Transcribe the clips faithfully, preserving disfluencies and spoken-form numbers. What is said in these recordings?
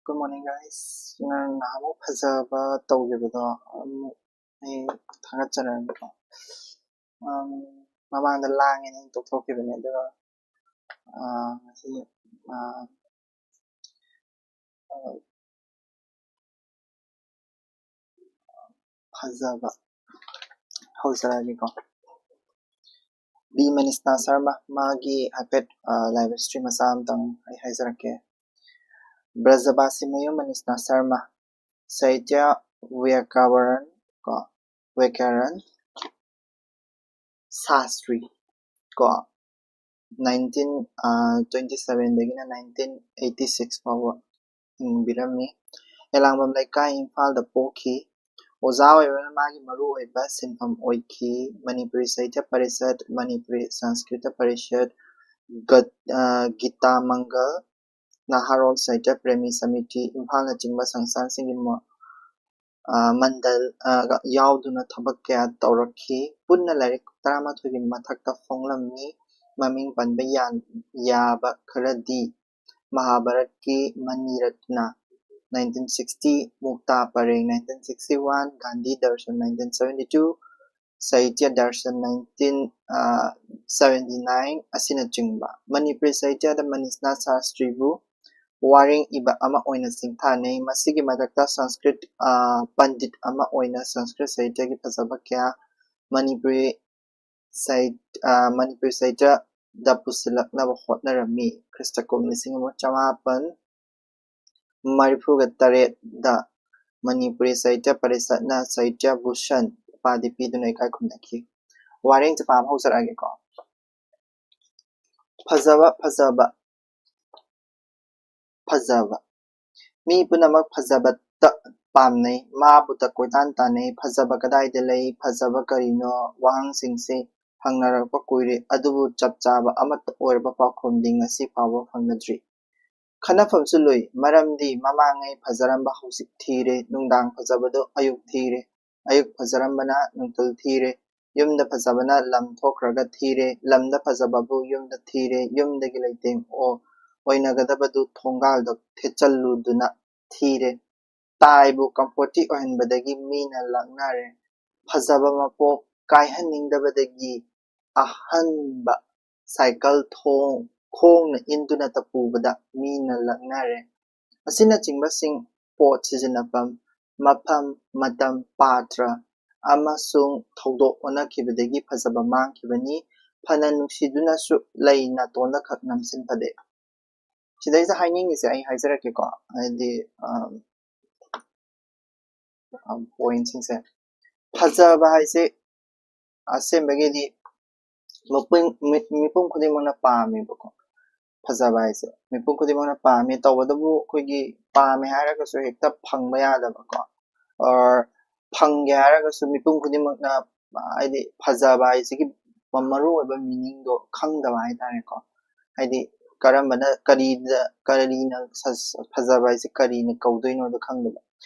Good morning, guys. ꯉꯔꯥꯡ ꯅꯍꯥꯟꯃꯨꯛ ꯐꯖꯕ ꯇꯧꯈꯤꯕꯗꯣ ꯑꯃꯨꯛ ꯑꯩ ꯊꯥꯒꯠꯆꯔꯛꯑꯒꯦꯀꯣ꯫ ꯎꯝ, ꯃꯃꯥꯡꯗ ꯂꯥꯡꯉꯦꯅ ꯑꯩꯅ ꯇꯣꯛꯊꯣꯛꯈꯤꯕꯅꯦ, ꯑꯗꯨꯒ ꯑꯥ, ꯉꯁꯤ ꯑꯥ, ꯑꯥ, ꯐꯖꯕ ꯍꯧꯖꯔꯛꯑꯒꯦꯀꯣ꯫ ꯕꯤ ꯃꯅꯤꯁꯅꯥ ꯁꯔꯃ, ꯃꯥꯒꯤ ꯍꯥꯏꯐꯦꯠ ꯂꯥꯏꯐ ꯍꯤꯁꯇ꯭ꯔꯤ ꯃꯆꯥ ꯑꯃꯇꯪ ꯑꯩ ꯍꯥꯏꯖꯔꯛꯀꯦ꯫ ꯕ꯭ꯔꯖꯕꯥꯁꯤ ꯃꯌꯨꯝ ꯃꯅꯤꯁꯅꯥ ꯁꯔꯃ, ꯁꯥꯍꯤꯇ꯭ꯌ ꯋ꯭ꯌꯥꯀꯔꯟ ꯀꯣ, ꯋ꯭ꯌꯥꯀꯔꯟ ꯁꯥꯁꯇ꯭ꯔꯤ ꯀꯣ, ꯅꯥꯏꯟꯇꯤꯟ ꯇ꯭ꯋꯦꯟꯇꯤ ꯁꯚꯦꯟꯗꯒꯤꯅ ꯅꯥꯏꯟꯇꯤꯟ ꯑꯩꯠꯇꯤ ꯁꯤꯛꯁ ꯐꯥꯎꯕ ꯍꯤꯡꯕꯤꯔꯝꯃꯤ꯫ ꯑꯦꯂꯥꯡꯕꯝ ꯂꯩꯀꯥꯏ, ꯏꯝꯐꯥꯜꯗ ꯄꯣꯛꯈꯤ꯫ ꯑꯣꯖꯥ ꯑꯣꯏꯕꯅ ꯃꯥꯒꯤ ꯃꯔꯨꯑꯣꯏꯕ ꯁꯤꯟꯐꯝ ꯑꯣꯏꯈꯤ꯫ ꯃꯅꯤꯄꯨꯔꯤ ꯁꯥꯍꯤꯇ꯭ꯌ ꯄꯔꯤꯁꯠ, ꯃꯅꯤꯄꯨꯔꯤ ꯁꯪꯁꯀ꯭ꯔꯤꯇ ꯄꯔꯤꯁꯠ, ꯒꯠ-, ꯑ, ꯒꯤꯇꯥ ꯃꯪꯒꯜ, ꯅꯍꯥꯔꯣꯜ ꯁꯥꯍꯤꯇ꯭ꯌ ꯄ꯭ꯔꯦꯃꯤ ꯁꯃꯤꯇꯤ, ꯏꯝꯐꯥꯜꯅꯆꯤꯡꯕ ꯁꯪꯁꯊꯥꯟꯁꯤꯡꯒꯤ ꯃ-, ꯑ, ꯃꯟꯗꯜ, ꯑ, ꯌꯥꯎꯗꯨꯅ ꯊꯕꯛ ꯀꯌꯥ ꯇꯧꯔꯛꯈꯤ꯫ ꯄꯨꯟꯅ ꯂꯥꯏꯔꯤꯛ ꯇꯔꯥꯃꯥꯊꯣꯏꯒꯤ ꯃꯊꯛꯇ ꯐꯣꯡꯂꯝꯃꯤ꯫ ꯃꯃꯤꯡ ꯄꯟꯕ ꯌꯥ-, ꯌꯥꯕ ꯈꯔꯗꯤ ꯃꯍꯥꯚꯥꯔꯠꯀꯤ ꯃꯅꯤꯔꯠꯅ, nineteen sixty, Mukta Pareng, nineteen sixty one, Gandhi Darshan, nineteen seventy two, Sahitya Darshan, nineteen seventy nine ꯑꯁꯤꯅꯆꯤꯡꯕ꯫ ꯃꯅꯤꯄꯨꯔꯤ ꯁꯥꯍꯤꯇ꯭ꯌꯗ ꯃꯅꯤꯁꯅꯥ ꯁꯥꯁꯇ꯭ꯔꯤꯕꯨ ꯋꯥꯔꯦꯡ ꯏꯕ ꯑꯃ ꯑꯣꯏꯅ ꯁꯤꯡꯊꯥꯅꯩ꯫ ꯃꯁꯤꯒꯤ ꯃꯊꯛꯇ ꯁꯪꯁꯀ꯭ꯔꯤꯠ, ꯑ, ꯄꯟꯗꯤꯠ ꯑꯃ ꯑꯣꯏꯅ ꯁꯪꯁꯀ꯭ꯔꯤꯠ ꯁꯥꯍꯤꯇ꯭ꯌꯒꯤ ꯐꯖꯕ ꯀꯌꯥ ꯃꯅꯤꯄꯨꯔꯤ ꯁꯥꯍꯤꯠ-, ꯑ, ꯃꯅꯤꯄꯨꯔꯤ ꯁꯥꯍꯤꯇ꯭ꯌꯗ ꯄꯨꯁꯤꯜꯂꯛꯅꯕ ꯍꯣꯠꯅꯔꯝꯃꯤ꯫ ꯈ꯭ꯔꯤꯁꯇ ꯀꯨꯝ ꯂꯤꯁꯤꯡ ꯑꯃ ꯆꯃꯥꯄꯟ ꯃꯔꯤꯐꯨꯒ ꯇꯔꯦꯠꯇ ꯃꯅꯤꯄꯨꯔꯤ ꯁꯥꯍꯤꯇ꯭ꯌ ꯄꯔꯤꯁꯠꯅ ꯁꯥꯍꯤꯇ꯭ꯌ ꯚꯨꯁꯟ ꯎꯄꯥꯙꯤ ꯄꯤꯗꯨꯅ ꯏꯀꯥꯏ ꯈꯨꯝꯅꯈꯤ꯫ ꯋꯥꯔꯦꯡꯁꯦ ꯄꯥꯕ ꯍꯧꯖꯔꯛꯑꯒꯦꯀꯣ꯫ ꯐꯖꯕ, ꯐꯖꯕ, ꯐꯖꯕ꯫ ꯃꯤ ꯄꯨꯝꯅꯃꯛ ꯐꯖꯕꯇ ꯄꯥꯝꯅꯩ, ꯃꯥꯕꯨꯇ ꯀꯣꯏꯇꯥꯟ ꯇꯥꯟꯅꯩ꯫ ꯐꯖꯕ ꯀꯗꯥꯏꯗ ꯂꯩ? ꯐꯖꯕ ꯀꯔꯤꯅꯣ? ꯋꯥꯍꯪꯁꯤꯡꯁꯤ ꯍꯪꯅꯔꯛꯄ ꯀꯨꯏꯔꯦ, ꯑꯗꯨꯕꯨ ꯆꯞ ꯆꯥꯕ ꯑꯃꯠꯇ ꯑꯣꯏꯔꯕ ꯄꯥꯎꯈꯨꯝꯗꯤ ꯉꯁꯤ ꯐꯥꯎꯕ ꯐꯪꯅꯗ꯭ꯔꯤ꯫ ꯈꯟꯅꯐꯝꯁꯨ ꯂꯨꯏ, ꯃꯔꯝꯗꯤ ꯃꯃꯥꯡꯉꯩ ꯐꯖꯔꯝꯕ ꯍꯧꯖꯤꯛ ꯊꯤꯔꯦ, ꯅꯨꯡꯗꯥꯡ ꯐꯖꯕꯗꯨ ꯑꯌꯨꯛ ꯊꯤꯔꯦ, ꯑꯌꯨꯛ ꯐꯖꯔꯝꯕꯅ ꯅꯨꯡꯊꯤꯜ ꯊꯤꯔꯦ, ꯌꯨꯝꯗ ꯐꯖꯕꯅ ꯂꯝ ꯊꯣꯛꯈ꯭ꯔꯒ ꯊꯤꯔꯦ, ꯂꯝꯗ ꯐꯖꯕꯕꯨ ꯌꯨꯝꯗ ꯊꯤꯔꯦ, ꯌꯨꯝꯗꯒꯤ ꯂꯩꯇꯦꯡ ꯑꯣ-, ꯑꯣꯏꯅꯒꯗꯕꯗꯨ ꯊꯣꯡꯒꯥꯜꯗ ꯊꯦꯠꯆꯜꯂꯨꯗꯨꯅ ꯊꯤꯔꯦ꯫ ꯇꯥꯏꯕꯨ ꯀꯝꯐꯣꯔꯇꯤ ꯑꯣꯏꯍꯟꯕꯗꯒꯤ ꯃꯤꯅ ꯂꯛꯅꯔꯦ꯫ ꯐꯖꯕ ꯃꯄꯣꯛ ꯀꯥꯏꯍꯟꯅꯤꯡꯗꯕꯗꯒꯤ ꯑꯍꯟꯕ ꯁꯥꯏꯀꯜ ꯊꯣꯡ ꯈꯣꯡꯅ ꯏꯟꯗꯨꯅꯇ ꯄꯨꯕꯗ ꯃꯤꯅ ꯂꯛꯅꯔꯦ꯫ ꯑꯁꯤꯅꯆꯤꯡꯕꯁꯤꯡ ꯄꯣꯠ ꯁꯤꯖꯤꯟꯅꯐꯝ, ꯃꯐꯝ, ꯃꯇꯝ, ꯄꯥꯇ꯭ꯔ ꯑꯃꯁꯨꯡ ꯊꯧꯗꯣꯛ ꯑꯣꯟꯅꯈꯤꯕꯗꯒꯤ ꯐꯖꯕ ꯃꯥꯡꯈꯤꯕꯅꯤ꯫ ꯐꯅ ꯅꯨꯡꯁꯤꯗꯨꯅꯁꯨ ꯂꯩ ꯅꯥꯇꯣꯟꯗ ꯈꯛ ꯅꯝꯁꯤꯟ ꯐꯗꯦ꯫ ꯁꯤꯗꯩꯁꯤꯗ ꯍꯥꯏꯅꯤꯡꯉꯤꯁꯦ ꯑꯩ ꯍꯥꯏꯖꯔꯛꯀꯦꯀꯣ꯫ ꯍꯥꯏꯗꯤ, ꯑꯝ, ꯑꯝ, ꯄꯣꯏꯟꯁꯤꯡꯁꯦ, ꯐꯖꯕ ꯍꯥꯏꯁꯦ ꯑꯁꯦꯡꯕꯒꯤꯗꯤ ꯃꯄꯨꯡ-, ꯃꯤ-, ꯃꯤꯄꯨꯝ ꯈꯨꯗꯤꯡꯃꯛꯅ ꯄꯥꯝꯃꯦꯕꯀꯣ꯫ ꯐꯖꯕ ꯍꯥꯏꯁꯦ ꯃꯤꯄꯨꯝ ꯈꯨꯗꯤꯡꯃꯛꯅ ꯄꯥꯝꯃꯤ꯫ ꯇꯧꯕꯇꯕꯨ ꯑꯩꯈꯣꯏꯒꯤ ꯄꯥꯝꯃꯦ ꯍꯥꯏꯔꯒꯁꯨ ꯍꯦꯛꯇ ꯐꯪꯕ ꯌꯥꯗꯕꯀꯣ, or ꯐꯪꯒꯦ ꯍꯥꯏꯔꯒꯁꯨ ꯃꯤꯄꯨꯝ ꯈꯨꯗꯤꯡꯃꯛꯅ, ꯍꯥꯏꯗꯤ, ꯐꯖꯕ ꯍꯥꯏꯁꯤꯒꯤ ꯃ-, ꯃꯔꯨꯑꯣꯏꯕ ꯃꯤꯅꯤꯡꯗꯣ ꯈꯪꯗꯕ ꯍꯥꯏꯇꯥꯔꯦꯀꯣ꯫ ꯍꯥꯏꯗꯤ, ꯀꯔꯝꯕꯅ, ꯀꯔꯤꯗ, ꯀꯔꯤꯅ ꯁ-, ꯐꯖꯕ ꯍꯥꯏꯁꯦ ꯀꯔꯤꯅ ꯀꯧꯗꯣꯏꯅꯣꯗꯣ ꯈꯪꯗꯕ꯫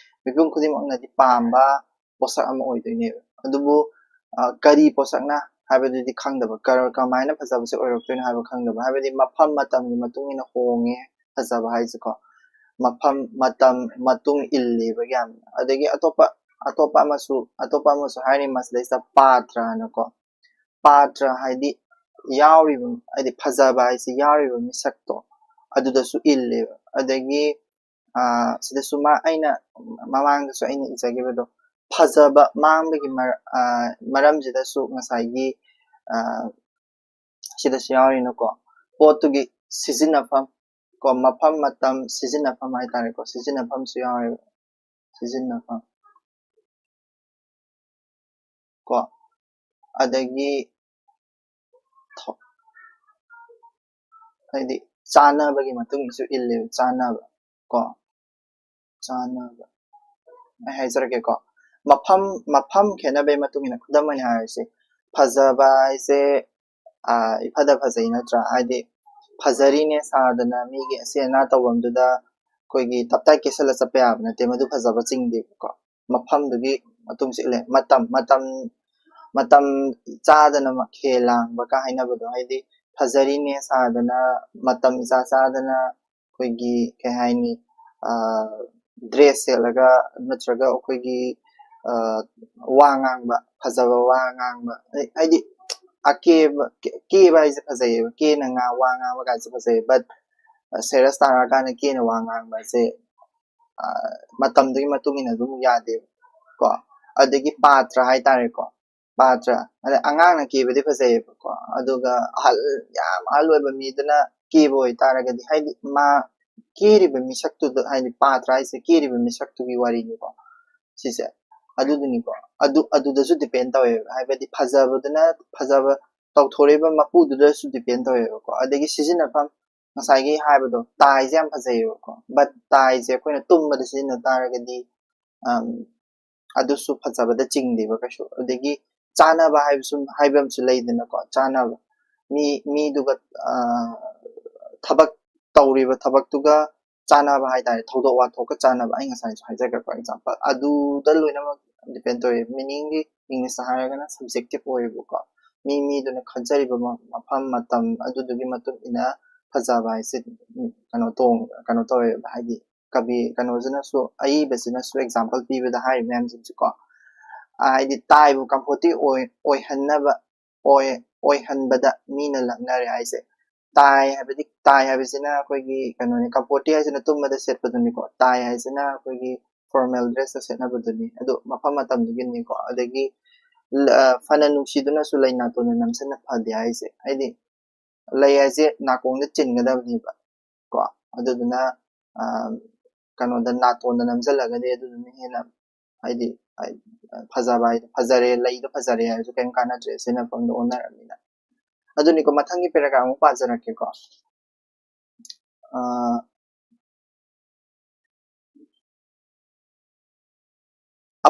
ꯃꯤꯄꯨꯝ ꯈꯨꯗꯤꯡꯃꯛꯅꯗꯤ ꯄꯥꯝꯕ ꯄꯣꯠꯁꯛ ꯑꯃ ꯑꯣꯏꯗꯣꯏꯅꯦꯕ꯫ ꯑꯗꯨꯕꯨ, ꯑ, ꯀꯔꯤ ꯄꯣꯠꯁꯛꯅ ꯍꯥꯏꯕꯗꯨꯗꯤ ꯈꯪꯗꯕ, ꯀꯔ-, ꯀꯃꯥꯏꯅ ꯐꯖꯕꯁꯦ ꯑꯣꯏꯔꯛꯇꯣꯏꯅꯣ ꯍꯥꯏꯕ ꯈꯪꯗꯕ, ꯍꯥꯏꯕꯗꯤ ꯃꯐꯝ ꯃꯇꯝꯒꯤ ꯃꯇꯨꯡ ꯏꯟꯅ ꯍꯣꯡꯉꯦ ꯐꯖꯕ ꯍꯥꯏꯁꯦꯀꯣ꯫ ꯃꯐꯝ, ꯃꯇꯝ, ꯃꯇꯨꯡ ꯏꯜꯂꯦꯕ ꯌꯥꯝꯅ꯫ ꯑꯗꯒꯤ ꯑꯇꯣꯞꯄ, ꯑꯇꯣꯞꯄ ꯑꯃꯁꯨ, ꯑꯇꯣꯞꯄ ꯑꯃꯁꯨ ꯍꯥꯏꯔꯤ ꯃꯁꯤꯗꯩꯁꯤꯗ, ꯄꯥꯇ꯭ꯔꯅꯀꯣ꯫ ꯄꯥꯇ꯭ꯔ ꯍꯥꯏꯗꯤ ꯌꯥꯎꯔꯤꯕ, ꯍꯥꯏꯗꯤ ꯐꯖꯕ ꯍꯥꯏꯁꯦ ꯌꯥꯎꯔꯤꯕ ꯃꯤꯁꯛꯇꯣ, ꯑꯗꯨꯗꯁꯨ ꯏꯜꯂꯦꯕ꯫ ꯑꯗꯒꯤ, ꯑ, ꯁꯤꯗꯁꯨ ꯃꯥ-, ꯑꯩꯅ ꯃꯃꯥꯡꯗꯁꯨ ꯑꯩꯅ ꯏꯖꯈꯤꯕꯗꯣ, ꯐꯖꯕ ꯃꯥꯡꯕꯒꯤ ꯃꯔ-, ꯑ, ꯃꯔꯝꯁꯤꯗꯁꯨ ꯉꯁꯥꯏꯒꯤ, ꯑ, ꯁꯤꯗꯁꯨ ꯌꯥꯎꯔꯤꯅꯀꯣ, ꯄꯣꯠꯇꯨꯒꯤ ꯁꯤꯖꯤꯟꯅꯐꯝ ꯀꯣ, ꯃꯐꯝ, ꯃꯇꯝ, ꯁꯤꯖꯤꯟꯅꯐꯝ ꯍꯥꯏꯇꯥꯔꯦꯀꯣ, ꯁꯤꯖꯤꯟꯅꯐꯝꯁꯨ ꯌꯥꯎꯔꯦꯕ꯫ ꯁꯤꯖꯤꯟꯅꯐꯝ ꯀꯣ, ꯑꯗꯒꯤ ꯊꯣ-, ꯍꯥꯏꯗꯤ ꯆꯥꯟꯅꯕꯒꯤ ꯃꯇꯨꯡ ꯏꯟꯅꯁꯨ ꯏꯜꯂꯦꯕ, ꯆꯥꯟꯅꯕ ꯀꯣ, ꯆꯥꯟꯅꯕ꯫ ꯑꯩ ꯍꯥꯏꯖꯔꯛꯀꯦꯀꯣ, ꯃꯐꯝ, ꯃꯐꯝ ꯈꯦꯠꯅꯕꯒꯤ ꯃꯇꯨꯡ ꯏꯟꯅ, ꯈꯨꯗꯝ ꯑꯣꯏꯅ ꯍꯥꯏꯔꯁꯤ, ꯐꯖꯕ ꯍꯥꯏꯁꯦ, ꯑ, ꯏꯐꯗ ꯐꯖꯩ ꯅꯠꯇ꯭ꯔꯥ? ꯍꯥꯏꯗꯤ ꯐꯖꯔꯤꯅꯦ ꯁꯥꯗꯅ ꯃꯤꯒꯤ ꯑꯁꯤ ꯑꯅꯥ ꯇꯧꯐꯝꯗꯨꯗ ꯑꯩꯈꯣꯏꯒꯤ ꯇꯞꯇꯥꯏ ꯀꯦꯁꯜꯂ ꯆꯠꯄ ꯌꯥꯕ ꯅꯠꯇꯦ, ꯃꯗꯨ ꯐꯖꯕ ꯆꯤꯡꯗꯦꯕꯀꯣ꯫ ꯃꯐꯝꯗꯨꯒꯤ ꯃꯇꯨꯡꯁꯨ ꯏꯜꯂꯦ꯫ ꯃꯇꯝ, ꯃꯇꯝ, ꯃꯇꯝ ꯆꯥꯗꯅ ꯃꯈꯦꯜ ꯂꯥꯡꯕꯒ ꯍꯥꯏꯅꯕꯗꯣ, ꯍꯥꯏꯗꯤ ꯐꯖꯔꯤꯅꯦ ꯁꯥꯗꯅ, ꯃꯇꯝ ꯏꯆꯥ ꯆꯥꯗꯅ ꯑꯩꯈꯣꯏꯒꯤ ꯀꯩ ꯍꯥꯏꯅꯤ, ꯗ꯭ꯔꯦꯁ ꯁꯦꯠꯂꯒ ꯅꯠꯇ꯭ꯔꯒ ꯑꯩꯈꯣꯏꯒꯤ ꯋꯥ ꯉꯥꯡꯕ, ꯐꯖꯕ ꯋꯥ ꯉꯥꯡꯕ, ꯍꯥꯏꯗꯤ ꯑꯀꯦꯕ, ꯀꯦꯕ ꯍꯥꯏꯁꯦ ꯐꯖꯩꯌꯦꯕ, ꯀꯦꯅ ꯉꯥ ꯋꯥ ꯉꯥꯡꯕ ꯀꯥꯏꯁꯦ ꯐꯖꯩꯌꯦ꯫ But ꯁꯦꯔꯤꯌꯁ ꯇꯥꯔꯛꯑꯀꯥꯟꯗ ꯀꯦꯅ ꯋꯥ ꯉꯥꯡꯕꯁꯦ ꯃꯇꯝꯗꯨꯒꯤ ꯃꯇꯨꯡ ꯏꯟꯅ ꯑꯗꯨꯝ ꯌꯥꯗꯦꯕ ꯀꯣ꯫ ꯑꯗꯒꯤ ꯄꯥꯇ꯭ꯔ ꯍꯥꯏꯇꯥꯔꯦꯀꯣ, ꯄꯥꯇ꯭ꯔ ꯑꯗ ꯑꯉꯥꯡꯅ ꯀꯦꯕꯗꯤ ꯐꯖꯩꯌꯦꯕꯀꯣ, ꯑꯗꯨꯒ ꯑꯍꯜ, ꯌꯥꯝ ꯑꯍꯜ ꯑꯣꯏꯕ ꯃꯤꯗꯨꯅ ꯀꯦꯕ ꯑꯣꯏꯇꯥꯔꯒꯗꯤ, ꯍꯥꯏꯗꯤ ꯃꯥ ꯀꯦꯔꯤꯕ ꯃꯤꯁꯛꯇꯨꯗ, ꯍꯥꯏꯗꯤ ꯄꯥꯇ꯭ꯔ ꯍꯥꯏꯁꯦ ꯀꯦꯔꯤꯕ ꯃꯤꯁꯛꯇꯨꯒꯤ ꯋꯥꯔꯤꯅꯤꯀꯣ ꯁꯤꯁꯦ꯫ ꯑꯗꯨꯗꯨꯅꯤꯀꯣ, ꯑꯗꯨ, ꯑꯗꯨꯗꯁꯨ ꯗꯤꯄꯦꯟ ꯇꯧꯋꯦꯕ, ꯍꯥꯏꯕꯗꯤ ꯐꯖꯕꯗꯨꯅ, ꯐꯖꯕ ꯇꯧꯊꯣꯔꯛꯏꯕ ꯃꯄꯨꯗꯨꯗꯁꯨ ꯗꯤꯄꯦꯟ ꯇꯧꯋꯦꯕꯀꯣ꯫ ꯑꯗꯒꯤ ꯁꯤꯖꯤꯟꯅꯐꯝ, ꯉꯁꯥꯏꯒꯤ ꯍꯥꯏꯕꯗꯣ, ꯇꯥꯏꯁꯦ ꯌꯥꯝ ꯐꯖꯩꯌꯦꯕꯀꯣ, but ꯇꯥꯏꯁꯦ ꯑꯩꯈꯣꯏꯅ ꯇꯨꯝꯕꯗ ꯁꯤꯖꯤꯟꯅ ꯇꯥꯔꯒꯗꯤ ꯑꯗꯨꯁꯨ ꯐꯖꯕꯗ ꯆꯤꯡꯗꯦꯕ ꯀꯩꯁꯨ꯫ ꯑꯗꯒꯤ ꯆꯥꯅꯕ ꯍꯥꯏꯕꯁꯨ, ꯍꯥꯏꯕ ꯑꯃꯁꯨ ꯂꯩꯗꯅꯀꯣ, ꯆꯥꯅꯕ꯫ ꯃꯤ, ꯃꯤꯗꯨꯒ, ꯊꯕꯛ ꯇꯧꯔꯤꯕ ꯊꯕꯛꯇꯨꯒ ꯆꯥꯅꯕ ꯍꯥꯏꯇꯥꯔꯦ, ꯊꯧꯗꯣꯛ ꯋꯥꯊꯣꯛꯀ ꯆꯥꯅꯕ꯫ ꯑꯩ ꯉꯁꯥꯏꯁꯨ ꯍꯥꯏꯖꯈ꯭ꯔꯦꯀꯣ, ꯑꯦꯛꯖꯥꯝꯄꯜ꯫ ꯑꯗꯨꯗ ꯂꯣꯏꯅꯃꯛ ꯗꯤꯄꯦꯟ ꯇꯧꯋꯦ꯫ ꯃꯤꯅꯤꯡꯒꯤ ꯏꯪꯂꯤꯁꯇ ꯍꯥꯏꯔꯒꯅ ꯁꯕꯖꯦꯛꯇꯤꯞ ꯑꯣꯏꯌꯦꯕꯀꯣ꯫ ꯃꯤ, ꯃꯤꯗꯨꯅ ꯈꯟꯖꯔꯤꯕ ꯃꯐꯝ, ꯃꯇꯝ ꯑꯗꯨꯗꯨꯒꯤ ꯃꯇꯨꯡ ꯏꯟꯅ ꯐꯖꯕ ꯍꯥꯏꯁꯦ ꯀꯩꯅꯣ ꯇꯣꯡ-, ꯀꯩꯅꯣ ꯇꯧꯋꯦꯕ, ꯍꯥꯏꯗꯤ ꯀꯕꯤ ꯀꯩꯅꯣꯁꯤꯅꯁꯨ, ꯑꯏꯕꯁꯤꯅꯁꯨ ꯑꯦꯛꯖꯥꯝꯄꯜ ꯄꯤꯕꯗ ꯍꯥꯏꯔꯤꯕ ꯃꯌꯥꯝꯁꯤꯡꯁꯦꯀꯣ, ꯍꯥꯏꯗꯤ ꯇꯥꯏꯕꯨ ꯀꯝꯐꯣꯔꯇꯤ ꯑꯣꯏ-, ꯑꯣꯏꯍꯟꯅꯕ, ꯑꯣꯏ-, ꯑꯣꯏꯍꯟꯕꯗ ꯃꯤꯅ ꯂꯛꯅꯔꯦ ꯍꯥꯏꯁꯦ꯫ ꯇꯥꯏ ꯍꯥꯏꯕꯗꯤ, ꯇꯥꯏ ꯍꯥꯏꯕꯁꯤꯅ ꯑꯩꯈꯣꯏꯒꯤ ꯀꯩꯅꯣꯅꯤ, ꯀꯝꯐꯣꯔꯇꯤ ꯍꯥꯏꯁꯤꯅ ꯇꯨꯝꯕꯗ ꯁꯦꯠꯄꯗꯨꯅꯤꯀꯣ, ꯇꯥꯏ ꯍꯥꯏꯁꯤꯅ ꯑꯩꯈꯣꯏꯒꯤ ꯐꯣꯔꯃꯦꯜ ꯗ꯭ꯔꯦꯁꯇ ꯁꯦꯠꯅꯕꯗꯨꯅꯤ꯫ ꯑꯗꯣ ꯃꯐꯝ ꯃꯇꯝꯗꯨꯒꯤꯅꯤꯀꯣ꯫ ꯑꯗꯒꯤ ꯐꯅ ꯅꯨꯡꯁꯤꯗꯨꯅꯁꯨ ꯂꯩ ꯅꯥꯇꯣꯟꯗ ꯅꯝꯁꯤꯟꯅ ꯐꯗꯦ ꯍꯥꯏꯁꯦ, ꯍꯥꯏꯗꯤ ꯂꯩ ꯍꯥꯏꯁꯦ ꯅꯥꯀꯣꯡꯗ ꯆꯤꯟꯒꯗꯕꯅꯦꯕ ꯀꯣ꯫ ꯑꯗꯨꯗꯨꯅ ꯀꯩꯅꯣꯗ, ꯅꯥꯇꯣꯟꯗ ꯅꯝꯁꯤꯜꯂꯒꯗꯤ ꯑꯗꯨꯗꯨꯅ ꯍꯦꯟꯅ, ꯍꯥꯏꯗꯤ, ꯐꯖꯕ ꯍꯥꯏꯗꯤ ꯐꯖꯔꯦ, ꯂꯩꯗꯣ ꯐꯖꯔꯦ ꯍꯥꯏꯔꯁꯨ ꯀꯔꯤꯝ ꯀꯥꯟꯅꯗ꯭ꯔꯦ, ꯁꯤꯖꯤꯟꯅꯐꯝꯗꯣ ꯑꯣꯟꯅꯔꯕꯅꯤꯅ꯫ ꯑꯗꯨꯅꯤꯀꯣ, ꯃꯊꯪꯒꯤ ꯄꯦꯔꯥꯒ꯭ꯔꯥꯐ ꯑꯃꯨꯛ ꯄꯥꯖꯔꯛꯀꯦꯀꯣ꯫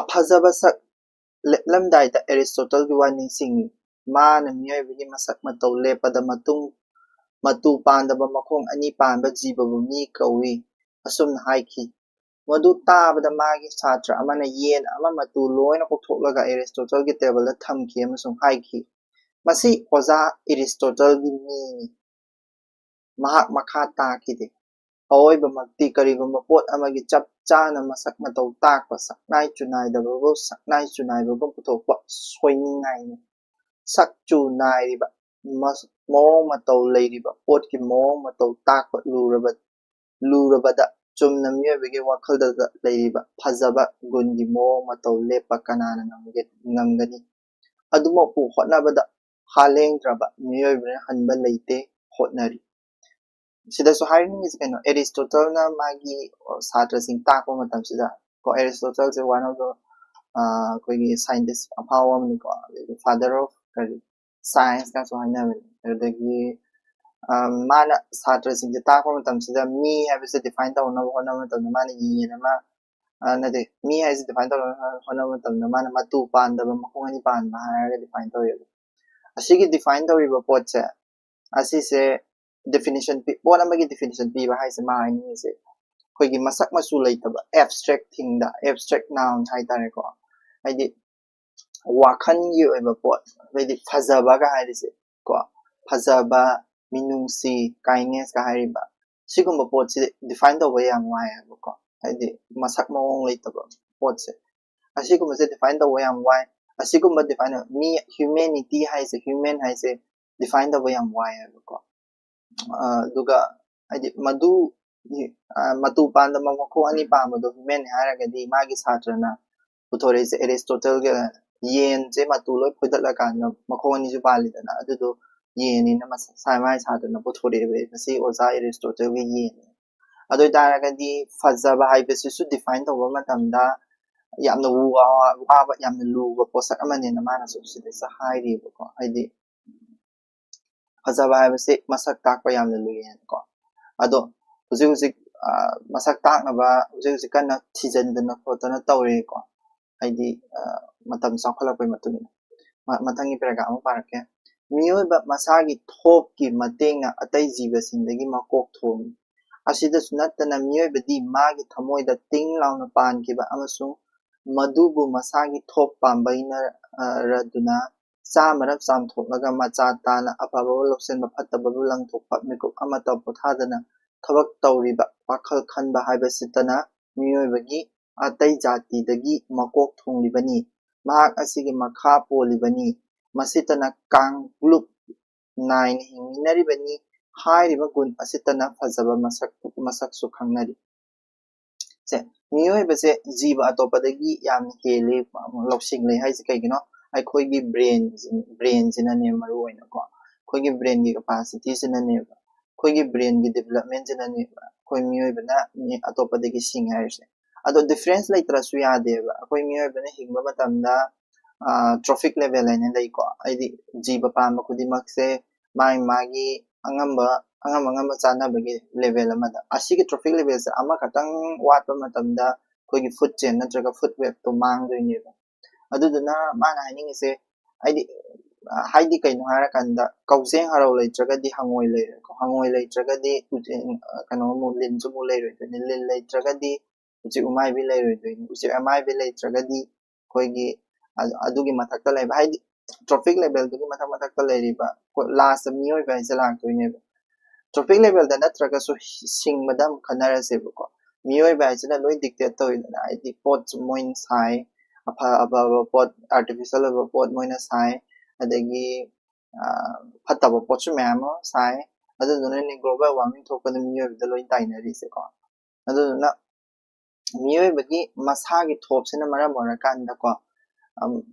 ꯑꯐꯖꯕ ꯁꯛ ꯂꯦꯞꯂꯝꯗꯥꯏꯗ ꯑꯦꯔꯤꯁꯇꯣꯇꯜꯒꯤ ꯋꯥ ꯅꯤꯡꯁꯤꯡꯏ꯫ ꯃꯥꯅ ꯃꯤꯑꯣꯏꯕꯒꯤ ꯃꯁꯛ ꯃꯇꯧ ꯂꯦꯞꯄꯗ ꯃꯇꯨꯡ, ꯃꯇꯨ ꯄꯥꯟꯗꯕ ꯃꯈꯣꯡ ꯑꯅꯤ ꯄꯥꯟꯕ ꯖꯤꯕꯕꯨ ꯃꯤ ꯀꯧꯏ꯫ ꯑꯁꯨꯝꯅ ꯍꯥꯏꯈꯤ꯫ ꯃꯗꯨ ꯇꯥꯕꯗ ꯃꯥꯒꯤ ꯁꯥꯇ꯭ꯔ ꯑꯃꯅ ꯌꯦꯟ ꯑꯃ ꯃꯇꯨ ꯂꯣꯏꯅ ꯀꯣꯛꯊꯣꯛꯂꯒ ꯑꯦꯔꯤꯁꯇꯣꯇꯜꯒꯤ ꯇꯦꯕꯜꯗ ꯊꯝꯈꯤ ꯑꯃꯁꯨꯡ ꯍꯥꯏꯈꯤ, ꯃꯁꯤ ꯑꯣꯖꯥ ꯑꯦꯔꯤꯁꯇꯣꯇꯜꯒꯤ ꯃꯤꯅꯤ꯫ ꯃꯍꯥꯛ ꯃꯈꯥ ꯇꯥꯈꯤꯗꯦ꯫ ꯑꯑꯣꯏꯕꯃꯛꯇꯤ, ꯀꯔꯤꯒꯨꯝꯕ ꯄꯣꯠ ꯑꯃꯒꯤ ꯆꯞ ꯆꯥꯅ ꯃꯁꯛ ꯃꯇꯧ ꯇꯥꯛꯄ, ꯁꯛꯅꯥꯏ ꯆꯨꯅꯥꯏꯗꯕꯕꯨ ꯁꯛꯅꯥꯏ ꯆꯨꯅꯥꯏꯕꯒꯨꯝ ꯄꯨꯊꯣꯛꯄ ꯁꯣꯏꯅꯤꯡꯉꯥꯏꯅꯤ꯫ ꯁꯛ ꯆꯨ ꯅꯥꯏꯔꯤꯕ, ꯃꯑꯣꯡ ꯃꯇꯧ ꯂꯩꯔꯤꯕ ꯄꯣꯠꯀꯤ ꯃꯑꯣꯡ ꯃꯇꯧ ꯇꯥꯛꯄ ꯂꯨꯔꯕ ꯂꯨꯔꯕꯗ, ꯆꯨꯝꯅ ꯃꯤꯑꯣꯏꯕꯒꯤ ꯋꯥꯈꯜꯗ ꯂꯩꯔꯤꯕ ꯐꯖꯕ ꯒꯨꯟꯒꯤ ꯃꯑꯣꯡ ꯃꯇꯧ ꯂꯦꯞꯄ ꯀꯅꯥꯅ ꯉꯝꯒꯅꯤ? ꯑꯗꯨꯃꯛꯄꯨ ꯍꯣꯠꯅꯕꯗ ꯍꯥꯂꯦꯡꯗ꯭ꯔꯕ ꯃꯤꯑꯣꯏꯕꯅ ꯍꯟꯕ ꯂꯩꯇꯦ, ꯍꯣꯠꯅꯔꯤ꯫ ꯁꯤꯗꯁꯨ ꯍꯥꯏꯅꯤꯡꯉꯤꯁꯦ ꯀꯩꯅꯣ, ꯑꯦꯔꯤꯁꯇꯣꯇꯜꯅ ꯃꯥꯒꯤ ꯁꯥꯇ꯭ꯔꯁꯤꯡ ꯇꯥꯛꯄ ꯃꯇꯝꯁꯤꯗ ꯀꯣ, ꯑꯦꯔꯤꯁꯇꯣꯇꯜꯁꯦ one of the ꯑꯩꯈꯣꯏꯒꯤ ꯁꯥꯏꯟꯇꯤꯁ ꯑꯐꯥꯎꯕ ꯑꯃꯅꯤꯀꯣ, ꯑꯗꯒꯤ father of ꯀꯔꯤ, ꯁꯥꯏꯟꯁꯀꯁꯨ ꯍꯥꯏꯅꯕꯅꯤ꯫ ꯑꯗꯨꯗꯒꯤ ꯃꯥꯅ ꯁꯥꯇ꯭ꯔꯁꯤꯡꯁꯦ ꯇꯥꯛꯄ ꯃꯇꯝꯁꯤꯗ ꯃꯤ ꯍꯥꯏꯕꯁꯦ ꯗꯤꯐꯥꯏꯟ ꯇꯧꯅꯕ ꯍꯣꯠꯅꯕ ꯃꯇꯝꯗ ꯃꯥꯅ ꯌꯦꯟ ꯑꯃ, ꯅꯠꯇꯦ, ꯃꯤ ꯍꯥꯏꯁꯦ ꯗꯤꯐꯥꯏꯟ ꯇꯧꯅꯕ ꯍꯣꯠꯅꯕ ꯃꯇꯝꯗ ꯃꯥꯅ ꯃꯇꯨ ꯄꯥꯟꯗꯕ, ꯃꯈꯣꯡ ꯑꯅꯤ ꯄꯥꯟꯕ ꯍꯥꯏꯔꯒ ꯗꯤꯐꯥꯏꯟ ꯇꯧꯋꯦꯕ꯫ ꯑꯁꯤꯒꯤ ꯗꯤꯐꯥꯏꯟ ꯇꯧꯔꯤꯕ ꯄꯣꯠꯁꯦ, ꯑꯁꯤꯁꯦ ꯗꯤꯐꯤꯅꯤꯁꯟ ꯄꯣꯠ ꯑꯃꯒꯤ ꯗꯤꯐꯤꯅꯤꯁꯟ ꯄꯤꯕ ꯍꯥꯏꯁꯦ ꯃꯥ ꯍꯥꯏꯅꯤꯡꯉꯤꯁꯦ ꯑꯩꯈꯣꯏꯒꯤ ꯃꯁꯛ ꯃꯆꯨ ꯂꯩꯇꯕ ꯑꯦꯞꯁꯇ꯭ꯔꯦꯛ ꯊꯤꯡꯗ, ꯑꯦꯞꯁꯇ꯭ꯔꯦꯛ ꯅꯥꯎꯟ ꯍꯥꯏꯇꯥꯔꯦꯀꯣ꯫ ꯍꯥꯏꯗꯤ ꯋꯥꯈꯜꯒꯤ ꯑꯣꯏꯕ ꯄꯣꯠ, ꯑꯗꯩꯗꯤ ꯐꯖꯕꯒ ꯍꯥꯏꯔꯤꯁꯦ ꯀꯣ, ꯐꯖꯕ, ꯃꯤꯅꯨꯡꯁꯤ, ꯀꯥꯏꯟꯅꯦꯁꯀ ꯍꯥꯏꯔꯤꯕ ꯁꯤꯒꯨꯝꯕ ꯄꯣꯠꯁꯤ ꯗꯤꯐꯥꯏꯟ ꯇꯧꯕ ꯌꯥꯝ ꯋꯥꯏ ꯍꯥꯏꯕꯀꯣ꯫ ꯍꯥꯏꯗꯤ ꯃꯁꯛ ꯃꯑꯣꯡ ꯂꯩꯇꯕ ꯄꯣꯠꯁꯦ, ꯑꯁꯤꯒꯨꯝꯕꯁꯦ ꯗꯤꯐꯥꯏꯟ ꯇꯧꯕ ꯌꯥꯝ ꯋꯥꯏ꯫ ꯑꯁꯤꯒꯨꯝꯕ ꯗꯤꯐꯥꯏꯟ, ꯃꯤ ꯍ꯭ꯌꯨꯃꯦꯅꯤꯇꯤ ꯍꯥꯏꯁꯦ, ꯍ꯭ꯌꯨꯃꯦꯟ ꯍꯥꯏꯁꯦ ꯗꯤꯐꯥꯏꯟ ꯇꯧꯕ ꯌꯥꯝ ꯋꯥꯏ ꯍꯥꯏꯕꯀꯣ꯫ ꯑꯗꯨꯒ ꯍꯥꯏꯗꯤ ꯃꯗꯨ ꯃꯇꯨ ꯄꯥꯟꯗꯕ ꯃꯈꯣꯡ ꯑꯅꯤ ꯄꯥꯟꯕꯗꯣ ꯍ꯭ꯌꯨꯃꯦꯟ ꯍꯥꯏꯔꯒꯗꯤ ꯃꯥꯒꯤ ꯁꯥꯇ꯭ꯔꯅ ꯄꯨꯊꯣꯔꯛꯏꯁꯦ ꯑꯦꯔꯤꯁꯇꯣꯇꯜꯒ, ꯌꯦꯟꯁꯦ ꯃꯇꯨ ꯂꯣꯏ ꯐꯣꯏꯗꯠꯂꯀꯥꯟꯗ ꯃꯈꯣꯡ ꯑꯅꯤꯁꯨ ꯄꯥꯜꯂꯤꯗꯅ, ꯑꯗꯨꯗꯣ ꯌꯦꯟꯅꯤꯅ ꯃꯥꯏ ꯁꯥꯇ꯭ꯔꯅ ꯄꯨꯊꯣꯔꯛꯑꯦꯕ꯫ ꯃꯁꯤ ꯑꯣꯖꯥ ꯑꯦꯔꯤꯁꯇꯣꯇꯜꯒꯤ ꯌꯦꯟꯅꯤ꯫ ꯑꯗꯨ ꯑꯣꯏꯇꯥꯔꯒꯗꯤ ꯐꯖꯕ ꯍꯥꯏꯕꯁꯤꯁꯨ ꯗꯤꯐꯥꯏꯟ ꯇꯧꯕ ꯃꯇꯝꯗ ꯌꯥꯝꯅ ꯋꯥꯕ, ꯌꯥꯝꯅ ꯂꯨꯕ ꯄꯣꯠꯁꯛ ꯑꯃꯅꯦꯅ ꯃꯥꯅꯁꯨ ꯁꯤꯗꯩꯁꯤꯗ ꯍꯥꯏꯔꯤꯕꯀꯣ꯫ ꯍꯥꯏꯗꯤ ꯐꯖꯕ ꯍꯥꯏꯕꯁꯤ ꯃꯁꯛ ꯇꯥꯛꯄ ꯌꯥꯝꯅ ꯂꯨꯏ ꯍꯥꯏꯅꯀꯣ꯫ ꯑꯗꯣ ꯍꯧꯖꯤꯛ ꯍꯧꯖꯤꯛ ꯃꯁꯛ ꯇꯥꯛꯅꯕ ꯍꯧꯖꯤꯛ ꯍꯧꯖꯤꯛ ꯀꯟꯅ ꯊꯤꯖꯤꯟꯗꯅ ꯈꯣꯠꯇꯅ ꯇꯧꯔꯤꯀꯣ꯫ ꯍꯥꯏꯗꯤ ꯃꯇꯝ ꯆꯥꯎꯈꯠꯂꯛꯄꯒꯤ ꯃꯇꯨꯡ ꯏꯟꯅ꯫ ꯃꯊꯪꯒꯤ ꯄꯦꯔꯥꯒ꯭ꯔꯥꯐ ꯑꯃ ꯄꯥꯔꯛꯀꯦ꯫ ꯃꯤꯑꯣꯏꯕ ꯃꯁꯥꯒꯤ ꯊꯣꯞꯀꯤ ꯃꯇꯦꯡꯅ ꯑꯇꯩ ꯖꯤꯕꯁꯤꯡꯗꯒꯤ ꯃꯀꯣꯛ ꯊꯣꯡꯏ꯫ ꯑꯁꯤꯗꯁꯨ ꯅꯠꯇꯅ ꯃꯤꯑꯣꯏꯕꯗꯤ ꯃꯥꯒꯤ ꯊꯃꯣꯏꯗ ꯇꯤꯡ ꯂꯥꯎꯅ ꯄꯥꯟꯈꯤꯕ ꯑꯃꯁꯨꯡ ꯃꯗꯨꯕꯨ ꯃꯁꯥꯒꯤ ꯊꯣꯞ ꯄꯥꯝꯕꯩꯅꯔꯗꯨꯅ ꯆꯥꯃꯔꯛ ꯆꯥꯝꯊꯣꯛꯂꯒ ꯃꯆꯥ ꯇꯥꯅ ꯑꯐꯕꯕꯨ ꯂꯧꯁꯤꯟꯕ, ꯐꯠꯇꯕꯕꯨ ꯂꯪꯊꯣꯛꯄ, ꯃꯤꯀꯨꯞ ꯑꯃꯠꯇ ꯄꯣꯊꯥꯗꯅ ꯊꯕꯛ ꯇꯧꯔꯤꯕ, ꯋꯥꯈꯜ ꯈꯟꯕ ꯍꯥꯏꯕꯁꯤꯇꯅ ꯃꯤꯑꯣꯏꯕꯒꯤ ꯑꯇꯩ ꯖꯥꯇꯤꯗꯒꯤ ꯃꯀꯣꯛ ꯊꯣꯡꯂꯤꯕꯅꯤ꯫ ꯃꯍꯥꯛ ꯑꯁꯤꯒꯤ ꯃꯈꯥ ꯄꯣꯜꯂꯤꯕꯅꯤ꯫ ꯃꯁꯤꯇꯅ ꯀꯥꯡꯂꯨꯞ ꯅꯥꯏꯅ ꯍꯤꯡꯃꯤꯟꯅꯔꯤꯕꯅꯤ꯫ ꯍꯥꯏꯔꯤꯕ ꯒꯨꯟ ꯑꯁꯤꯇꯅ ꯐꯖꯕ ꯃꯁꯛ, ꯃꯁꯛꯁꯨ ꯈꯪꯅꯔꯤ꯫ ꯁꯦ, ꯃꯤꯑꯣꯏꯕꯁꯦ ꯖꯤꯕ ꯑꯇꯣꯞꯄꯗꯒꯤ ꯌꯥꯝꯅ ꯍꯦꯜꯂꯤ, ꯂꯧꯁꯤꯡ ꯂꯩ ꯍꯥꯏꯁꯦ ꯀꯩꯒꯤꯅꯣ? ꯑꯩꯈꯣꯏꯒꯤ ꯕ꯭ꯔꯦꯟ, ꯕ꯭ꯔꯦꯟꯁꯤꯅꯅꯦ ꯃꯔꯨ ꯑꯣꯏꯅꯀꯣ, ꯑꯩꯈꯣꯏꯒꯤ ꯕ꯭ꯔꯦꯟꯒꯤ ꯀꯦꯄꯥꯁꯤꯇꯤꯁꯤꯅꯅꯦꯕ, ꯑꯩꯈꯣꯏꯒꯤ ꯕ꯭ꯔꯦꯟꯒꯤ ꯗꯤꯕꯂꯞꯃꯦꯟꯁꯤꯅꯅꯦꯕ ꯑꯩꯈꯣꯏ ꯃꯤꯑꯣꯏꯕꯅ ꯃꯤ ꯑꯇꯣꯞꯄꯗꯒꯤ ꯁꯤꯡꯉꯦ ꯍꯥꯏꯔꯤꯁꯦ꯫ ꯑꯗꯣ ꯗꯤꯐ꯭ꯔꯦꯟꯁ ꯂꯩꯇ꯭ꯔꯁꯨ ꯌꯥꯗꯦꯕ꯫ ꯑꯩꯈꯣꯏ ꯃꯤꯑꯣꯏꯕꯅ ꯍꯤꯡꯕ ꯃꯇꯝꯗ ꯇ꯭ꯔꯣꯐꯤꯛ ꯂꯦꯚꯦꯜ ꯍꯥꯏꯅ ꯂꯩꯀꯣ, ꯍꯥꯏꯗꯤ ꯖꯤꯕ ꯄꯥꯟꯕ ꯈꯨꯗꯤꯡꯃꯛꯁꯦ ꯃꯥꯒꯤ ꯃꯥꯒꯤ ꯑꯉꯝꯕ ꯑꯉꯝ ꯑꯉꯝꯕ ꯆꯥꯅꯕꯒꯤ ꯂꯦꯚꯦꯜ ꯑꯃꯗ꯫ ꯑꯁꯤꯒꯤ ꯇ꯭ꯔꯣꯐꯤꯛ ꯂꯦꯚꯦꯜꯁꯦ ꯑꯃꯈꯛꯇꯪ ꯋꯥꯠꯄ ꯃꯇꯝꯗ ꯑꯩꯈꯣꯏꯒꯤ ꯐꯨꯗ ꯆꯦꯟ ꯅꯠꯇ꯭ꯔꯒ ꯐꯨꯗ ꯋꯦꯕꯇꯣ ꯃꯥꯡꯗꯣꯏꯅꯦꯕ꯫ ꯑꯗꯨꯗꯨꯅ ꯃꯥꯅ ꯍꯥꯏꯅꯤꯡꯉꯤꯁꯦ, ꯍꯥꯏꯗꯤ, ꯍꯥꯏꯗꯤ ꯀꯩꯅꯣ ꯍꯥꯏꯔꯀꯥꯟꯗ, ꯀꯧꯖꯦꯡ ꯍꯔꯥꯎ ꯂꯩꯇ꯭ꯔꯒꯗꯤ ꯍꯪꯉꯣꯏ ꯂꯩꯔꯣꯏꯀꯣ, ꯍꯪꯉꯣꯏ ꯂꯩꯇ꯭ꯔꯒꯗꯤ ꯎꯆꯦꯛ, ꯀꯩꯅꯣ ꯑꯃꯨꯛ, ꯂꯤꯟꯁꯨ ꯑꯃꯨꯛ ꯂꯩꯔꯣꯏꯗꯣꯏꯅꯤ, ꯂꯤꯟ ꯂꯩꯇ꯭ꯔꯒꯗꯤ ꯎꯆꯦꯛ ꯎꯃꯥꯏꯕꯤ ꯂꯩꯔꯣꯏꯗꯣꯏꯅꯤ, ꯎꯆꯦꯛ ꯑꯃꯥꯏꯕꯤ ꯂꯩꯇ꯭ꯔꯒꯗꯤ ꯑꯩꯈꯣꯏꯒꯤ ꯑꯗꯨꯒꯤ ꯃꯊꯛꯇ ꯂꯩꯕ, ꯍꯥꯏꯗꯤ ꯇ꯭ꯔꯣꯐꯤꯛ ꯂꯦꯚꯦꯜꯗꯨꯒꯤ ꯃꯊꯛ ꯃꯊꯛꯇ ꯂꯩꯔꯤꯕ ꯂꯥꯁꯇ ꯃꯤꯑꯣꯏꯕ ꯍꯥꯏꯁꯦ ꯂꯥꯛꯇꯣꯏꯅꯦꯕ꯫ ꯇ꯭ꯔꯣꯐꯤꯛ ꯂꯦꯚꯦꯜꯗ ꯅꯠꯇ꯭ꯔꯒꯁꯨ ꯁꯤꯡꯕꯗ ꯑꯃꯨꯛ ꯈꯟꯅꯔꯁꯦꯕꯀꯣ꯫ ꯃꯤꯑꯣꯏꯕ ꯍꯥꯏꯁꯤꯅ ꯂꯣꯏ ꯗꯤꯛꯇꯦꯠ ꯇꯧꯋꯤꯗꯅ, ꯍꯥꯏꯗꯤ ꯄꯣꯠꯁꯨ ꯃꯣꯏꯅ ꯁꯥꯏ, ꯑꯐ ꯑꯐꯕ ꯄꯣꯠ, ꯑꯥꯔꯇꯤꯐꯤꯁꯦꯜ ꯑꯣꯏꯕ ꯄꯣꯠ ꯃꯣꯏꯅ ꯁꯥꯏ, ꯑꯗꯒꯤ ꯐꯠꯇꯕ ꯄꯣꯠꯁꯨ ꯃꯌꯥꯝ ꯑꯃ ꯁꯥꯏ꯫ ꯑꯗꯨꯗꯨꯅꯅꯦ ꯒ꯭ꯂꯣꯕꯦꯜ ꯋꯥꯔꯃꯤꯡ ꯊꯣꯛꯄꯗ ꯃꯤꯑꯣꯏꯕꯗ ꯂꯣꯏ ꯇꯥꯏꯅꯔꯤꯁꯦꯀꯣ꯫ ꯑꯗꯨꯗꯨꯅ ꯃꯤꯑꯣꯏꯕꯒꯤ ꯃꯁꯥꯒꯤ ꯊꯣꯞꯁꯤꯅ ꯃꯔꯝ ꯑꯣꯏꯔꯀꯥꯟꯗꯀꯣ,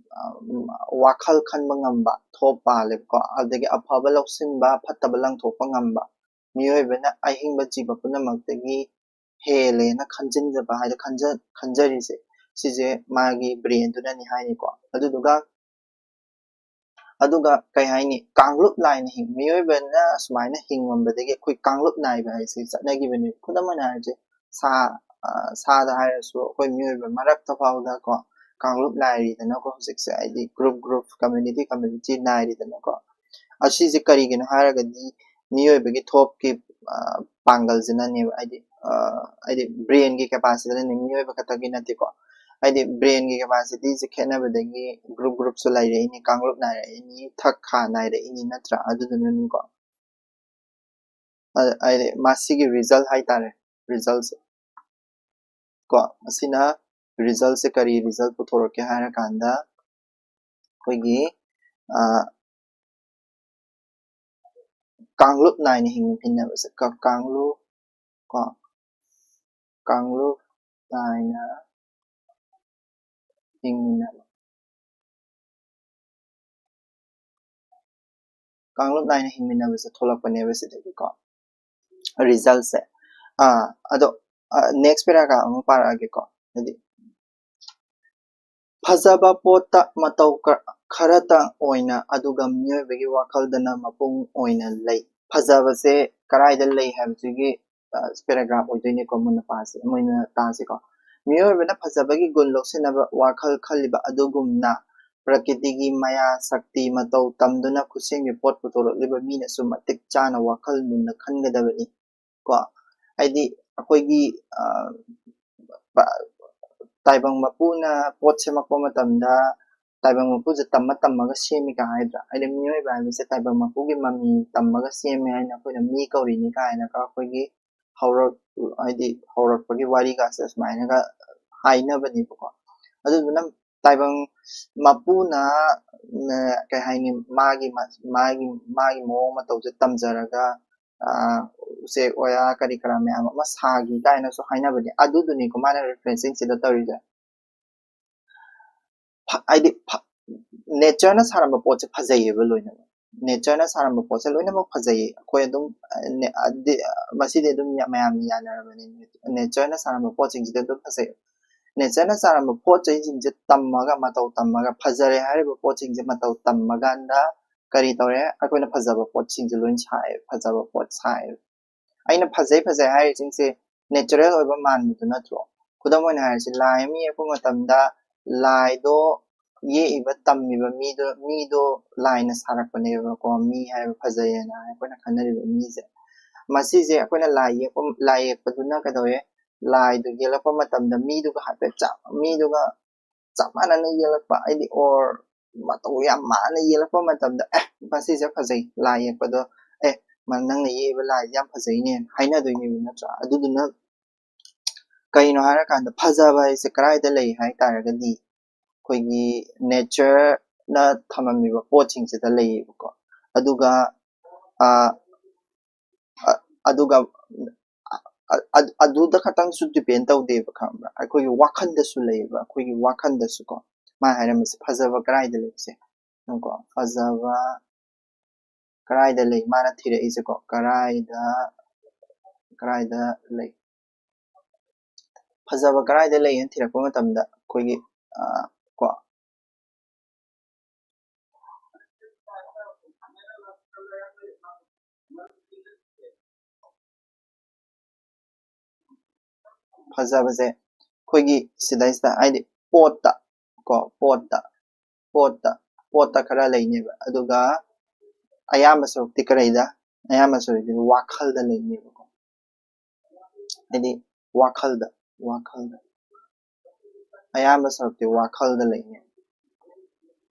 ꯋꯥꯈꯜ ꯈꯟꯕ ꯉꯝꯕ ꯊꯣꯞ ꯄꯥꯜꯂꯦꯕꯀꯣ꯫ ꯑꯗꯒꯤ ꯑꯐꯕ ꯂꯧꯁꯤꯟꯕ, ꯐꯠꯇꯕ ꯂꯪꯊꯣꯛꯄ ꯉꯝꯕ ꯃꯤꯑꯣꯏꯕꯅ ꯑꯍꯤꯡꯕ ꯖꯤꯕ ꯄꯨꯝꯅꯃꯛꯇꯒꯤ ꯍꯦꯜꯂꯦꯅ ꯈꯟꯖꯤꯟꯖꯕ ꯍꯥꯏꯗꯤ ꯈꯟꯖ-, ꯈꯟꯖꯔꯤꯁꯦ, ꯁꯤꯁꯦ ꯃꯥꯒꯤ ꯕ꯭ꯔꯦꯟꯗꯨꯅꯅꯤ ꯍꯥꯏꯅꯤꯀꯣ꯫ ꯑꯗꯨꯗꯨꯒ ꯑꯗꯨꯒ ꯀꯩ ꯍꯥꯏꯅꯤ, ꯀꯥꯡꯂꯨꯞ ꯅꯥꯏꯅ ꯍꯤꯡ-, ꯃꯤꯑꯣꯏꯕꯅ ꯁꯨꯃꯥꯏꯅ ꯍꯤꯡꯉꯝꯕꯗꯒꯤ ꯑꯩꯈꯣꯏ ꯀꯥꯡꯂꯨꯞ ꯅꯥꯏꯕ ꯍꯥꯏꯁꯦ ꯆꯠꯅꯈꯤꯕꯅꯦꯕ꯫ ꯈꯨꯗꯝ ꯑꯣꯏꯅ ꯍꯥꯏꯔꯁꯦ, ꯁꯥ, ꯑ, ꯁꯥꯗ ꯍꯥꯏꯔꯁꯨ ꯑꯩꯈꯣꯏ ꯃꯤꯑꯣꯏꯕ ꯃꯔꯛꯇ ꯐꯥꯎꯗ ꯀꯣ, ꯀꯥꯡꯂꯨꯞ ꯅꯥꯏꯔꯤꯗꯅꯀꯣ ꯍꯧꯖꯤꯛꯁꯦ, ꯍꯥꯏꯗꯤ ꯒ꯭ꯔꯨꯞ ꯒ꯭ꯔꯨꯞ, ꯀꯝꯃ꯭ꯌꯨꯅꯤꯇꯤ ꯀꯝꯃ꯭ꯌꯨꯅꯤꯇꯤ ꯅꯥꯏꯔꯤꯗꯅꯀꯣ꯫ ꯑꯁꯤꯁꯦ ꯀꯔꯤꯒꯤꯅꯣ ꯍꯥꯏꯔꯒꯗꯤ ꯃꯤꯑꯣꯏꯕꯒꯤ ꯊꯣꯞꯀꯤ, ꯑ, ꯄꯥꯡꯒꯜꯁꯤꯅꯅꯦꯕ, ꯍꯥꯏꯗꯤ, ꯑ, ꯍꯥꯏꯗꯤ ꯕ꯭ꯔꯦꯟꯒꯤ ꯀꯦꯄꯥꯁꯤꯇꯤꯅꯅꯦ, ꯃꯤꯑꯣꯏꯕ ꯈꯛꯇꯒꯤ ꯅꯠꯇꯦꯀꯣ꯫ ꯍꯥꯏꯗꯤ brainꯒꯤ capacityꯁꯦ ꯈꯦꯠꯅꯕꯗꯒꯤ group groupꯁꯨ ꯂꯩꯔꯛꯏꯅꯤ, ꯀꯥꯡꯂꯨꯞ ꯅꯥꯏꯔꯛꯏꯅꯤ, ꯊꯛ ꯈꯥ ꯅꯥꯏꯔꯛꯏꯅꯤ ꯅꯠꯇ꯭ꯔꯥ? ꯑꯗꯨꯗꯨꯅꯅꯤꯀꯣ꯫ ꯑ-, ꯍꯥꯏꯗꯤ ꯃꯁꯤꯒꯤ result ꯍꯥꯏꯇꯥꯔꯦ, resultꯁꯦ ꯀꯣ, ꯃꯁꯤꯅ resultꯁꯦ ꯀꯔꯤ result ꯄꯨꯊꯣꯔꯛꯀꯦ ꯍꯥꯏꯔꯀꯥꯟꯗ ꯑꯩꯈꯣꯏꯒꯤ ꯑ, ꯀꯥꯡꯂꯨꯞ ꯅꯥꯏꯅ ꯍꯤꯡꯃꯤꯟꯅꯕꯁꯦ ꯀ-, ꯀꯥꯡꯂꯨꯞ ꯀꯣ, ꯀꯥꯡꯂꯨꯞ ꯅꯥꯏꯅ ꯍꯤꯡꯃꯤꯟꯅꯕ, ꯀꯥꯡꯂꯨꯞ ꯅꯥꯏꯅ ꯍꯤꯡꯃꯤꯟꯅꯕꯁꯦ ꯊꯣꯛꯂꯛꯄꯅꯦꯕ ꯁꯤꯗꯒꯤꯀꯣ, resultꯁꯦ꯫ ꯑꯥ, ꯑꯗꯣ, ꯑ, next paragraph ꯑꯃ ꯄꯥꯔꯛꯑꯒꯦꯀꯣ꯫ ꯍꯥꯏꯗꯤ, ꯐꯖꯕ ꯄꯣꯠꯇ ꯃꯇꯧ ꯀ-, ꯈꯔꯇ ꯑꯣꯏꯅ, ꯑꯗꯨꯒ ꯃꯤꯑꯣꯏꯕꯒꯤ ꯋꯥꯈꯜꯗꯅ ꯃꯄꯨꯡ ꯑꯣꯏꯅ ꯂꯩ꯫ ꯐꯖꯕꯁꯦ ꯀꯗꯥꯏꯗ ꯂꯩ ꯍꯥꯏꯕꯁꯤꯒꯤ, ꯑ, paragraph ꯑꯣꯏꯗꯣꯏꯅꯦꯀꯣ, ꯃꯨꯟꯅ ꯄꯥꯁꯦ, ꯃꯨꯟꯅ ꯇꯥꯁꯤꯀꯣ꯫ ꯃꯤꯑꯣꯏꯕꯅ ꯐꯖꯕꯒꯤ ꯒꯨꯟ ꯂꯧꯁꯤꯟꯅꯕ ꯋꯥꯈꯜ ꯈꯜꯂꯤꯕ ꯑꯗꯨꯒꯨꯝꯅ, ꯄ꯭ꯔꯀꯤꯇꯤꯒꯤ ꯃꯌꯥ ꯁꯛꯇꯤ ꯃꯇꯧ ꯇꯝꯗꯨꯅ ꯈꯨꯠꯁꯦꯝꯒꯤ ꯄꯣꯠ ꯄꯨꯊꯣꯔꯛꯂꯤꯕ ꯃꯤꯅꯁꯨ ꯃꯇꯤꯛ ꯆꯥꯅ ꯋꯥꯈꯜ ꯃꯨꯟꯅ ꯈꯟꯒꯗꯕꯅꯤ꯫ ꯀꯣ, ꯍꯥꯏꯗꯤ ꯑꯩꯈꯣꯏꯒꯤ, ꯑ, ꯄ-, ꯇꯥꯏꯕꯪ ꯃꯄꯨꯅ ꯄꯣꯠ ꯁꯦꯝꯃꯛꯄ ꯃꯇꯝꯗ ꯇꯥꯏꯕꯪ ꯃꯄꯨꯁꯦ ꯇꯝꯃ ꯇꯝꯃꯒ ꯁꯦꯝꯃꯤ ꯀꯥꯏ ꯍꯥꯏꯗ꯭ꯔꯥ? ꯍꯥꯏꯗꯤ ꯃꯤꯑꯣꯏꯕ ꯍꯥꯏꯕꯁꯦ ꯇꯥꯏꯕꯪ ꯃꯄꯨꯒꯤ ꯃꯃꯤ ꯇꯝꯃꯒ ꯁꯦꯝꯃꯦ ꯍꯥꯏꯅ ꯑꯩꯈꯣꯏꯅ ꯃꯤ ꯀꯧꯔꯤꯅꯤ ꯀꯥꯏꯅꯒ ꯑꯩꯈꯣꯏꯒꯤ ꯍꯧꯔꯛ-, ꯍꯥꯏꯗꯤ ꯍꯧꯔꯛꯄꯒꯤ ꯋꯥꯔꯤꯒꯁꯦ ꯁꯨꯃꯥꯏꯅꯒ ꯍꯥꯏꯅꯕꯅꯦꯕꯀꯣ꯫ ꯑꯗꯨꯗꯨꯅ ꯇꯥꯏꯕꯪ ꯃꯄꯨꯅ, ꯅ, ꯀꯩ ꯍꯥꯏꯅꯤ, ꯃꯥꯒꯤ ꯃ-, ꯃꯥꯒꯤ, ꯃꯥꯒꯤ ꯃꯑꯣꯡ ꯃꯇꯧꯁꯦ ꯇꯝꯖꯔꯒ, ꯑ, ꯎꯆꯦꯛ ꯋꯥꯌꯥ ꯀꯔꯤ ꯀꯔꯥ ꯃꯌꯥꯝ ꯑꯃ ꯁꯥꯈꯤ ꯀꯥꯏꯅꯁꯨ ꯍꯥꯏꯅꯕꯅꯦ꯫ ꯑꯗꯨꯗꯨꯅꯤꯀꯣ ꯃꯥꯅ referencing ꯁꯤꯗ ꯇꯧꯔꯤꯁꯦ꯫ ꯐ-, ꯍꯥꯏꯗꯤ ꯐ-, natureꯅ ꯁꯥꯔꯝꯕ ꯄꯣꯠꯁꯦ ꯐꯖꯩꯌꯦꯕ ꯂꯣꯏꯅꯃꯛ꯫ Natureꯅ ꯁꯥꯔꯝꯕ ꯄꯣꯠꯁꯦ ꯂꯣꯏꯅꯃꯛ ꯐꯖꯩꯌꯦ꯫ ꯑꯩꯈꯣꯏ ꯑꯗꯨꯝ, ꯑ, ꯅꯦ-, ꯑꯗꯤ-, ꯑ, ꯃꯁꯤꯗꯤ ꯑꯗꯨꯝ ꯌꯥ-, ꯃꯌꯥꯝꯅ ꯌꯥꯅꯔꯕꯅꯤ꯫ Natureꯅ ꯁꯥꯔꯝꯕ ꯄꯣꯠꯁꯤꯡꯁꯤꯗꯤ ꯑꯗꯨꯝ ꯐꯖꯩ꯫ Natureꯅ ꯁꯥꯔꯝꯕ ꯄꯣꯠ ꯆꯩꯁꯤꯡꯁꯦ ꯇꯝꯃꯒ, ꯃꯇꯧ ꯇꯝꯃꯒ, ꯐꯖꯔꯦ ꯍꯥꯏꯔꯤꯕ ꯄꯣꯠꯁꯤꯡꯁꯦ ꯃꯇꯧ ꯇꯝꯃꯀꯥꯟꯗ ꯀꯔꯤ ꯇꯧꯔꯦ? ꯑꯩꯈꯣꯏꯅ ꯐꯖꯕ ꯄꯣꯠꯁꯤꯡꯁꯦ ꯂꯣꯏ ꯁꯥꯏꯌꯦ, ꯐꯖꯕ ꯄꯣꯠ ꯁꯥꯏꯌꯦ꯫ ꯑꯩꯅ ꯐꯖꯩ ꯐꯖꯩ ꯍꯥꯏꯔꯤꯁꯤꯡꯁꯦ natural ꯑꯣꯏꯕ ꯃꯥꯟꯕꯗꯨ ꯅꯠꯇ꯭ꯔꯣ? ꯈꯨꯗꯝ ꯑꯣꯏꯅ ꯍꯥꯏꯔꯁꯤ, ꯂꯥꯏ ꯑꯃ ꯌꯦꯛꯄ ꯃꯇꯝꯗ ꯂꯥꯏꯗꯣ ꯌꯦꯛꯏꯕ, ꯇꯝꯃꯤꯕ ꯃꯤꯗꯣ, ꯃꯤꯗꯣ ꯂꯥꯏꯅ ꯁꯥꯔꯛꯄꯅꯦꯕꯀꯣ, ꯃꯤ ꯍꯥꯏꯕ ꯐꯖꯩꯌꯦꯅ ꯑꯩꯈꯣꯏꯅ ꯈꯟꯅꯔꯤꯕ ꯃꯤꯁꯦ꯫ ꯃꯁꯤꯁꯦ ꯑꯩꯈꯣꯏꯅ ꯂꯥꯏ ꯌꯦꯛꯄ, ꯂꯥꯏ ꯌꯦꯛꯄꯗꯨꯅ ꯀꯩꯗꯧꯋꯦ? ꯂꯥꯏꯗꯨ ꯌꯦꯛꯂꯛꯄ ꯃꯇꯝꯗ ꯃꯤꯗꯨꯒ ꯍꯥꯏꯐꯦꯠ ꯆꯞ ꯃꯤꯗꯨꯒ ꯆꯞ ꯃꯥꯟꯅꯅ ꯌꯦꯛꯂꯛꯄ, ꯍꯥꯏꯗꯤ, or ꯃꯇꯧ ꯌꯥꯝ ꯃꯥꯟꯅ ꯌꯦꯛꯂꯛꯄ ꯃꯇꯝꯗ, "ꯑꯦ, ꯃꯁꯤꯁꯦ ꯐꯖꯩ, ꯂꯥꯏ ꯌꯦꯛꯄꯗꯣ, ꯑꯦ, ꯃ- ꯅꯪꯅ ꯌꯦꯛꯏꯕ ꯂꯥꯏꯁꯦ ꯌꯥꯝ ꯐꯖꯩꯅꯦ" ꯍꯥꯏꯅꯗꯣꯏꯅꯦꯕ, ꯅꯠꯇ꯭ꯔꯥ? ꯑꯗꯨꯗꯨꯅ ꯀꯩꯅꯣ ꯍꯥꯏꯔꯀꯥꯟꯗ, ꯐꯖꯕ ꯍꯥꯏꯁꯦ ꯀꯗꯥꯏꯗ ꯂꯩ ꯍꯥꯏ ꯇꯥꯔꯒꯗꯤ, ꯑꯩꯈꯣꯏꯒꯤ ꯅꯦꯆꯔꯅ ꯊꯝꯃꯝꯃꯤꯕ ꯄꯣꯠꯁꯤꯡꯁꯤꯗ ꯂꯩꯌꯦꯕꯀꯣ꯫ ꯑꯗꯨꯒ ꯑ, ꯑ, ꯑꯗꯨꯒ ꯑ, ꯑ, ꯑꯗꯨꯗ ꯈꯛꯇꯪꯁꯨ ꯗꯤꯄꯦꯟ ꯇꯧꯗꯦꯕ, ꯈꯪꯕ꯭ꯔꯥ? ꯑꯩꯈꯣꯏꯒꯤ ꯋꯥꯈꯜꯗꯁꯨ ꯂꯩꯌꯦꯕ, ꯑꯩꯈꯣꯏꯒꯤ ꯋꯥꯈꯜꯗꯁꯨ ꯀꯣ꯫ ꯃꯥꯅ ꯍꯥꯏꯔꯝꯃꯤꯁꯦ, ꯐꯖꯕ ꯀꯗꯥꯏꯗ ꯂꯩꯁꯦ? ꯀꯣ, ꯐꯖꯕ ꯀꯗꯥꯏꯗ ꯂꯩ? ꯃꯥꯅ ꯊꯤꯔꯛꯏꯁꯦ ꯀꯣ, ꯀꯗꯥꯏꯗ, ꯀꯗꯥꯏꯗ ꯂꯩ? ꯐꯖꯕ ꯀꯗꯥꯏꯗ ꯂꯩ ꯍꯥꯏꯅ ꯊꯤꯔꯛꯄ ꯃꯇꯝꯗ ꯑꯩꯈꯣꯏꯒꯤ, ꯑ, ꯀꯣ, ꯐꯖꯕꯁꯦ ꯑꯩꯈꯣꯏꯒꯤ ꯁꯤꯗꯩꯁꯤꯗ, ꯍꯥꯏꯗꯤ, ꯄꯣꯠꯇ ꯀꯣ, ꯄꯣꯠꯇ, ꯄꯣꯠꯇ, ꯄꯣꯠꯇ ꯈꯔ ꯂꯩꯅꯦꯕ꯫ ꯑꯗꯨꯒ ꯑꯌꯥꯝꯕ ꯁꯔꯨꯛꯇꯤ ꯀꯔꯤꯗ? ꯑꯌꯥꯝꯕ ꯁꯔꯨꯛꯇꯤ ꯋꯥꯈꯜꯗ ꯂꯩꯅꯦꯕꯀꯣ꯫ ꯍꯥꯏꯗꯤ, ꯋꯥꯈꯜꯗ, ꯋꯥꯈꯜꯗ꯫ ꯑꯌꯥꯝꯕ ꯁꯔꯨꯛꯇꯤ ꯋꯥꯈꯜꯗ ꯂꯩꯅꯦ꯫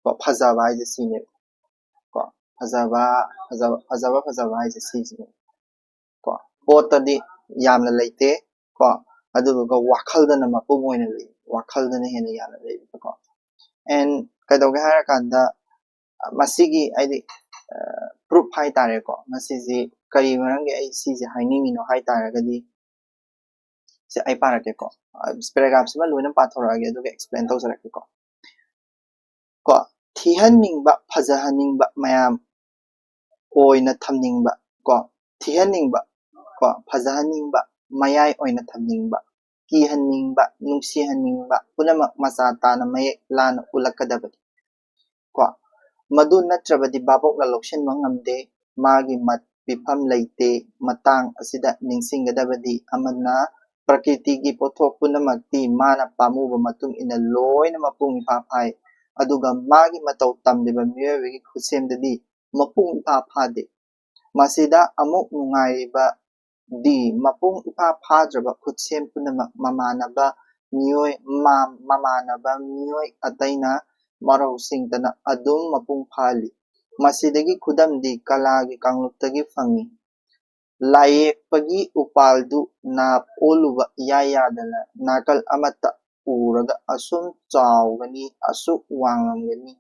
ꯀꯣ, ꯐꯖꯕ ꯍꯥꯏꯁꯦ ꯁꯤꯅꯦꯕ꯫ ꯀꯣ, ꯐꯖꯕ, ꯐꯖꯕ, ꯐꯖꯕ, ꯐꯖꯕ ꯍꯥꯏꯁꯦ ꯁꯤꯁꯤꯅꯦ꯫ ꯀꯣ, ꯄꯣꯠꯇꯗꯤ ꯌꯥꯝꯅ ꯂꯩꯇꯦ꯫ ꯀꯣ, ꯑꯗꯨꯗꯨꯒ ꯋꯥꯈꯜꯗꯅ ꯃꯄꯨꯡ ꯑꯣꯏꯅ ꯂꯩ, ꯋꯥꯈꯜꯗꯅ ꯍꯦꯟꯅ ꯌꯥꯝꯅ ꯂꯩꯕꯀꯣ꯫ And ꯀꯩꯗꯧꯒꯦ ꯍꯥꯏꯔꯀꯥꯟꯗ, ꯃꯁꯤꯒꯤ, ꯍꯥꯏꯗꯤ, ꯄ꯭ꯔꯨꯐ ꯍꯥꯏꯇꯥꯔꯦꯀꯣ, ꯃꯁꯤꯁꯤ ꯀꯔꯤ ꯃꯔꯝꯒꯤ ꯑꯩ ꯁꯤꯁꯦ ꯍꯥꯏꯅꯤꯡꯉꯤꯅꯣ ꯍꯥꯏ ꯇꯥꯔꯒꯗꯤ, ꯁꯦ ꯑꯩ ꯄꯥꯔꯛꯀꯦꯀꯣ꯫ ꯄꯦꯔꯥꯒ꯭ꯔꯥꯐꯁꯤꯃ ꯂꯣꯏꯅ ꯄꯥꯊꯣꯔꯛꯑꯒꯦ, ꯑꯗꯨꯒ ꯑꯦꯛꯁꯄ꯭ꯂꯦꯟ ꯇꯧꯖꯔꯛꯀꯦꯀꯣ꯫ ꯀꯣ, ꯊꯤꯍꯟꯅꯤꯡꯕ, ꯐꯖꯍꯟꯅꯤꯡꯕ ꯃꯌꯥꯝ ꯑꯣꯏꯅ ꯊꯝꯅꯤꯡꯕ, ꯀꯣ, ꯊꯤꯍꯟꯅꯤꯡꯕ, ꯀꯣ, ꯐꯖꯍꯟꯅꯤꯡꯕ, ꯃꯌꯥꯏ ꯑꯣꯏꯅ ꯊꯝꯅꯤꯡꯕ, ꯀꯤꯍꯟꯅꯤꯡꯕ, ꯅꯨꯡꯁꯤꯍꯟꯅꯤꯡꯕ ꯄꯨꯝꯅꯃꯛ ꯃꯆꯥ ꯇꯥꯅ ꯃꯌꯦꯛ ꯂꯥꯅ ꯎꯠꯂꯛꯀꯗꯕꯅꯤ꯫ ꯀꯣ, ꯃꯗꯨ ꯅꯠꯇ꯭ꯔꯕꯗꯤ ꯚꯥꯕꯣꯛꯅ ꯂꯧꯁꯤꯟꯕ ꯉꯝꯗꯦ꯫ ꯃꯥꯒꯤ ꯃꯠ-, ꯄꯤꯐꯝ ꯂꯩꯇꯦ꯫ ꯃꯇꯥꯡ ꯑꯁꯤꯗ ꯅꯤꯡꯁꯤꯡꯒꯗꯕꯗꯤ ꯑꯃꯅ, ꯄ꯭ꯔꯀ꯭ꯔꯤꯇꯤꯒꯤ ꯄꯣꯠꯊꯣꯛ ꯄꯨꯝꯅꯃꯛꯇꯤ ꯃꯥꯅ ꯄꯥꯝꯃꯨꯕ ꯃꯇꯨꯡ ꯏꯟꯅ ꯂꯣꯏꯅ ꯃꯄꯨꯡ ꯏꯐꯥ ꯐꯥꯏ꯫ ꯑꯗꯨꯒ ꯃꯥꯒꯤ ꯃꯇꯧ ꯇꯝꯂꯤꯕ ꯃꯤꯑꯣꯏꯕꯒꯤ ꯈꯨꯠꯁꯦꯝꯗꯗꯤ ꯃꯄꯨꯡ ꯏꯐꯥ ꯐꯥꯗꯦ꯫ ꯃꯁꯤꯗ ꯑꯃꯨꯛ ꯅꯨꯡꯉꯥꯏꯔꯤꯕ ꯗꯤ ꯃꯄꯨꯡ ꯏꯐꯥ ꯐꯥꯗ꯭ꯔꯕ ꯈꯨꯠꯁꯦꯝ ꯄꯨꯝꯅꯃꯛ ꯃꯃꯥꯟꯅꯕ ꯃꯤꯑꯣꯏ ꯃꯥ- ꯃꯃꯥꯟꯅꯕ ꯃꯤꯑꯣꯏ ꯑꯇꯩꯅ ꯃꯔꯧ ꯁꯤꯡꯗꯅ ꯑꯗꯨꯝ ꯃꯄꯨꯡ ꯐꯥꯍꯜꯂꯤ꯫ ꯃꯁꯤꯗꯒꯤ ꯈꯨꯗꯝꯗꯤ ꯀꯂꯥꯒꯤ ꯀꯥꯡꯂꯨꯞꯇꯒꯤ ꯐꯪꯏ꯫ ꯂꯥꯏꯌꯦꯛꯄꯒꯤ ꯎꯄꯥꯜꯗꯨ ꯅꯥꯞ ꯑꯣꯜꯂꯨꯕ ꯏꯌꯥ ꯌꯥꯗꯅ ꯅꯥꯀꯜ ꯑꯃꯠꯇ ꯎꯔꯒ ꯑꯁꯨꯝ ꯆꯥꯎꯒꯅꯤ, ꯑꯁꯨꯛ ꯋꯥꯡꯂꯝꯒꯅꯤ,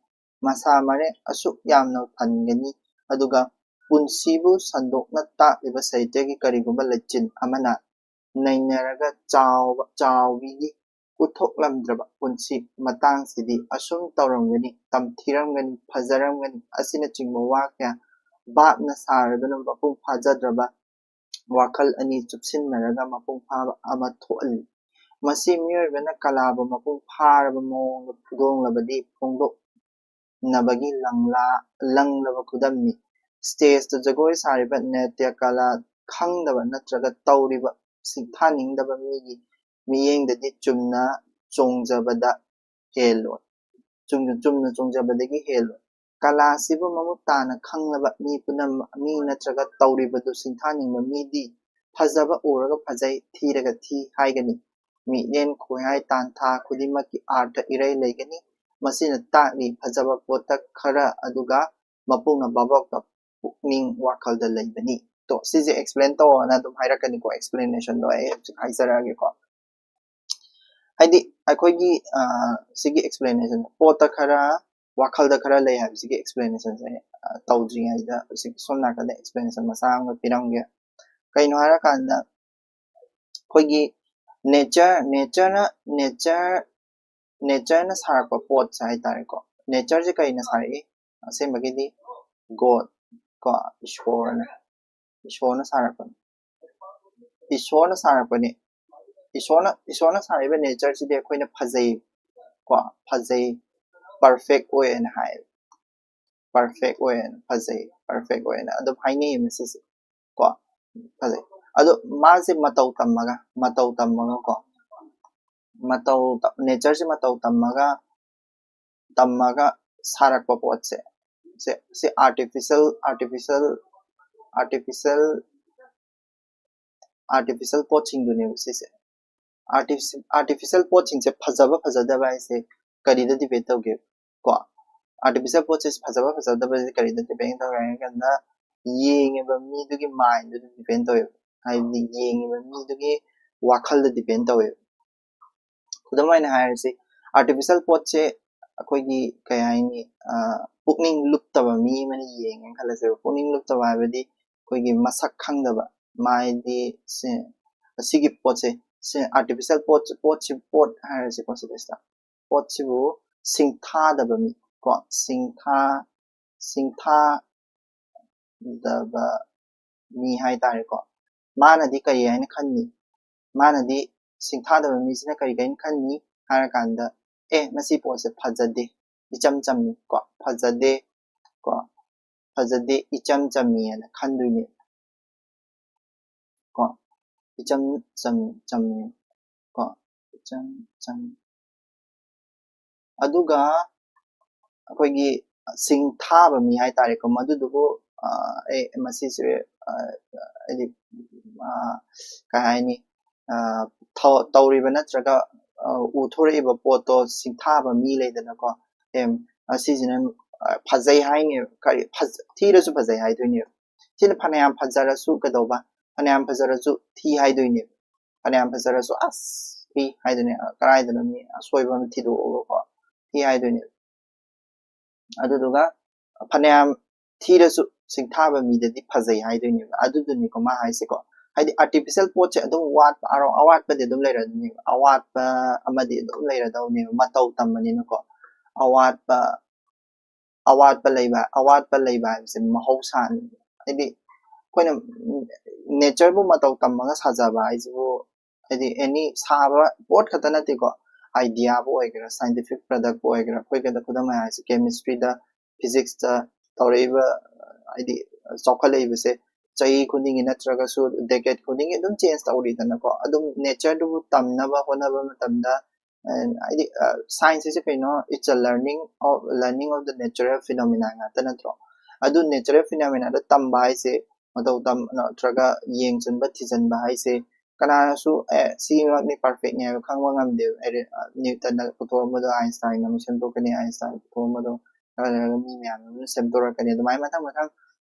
ꯃꯁꯥ ꯃꯔꯦꯡ ꯑꯁꯨꯛ ꯌꯥꯝꯅ ꯐꯟꯒꯅꯤ, ꯑꯗꯨꯒ ꯄꯨꯟꯁꯤꯕꯨ ꯁꯟꯗꯣꯛꯅ ꯇꯥꯛꯂꯤꯕ ꯁꯥꯍꯤꯇ꯭ꯌꯒꯤ ꯀꯔꯤꯒꯨꯝꯕ ꯂꯩꯆꯤꯟ ꯑꯃꯅ ꯅꯩꯅꯔꯒ ꯆꯥꯎꯕ ꯆꯥꯎꯕꯤꯒꯤ ꯎꯠꯊꯣꯛꯂꯝꯗ꯭ꯔꯕ ꯄꯨꯟꯁꯤ ꯃꯇꯥꯡꯁꯤꯗꯤ ꯑꯁꯨꯝ ꯇꯧꯔꯝꯒꯅꯤ, ꯇꯝꯊꯤꯔꯝꯒꯅꯤ, ꯐꯖꯔꯝꯒꯅꯤ ꯑꯁꯤꯅꯆꯤꯡꯕ ꯋꯥ ꯀꯌꯥ ꯚꯥꯞꯅ ꯁꯥꯔꯗꯨꯅ ꯃꯄꯨꯡ ꯐꯥꯖꯗ꯭ꯔꯕ ꯋꯥꯈꯜ ꯑꯅꯤ ꯆꯨꯞꯁꯤꯟꯅꯔꯒ ꯃꯄꯨꯡ ꯐꯥꯕ ꯑꯃ ꯊꯣꯛꯍꯜꯂꯤ꯫ ꯃꯁꯤ ꯃꯤꯑꯣꯏꯕꯅ ꯀꯂꯥꯕꯨ ꯃꯄꯨꯡ ꯐꯥꯔꯕ ꯃꯑꯣꯡꯗ ꯐꯣꯡꯗꯣꯛꯂꯕꯗꯤ ꯐꯣꯡꯗꯣꯛꯅꯕꯒꯤ ꯂꯪꯂꯥ ꯂꯪꯂꯕ ꯈꯨꯗꯝꯅꯤ꯫ ꯁ꯭ꯇꯦꯖꯇ ꯖꯒꯣꯏ ꯁꯥꯔꯤꯕ ꯅꯥꯇ꯭ꯌ ꯀꯂꯥ ꯈꯪꯗꯕ ꯅꯠꯇ꯭ꯔꯒ ꯇꯧꯔꯤꯕ ꯁꯤꯡꯊꯥꯅꯤꯡꯗꯕ ꯃꯤꯒꯤ ꯃꯤꯠꯌꯦꯡꯗꯗꯤ ꯆꯨꯝꯅ ꯆꯣꯡꯖꯕꯗ ꯍꯦꯜꯂꯣꯏ꯫ ꯆꯨꯝꯅ ꯆꯨꯝꯅ ꯆꯣꯡꯖꯕꯗꯒꯤ ꯍꯦꯜꯂꯣꯏ꯫ ꯀꯂꯥꯁꯤꯕꯨ ꯃꯃꯨꯠ ꯇꯥꯅ ꯈꯪꯂꯕ ꯃꯤ ꯄꯨꯝꯅꯃꯛ, ꯃꯤ ꯅꯠꯇ꯭ꯔꯒ ꯇꯧꯔꯤꯕꯗꯨ ꯁꯤꯡꯊꯥꯅꯤꯡꯕ ꯃꯤꯗꯤ ꯐꯖꯕ ꯎꯔꯒ ꯐꯖꯩ, ꯊꯤꯔꯒ ꯊꯤ ꯍꯥꯏꯒꯅꯤ꯫ ꯃꯤꯠꯌꯦꯡ, ꯈꯨꯍꯥꯏ, ꯇꯥꯟꯊꯥ ꯈꯨꯗꯤꯡꯃꯛꯀꯤ ꯑꯥꯔꯊ ꯏꯔꯩ ꯂꯩꯒꯅꯤ꯫ ꯃꯁꯤꯅ ꯇꯥꯛꯂꯤ ꯐꯖꯕ ꯄꯣꯠꯇ ꯈꯔ ꯑꯗꯨꯒ ꯃꯄꯨꯡꯅ ꯚꯥꯕꯣꯛꯇ ꯄꯨꯛꯅꯤꯡ ꯋꯥꯈꯜꯗ ꯂꯩꯕꯅꯤ꯫ ꯇꯣ, ꯁꯤꯁꯦ ꯑꯦꯛꯁꯄ꯭ꯂꯦꯟ ꯇꯧꯑꯣꯅ ꯑꯗꯨꯝ ꯍꯥꯏꯔꯛꯀꯅꯤꯀꯣ꯫ ꯑꯦꯛꯁꯄ꯭ꯂꯦꯅꯦꯁꯟꯗꯣ ꯑꯩ ꯍꯧꯖꯤꯛ ꯍꯥꯏꯖꯔꯛꯑꯒꯦꯀꯣ꯫ ꯍꯥꯏꯗꯤ ꯑꯩꯈꯣꯏꯒꯤ ꯑ, ꯁꯤꯒꯤ ꯑꯦꯛꯁꯄ꯭ꯂꯦꯅꯦꯁꯟ, ꯄꯣꯠꯇ ꯈꯔ ꯋꯥꯈꯜꯗ ꯈꯔ ꯂꯩ ꯍꯥꯏꯕꯁꯤꯒꯤ ꯑꯦꯛꯁꯄ꯭ꯂꯦꯅꯦꯁꯟꯁꯦ ꯑ, ꯇꯧꯗ꯭ꯔꯤꯉꯩꯗ ꯍꯧꯖꯤꯛ ꯁꯣꯝ ꯅꯥꯀꯟꯗ ꯑꯦꯛꯁꯄ꯭ꯂꯦꯅꯦꯁꯟ ꯃꯆꯥ ꯑꯃꯒ ꯄꯤꯔꯝꯒꯦ꯫ ꯀꯩꯅꯣ ꯍꯥꯏꯔꯀꯥꯟꯗ ꯑꯩꯈꯣꯏꯒꯤ ꯅꯦꯆꯔ ꯅꯦꯆꯔꯅ ꯅꯦꯆꯔ ꯅꯦꯆꯔꯅ ꯁꯥꯔꯛꯄ ꯄꯣꯠꯁꯦ ꯍꯥꯏꯇꯥꯔꯦꯀꯣ꯫ ꯅꯦꯆꯔꯁꯦ ꯀꯩꯅ ꯁꯥꯔꯛꯏ? ꯑꯁꯦꯡꯕꯒꯤꯗꯤ ꯒꯣꯗ ꯀꯣ, ꯏꯁꯣꯔꯅ ꯏꯁꯣꯔꯅ ꯁꯥꯔꯛꯄꯅꯤ꯫ ꯏꯁꯣꯔꯅ ꯁꯥꯔꯛꯄꯅꯤ꯫ ꯏꯁꯣꯔꯅ ꯏꯁꯣꯔꯅ ꯁꯥꯔꯛꯏꯕ ꯅꯦꯆꯔꯁꯤꯗꯤ ꯑꯩꯈꯣꯏꯅ ꯐꯖꯩ ꯀꯣ, ꯐꯖꯩ, ꯄꯔꯐꯦꯛ ꯑꯣꯏꯌꯦꯅ ꯍꯥꯏ꯫ ꯄꯔꯐꯦꯛ ꯑꯣꯏꯌꯦꯅ, ꯐꯖꯩ, ꯄꯔꯐꯦꯛ ꯑꯣꯏꯌꯦꯅ ꯑꯗꯨꯝ ꯍꯥꯏꯅꯩꯌꯦ ꯃꯁꯤꯁꯦ ꯀꯣ꯫ ꯐꯖꯩ꯫ ꯑꯗꯣ ꯃꯥꯁꯦ ꯃꯇꯧ ꯇꯝꯃꯒ ꯃꯇꯧ ꯇꯝꯃꯒ ꯀꯣ, ꯃꯇꯧ ꯅꯦꯆꯔꯁꯦ ꯃꯇꯧ ꯇꯝꯃꯒ ꯇꯝꯃꯒ ꯁꯥꯔꯛꯄ ꯄꯣꯠꯁꯦ, ꯁꯦ ꯁꯤ ꯑꯥꯔꯇꯤꯐꯤꯁꯦꯜ ꯑꯥꯔꯇꯤꯐꯤꯁꯦꯜ ꯑꯥꯔꯇꯤꯐꯤꯁꯦꯜ ꯑꯥꯔꯇꯤꯐꯤꯁꯦꯜ ꯄꯣꯠꯁꯤꯡꯗꯨꯅꯦꯕ ꯁꯤꯁꯦ꯫ ꯑꯥꯔꯇꯤꯐꯤꯁꯦꯜ ꯄꯣꯠꯁꯤꯡꯁꯦ ꯐꯖꯕ ꯐꯖꯗꯕ ꯍꯥꯏꯁꯦ ꯀꯔꯤꯗ ꯗꯤꯄꯦꯟ ꯇꯧꯒꯦ? ꯀꯣ, ꯑꯥꯔꯇꯤꯐꯤꯁꯤꯌꯦꯜ ꯄꯣꯠꯁꯦ ꯐꯖꯕ ꯐꯖꯗꯕꯁꯦ ꯀꯔꯤꯗ ꯗꯤꯄꯦꯟ ꯇꯧꯒꯦ ꯍꯥꯏꯔ ꯀꯥꯟꯗ, ꯌꯦꯡꯉꯤꯕ ꯃꯤꯗꯨꯒꯤ ꯃꯥꯏꯟꯗꯨꯗ ꯗꯤꯄꯦꯟ ꯇꯧꯋꯦꯕ꯫ ꯍꯥꯏꯗꯤ ꯌꯦꯡꯉꯤꯕ ꯃꯤꯗꯨꯒꯤ ꯋꯥꯈꯜꯗ ꯗꯤꯄꯦꯟ ꯇꯧꯋꯦꯕ꯫ ꯈꯨꯗꯝ ꯑꯣꯏꯅ ꯍꯥꯏꯔꯁꯤ, ꯑꯥꯔꯇꯤꯐꯤꯁꯤꯌꯦꯜ ꯄꯣꯠꯁꯦ ꯑꯩꯈꯣꯏꯒꯤ ꯀꯩ ꯍꯥꯏꯅꯤ, ꯄꯨꯛꯅꯤꯡ ꯂꯨꯞꯇꯕ ꯃꯤ ꯑꯃꯅ ꯌꯦꯡꯉꯦꯅ ꯈꯜꯂꯁꯦꯕ꯫ ꯄꯨꯛꯅꯤꯡ ꯂꯨꯞꯇꯕ ꯍꯥꯏꯕꯗꯤ ꯑꯩꯈꯣꯏꯒꯤ ꯃꯁꯛ ꯈꯪꯗꯕ, ꯃꯥꯏꯗꯤ ꯁꯤ, ꯑꯁꯤꯒꯤ ꯄꯣꯠꯁꯦ, ꯁꯤ ꯑꯥꯔꯇꯤꯐꯤꯁꯤꯌꯦꯜ ꯄꯣꯠ, ꯄꯣꯠꯁꯤ, ꯄꯣꯠ ꯍꯥꯏꯔꯁꯤꯀꯣ ꯁꯤꯗꯩꯁꯤꯗ꯫ ꯄꯣꯠꯁꯤꯕꯨ ꯁꯤꯡꯊꯥꯗꯕ ꯃꯤ ꯀꯣ, ꯁꯤꯡꯊꯥ-, ꯁꯤꯡꯊꯥꯗꯕ ꯃꯤ ꯍꯥꯏꯇꯥꯔꯦꯀꯣ꯫ ꯃꯥꯅꯗꯤ ꯀꯔꯤ ꯍꯥꯏꯅ ꯈꯟꯅꯤ? ꯃꯥꯅꯗꯤ, ꯁꯤꯡꯊꯥꯗꯕ ꯃꯤꯁꯤꯅ ꯀꯔꯤ ꯍꯥꯏꯅ ꯈꯟꯅꯤ ꯍꯥꯏꯔꯀꯥꯟꯗ, "ꯑꯦ, ꯃꯁꯤ ꯄꯣꯠꯁꯦ ꯐꯖꯗꯦ, ꯏꯆꯝ ꯆꯝꯃꯤ" ꯀꯣ, "ꯐꯖꯗꯦ" ꯀꯣ, "ꯐꯖꯗꯦ, ꯏꯆꯝ ꯆꯝꯃꯤ" ꯍꯥꯏꯅ ꯈꯟꯗꯣꯏꯅꯦ ꯀꯣ꯫ "ꯏꯆꯝ ꯆꯝ-, ꯆꯝꯃꯤ" ꯀꯣ, "ꯏꯆꯝ ꯆꯝꯃꯤ"꯫ ꯑꯗꯨꯒ ꯑꯩꯈꯣꯏꯒꯤ ꯁꯤꯡꯊꯥꯕ ꯃꯤ ꯍꯥꯏꯇꯥꯔꯦꯀꯣ, ꯃꯗꯨꯗꯨꯕꯨ, ꯑ, "ꯑꯦ, ꯃꯁꯤꯁꯦ, ꯑ, ꯍꯥꯏꯗꯤ, ꯑ, ꯀꯩ ꯍꯥꯏꯅꯤ, ꯑ, ꯊ-, ꯇꯧꯔꯤꯕ ꯅꯠꯇ꯭ꯔꯒ, ꯑ, ꯎꯊꯣꯔꯛꯏꯕ ꯄꯣꯠꯇꯣ ꯁꯤꯡꯊꯥꯕ ꯃꯤ ꯂꯩꯗꯅꯀꯣ, "ꯑꯦ, ꯑꯁꯤꯁꯤꯅ, ꯑ, ꯐꯖꯩ" ꯍꯥꯏꯅꯦꯕ꯫ ꯀꯔꯤ ꯐꯖ-, ꯊꯤꯔꯁꯨ ꯐꯖꯩ ꯍꯥꯏꯗꯣꯏꯅꯦꯕ꯫ ꯁꯤꯅ ꯐꯅꯌꯥꯝ ꯐꯖꯔꯁꯨ ꯀꯩꯗꯧꯕ? ꯐꯅꯌꯥꯝ ꯐꯖꯔꯁꯨ ꯊꯤ ꯍꯥꯏꯗꯣꯏꯅꯦꯕ꯫ ꯐꯅꯌꯥꯝ ꯐꯖꯔꯁꯨ "ꯑꯁ, ꯊꯤ" ꯍꯥꯏꯗꯣꯏꯅꯦ꯫ ꯀꯗꯥꯏꯗꯅꯣ ꯃꯤ ꯑꯁꯣꯏꯕ ꯑꯃ ꯊꯤꯗꯣꯛꯑꯒꯀꯣ, "ꯊꯤ" ꯍꯥꯏꯗꯣꯏꯅꯦꯕ꯫ ꯑꯗꯨꯗꯨꯒ ꯐꯅꯌꯥꯝ ꯊꯤꯔꯁꯨ ꯁꯤꯡꯊꯥꯕ ꯃꯤꯗꯗꯤ ꯐꯖꯩ ꯍꯥꯏꯗꯣꯏꯅꯦꯕ꯫ ꯑꯗꯨꯗꯨꯅꯤꯀꯣ ꯃꯥ ꯍꯥꯏꯁꯦꯀꯣ꯫ ꯍꯥꯏꯗꯤ ꯑꯥꯔꯇꯤꯐꯤꯁꯤꯌꯦꯜ ꯄꯣꯠꯁꯦ ꯑꯗꯨꯝ ꯋꯥꯠꯄ, ꯑꯔ-, ꯑꯋꯥꯠꯄꯗꯤ ꯑꯗꯨꯝ ꯂꯩꯔꯗꯣꯏꯅꯦꯕ꯫ ꯑꯋꯥꯠꯄ ꯑꯃꯗꯤ ꯑꯗꯨꯝ ꯂꯩꯔꯗꯧꯅꯦꯕ, ꯃꯇꯧ ꯇꯝꯕꯅꯤꯅꯀꯣ꯫ ꯑꯋꯥꯠꯄ, ꯑꯋꯥꯠꯄ ꯂꯩꯕ, ꯑꯋꯥꯠꯄ ꯂꯩꯕ ꯍꯥꯏꯕꯁꯦ ꯃꯍꯧꯁꯥꯅꯤ꯫ ꯍꯥꯏꯗꯤ ꯑꯩꯈꯣꯏꯅ ꯅꯦꯆꯔꯕꯨ ꯃꯇꯧ ꯇꯝꯃꯒ ꯁꯥꯖꯕ ꯍꯥꯏꯁꯤꯕꯨ, ꯍꯥꯏꯗꯤ ꯑꯦꯅꯤ ꯁꯥꯕ ꯄꯣꯠ ꯈꯛꯇ ꯅꯠꯇꯦꯀꯣ, ꯑꯥꯏꯗꯤꯌꯥꯕꯨ ꯑꯣꯏꯒꯦꯔꯥ, ꯁꯥꯏꯟꯇꯤꯐꯤꯛ ꯄ꯭ꯔꯗꯛꯄꯨ ꯑꯣꯏꯒꯦꯔꯥ, ꯑꯩꯈꯣꯏ ꯈꯨꯗꯝ ꯑꯣꯏꯅ ꯍꯥꯏꯔꯁꯤ, ꯀꯦꯃꯤꯁꯇ꯭ꯔꯤꯗ, ꯐꯤꯖꯤꯛꯁꯇ ꯇꯧꯔꯛꯏꯕ, ꯍꯥꯏꯗꯤ ꯆꯥꯎꯈꯠꯂꯛꯏꯕꯁꯦ ꯆꯍꯤ ꯈꯨꯗꯤꯡꯒꯤ ꯅꯠꯇ꯭ꯔꯒꯁꯨ ꯗꯦꯀꯦꯠ ꯈꯨꯗꯤꯡꯒꯤ ꯑꯗꯨꯝ ꯆꯦꯟꯖ ꯇꯧꯔꯤꯗꯅꯀꯣ꯫ ꯑꯗꯨꯝ ꯅꯦꯆꯔꯗꯨꯕꯨ ꯇꯝꯅꯕ ꯍꯣꯠꯅꯕ ꯃꯇꯝꯗ, ꯑ, ꯍꯥꯏꯗꯤ, ꯑ, ꯁꯥꯏꯟꯁ ꯍꯥꯏꯁꯦ ꯀꯩꯅꯣ? It's a learning of, learning of the natural phenomena ꯉꯥꯛꯇ ꯅꯠꯇ꯭ꯔꯣ? ꯑꯗꯨ ꯅꯦꯆꯔꯦꯜ ꯐꯤꯅꯣꯃꯤꯅꯥꯗ ꯇꯝꯕ ꯍꯥꯏꯁꯦ ꯃꯇꯧ ꯇꯝ ꯅꯠꯇ꯭ꯔꯒ ꯌꯦꯡ ꯆꯟꯕ ꯊꯤꯖꯤꯟꯕ ꯍꯥꯏꯁꯦ ꯀꯅꯥꯅꯁꯨ ꯑꯦ ꯁꯤꯃꯛꯅꯤ ꯄꯔꯐꯦꯛꯅꯤ ꯍꯥꯏꯕ ꯈꯪꯕ ꯉꯝꯗꯦꯕ꯫ ꯍꯥꯏꯗꯤ ꯅ꯭ꯌꯨꯇꯟꯅ ꯄꯨꯊꯣꯛꯑꯝꯕꯗꯣ ꯑꯥꯏꯟꯁꯇꯥꯏꯟꯅ ꯑꯃꯨꯛ ꯁꯦꯝꯗꯣꯛꯀꯅꯤ, ꯑꯥꯏꯟꯁꯇꯥꯏꯟ ꯄꯨꯊꯣꯛꯑꯝꯕꯗꯣ ꯅꯠꯇ꯭ꯔꯒ ꯃꯤ ꯃꯌꯥꯝ ꯑꯃꯅ ꯁꯦꯝꯗꯣꯔꯛꯀꯅꯤ, ꯑꯗꯨꯃꯥꯏꯅ ꯃꯊꯪ ꯃꯊꯪ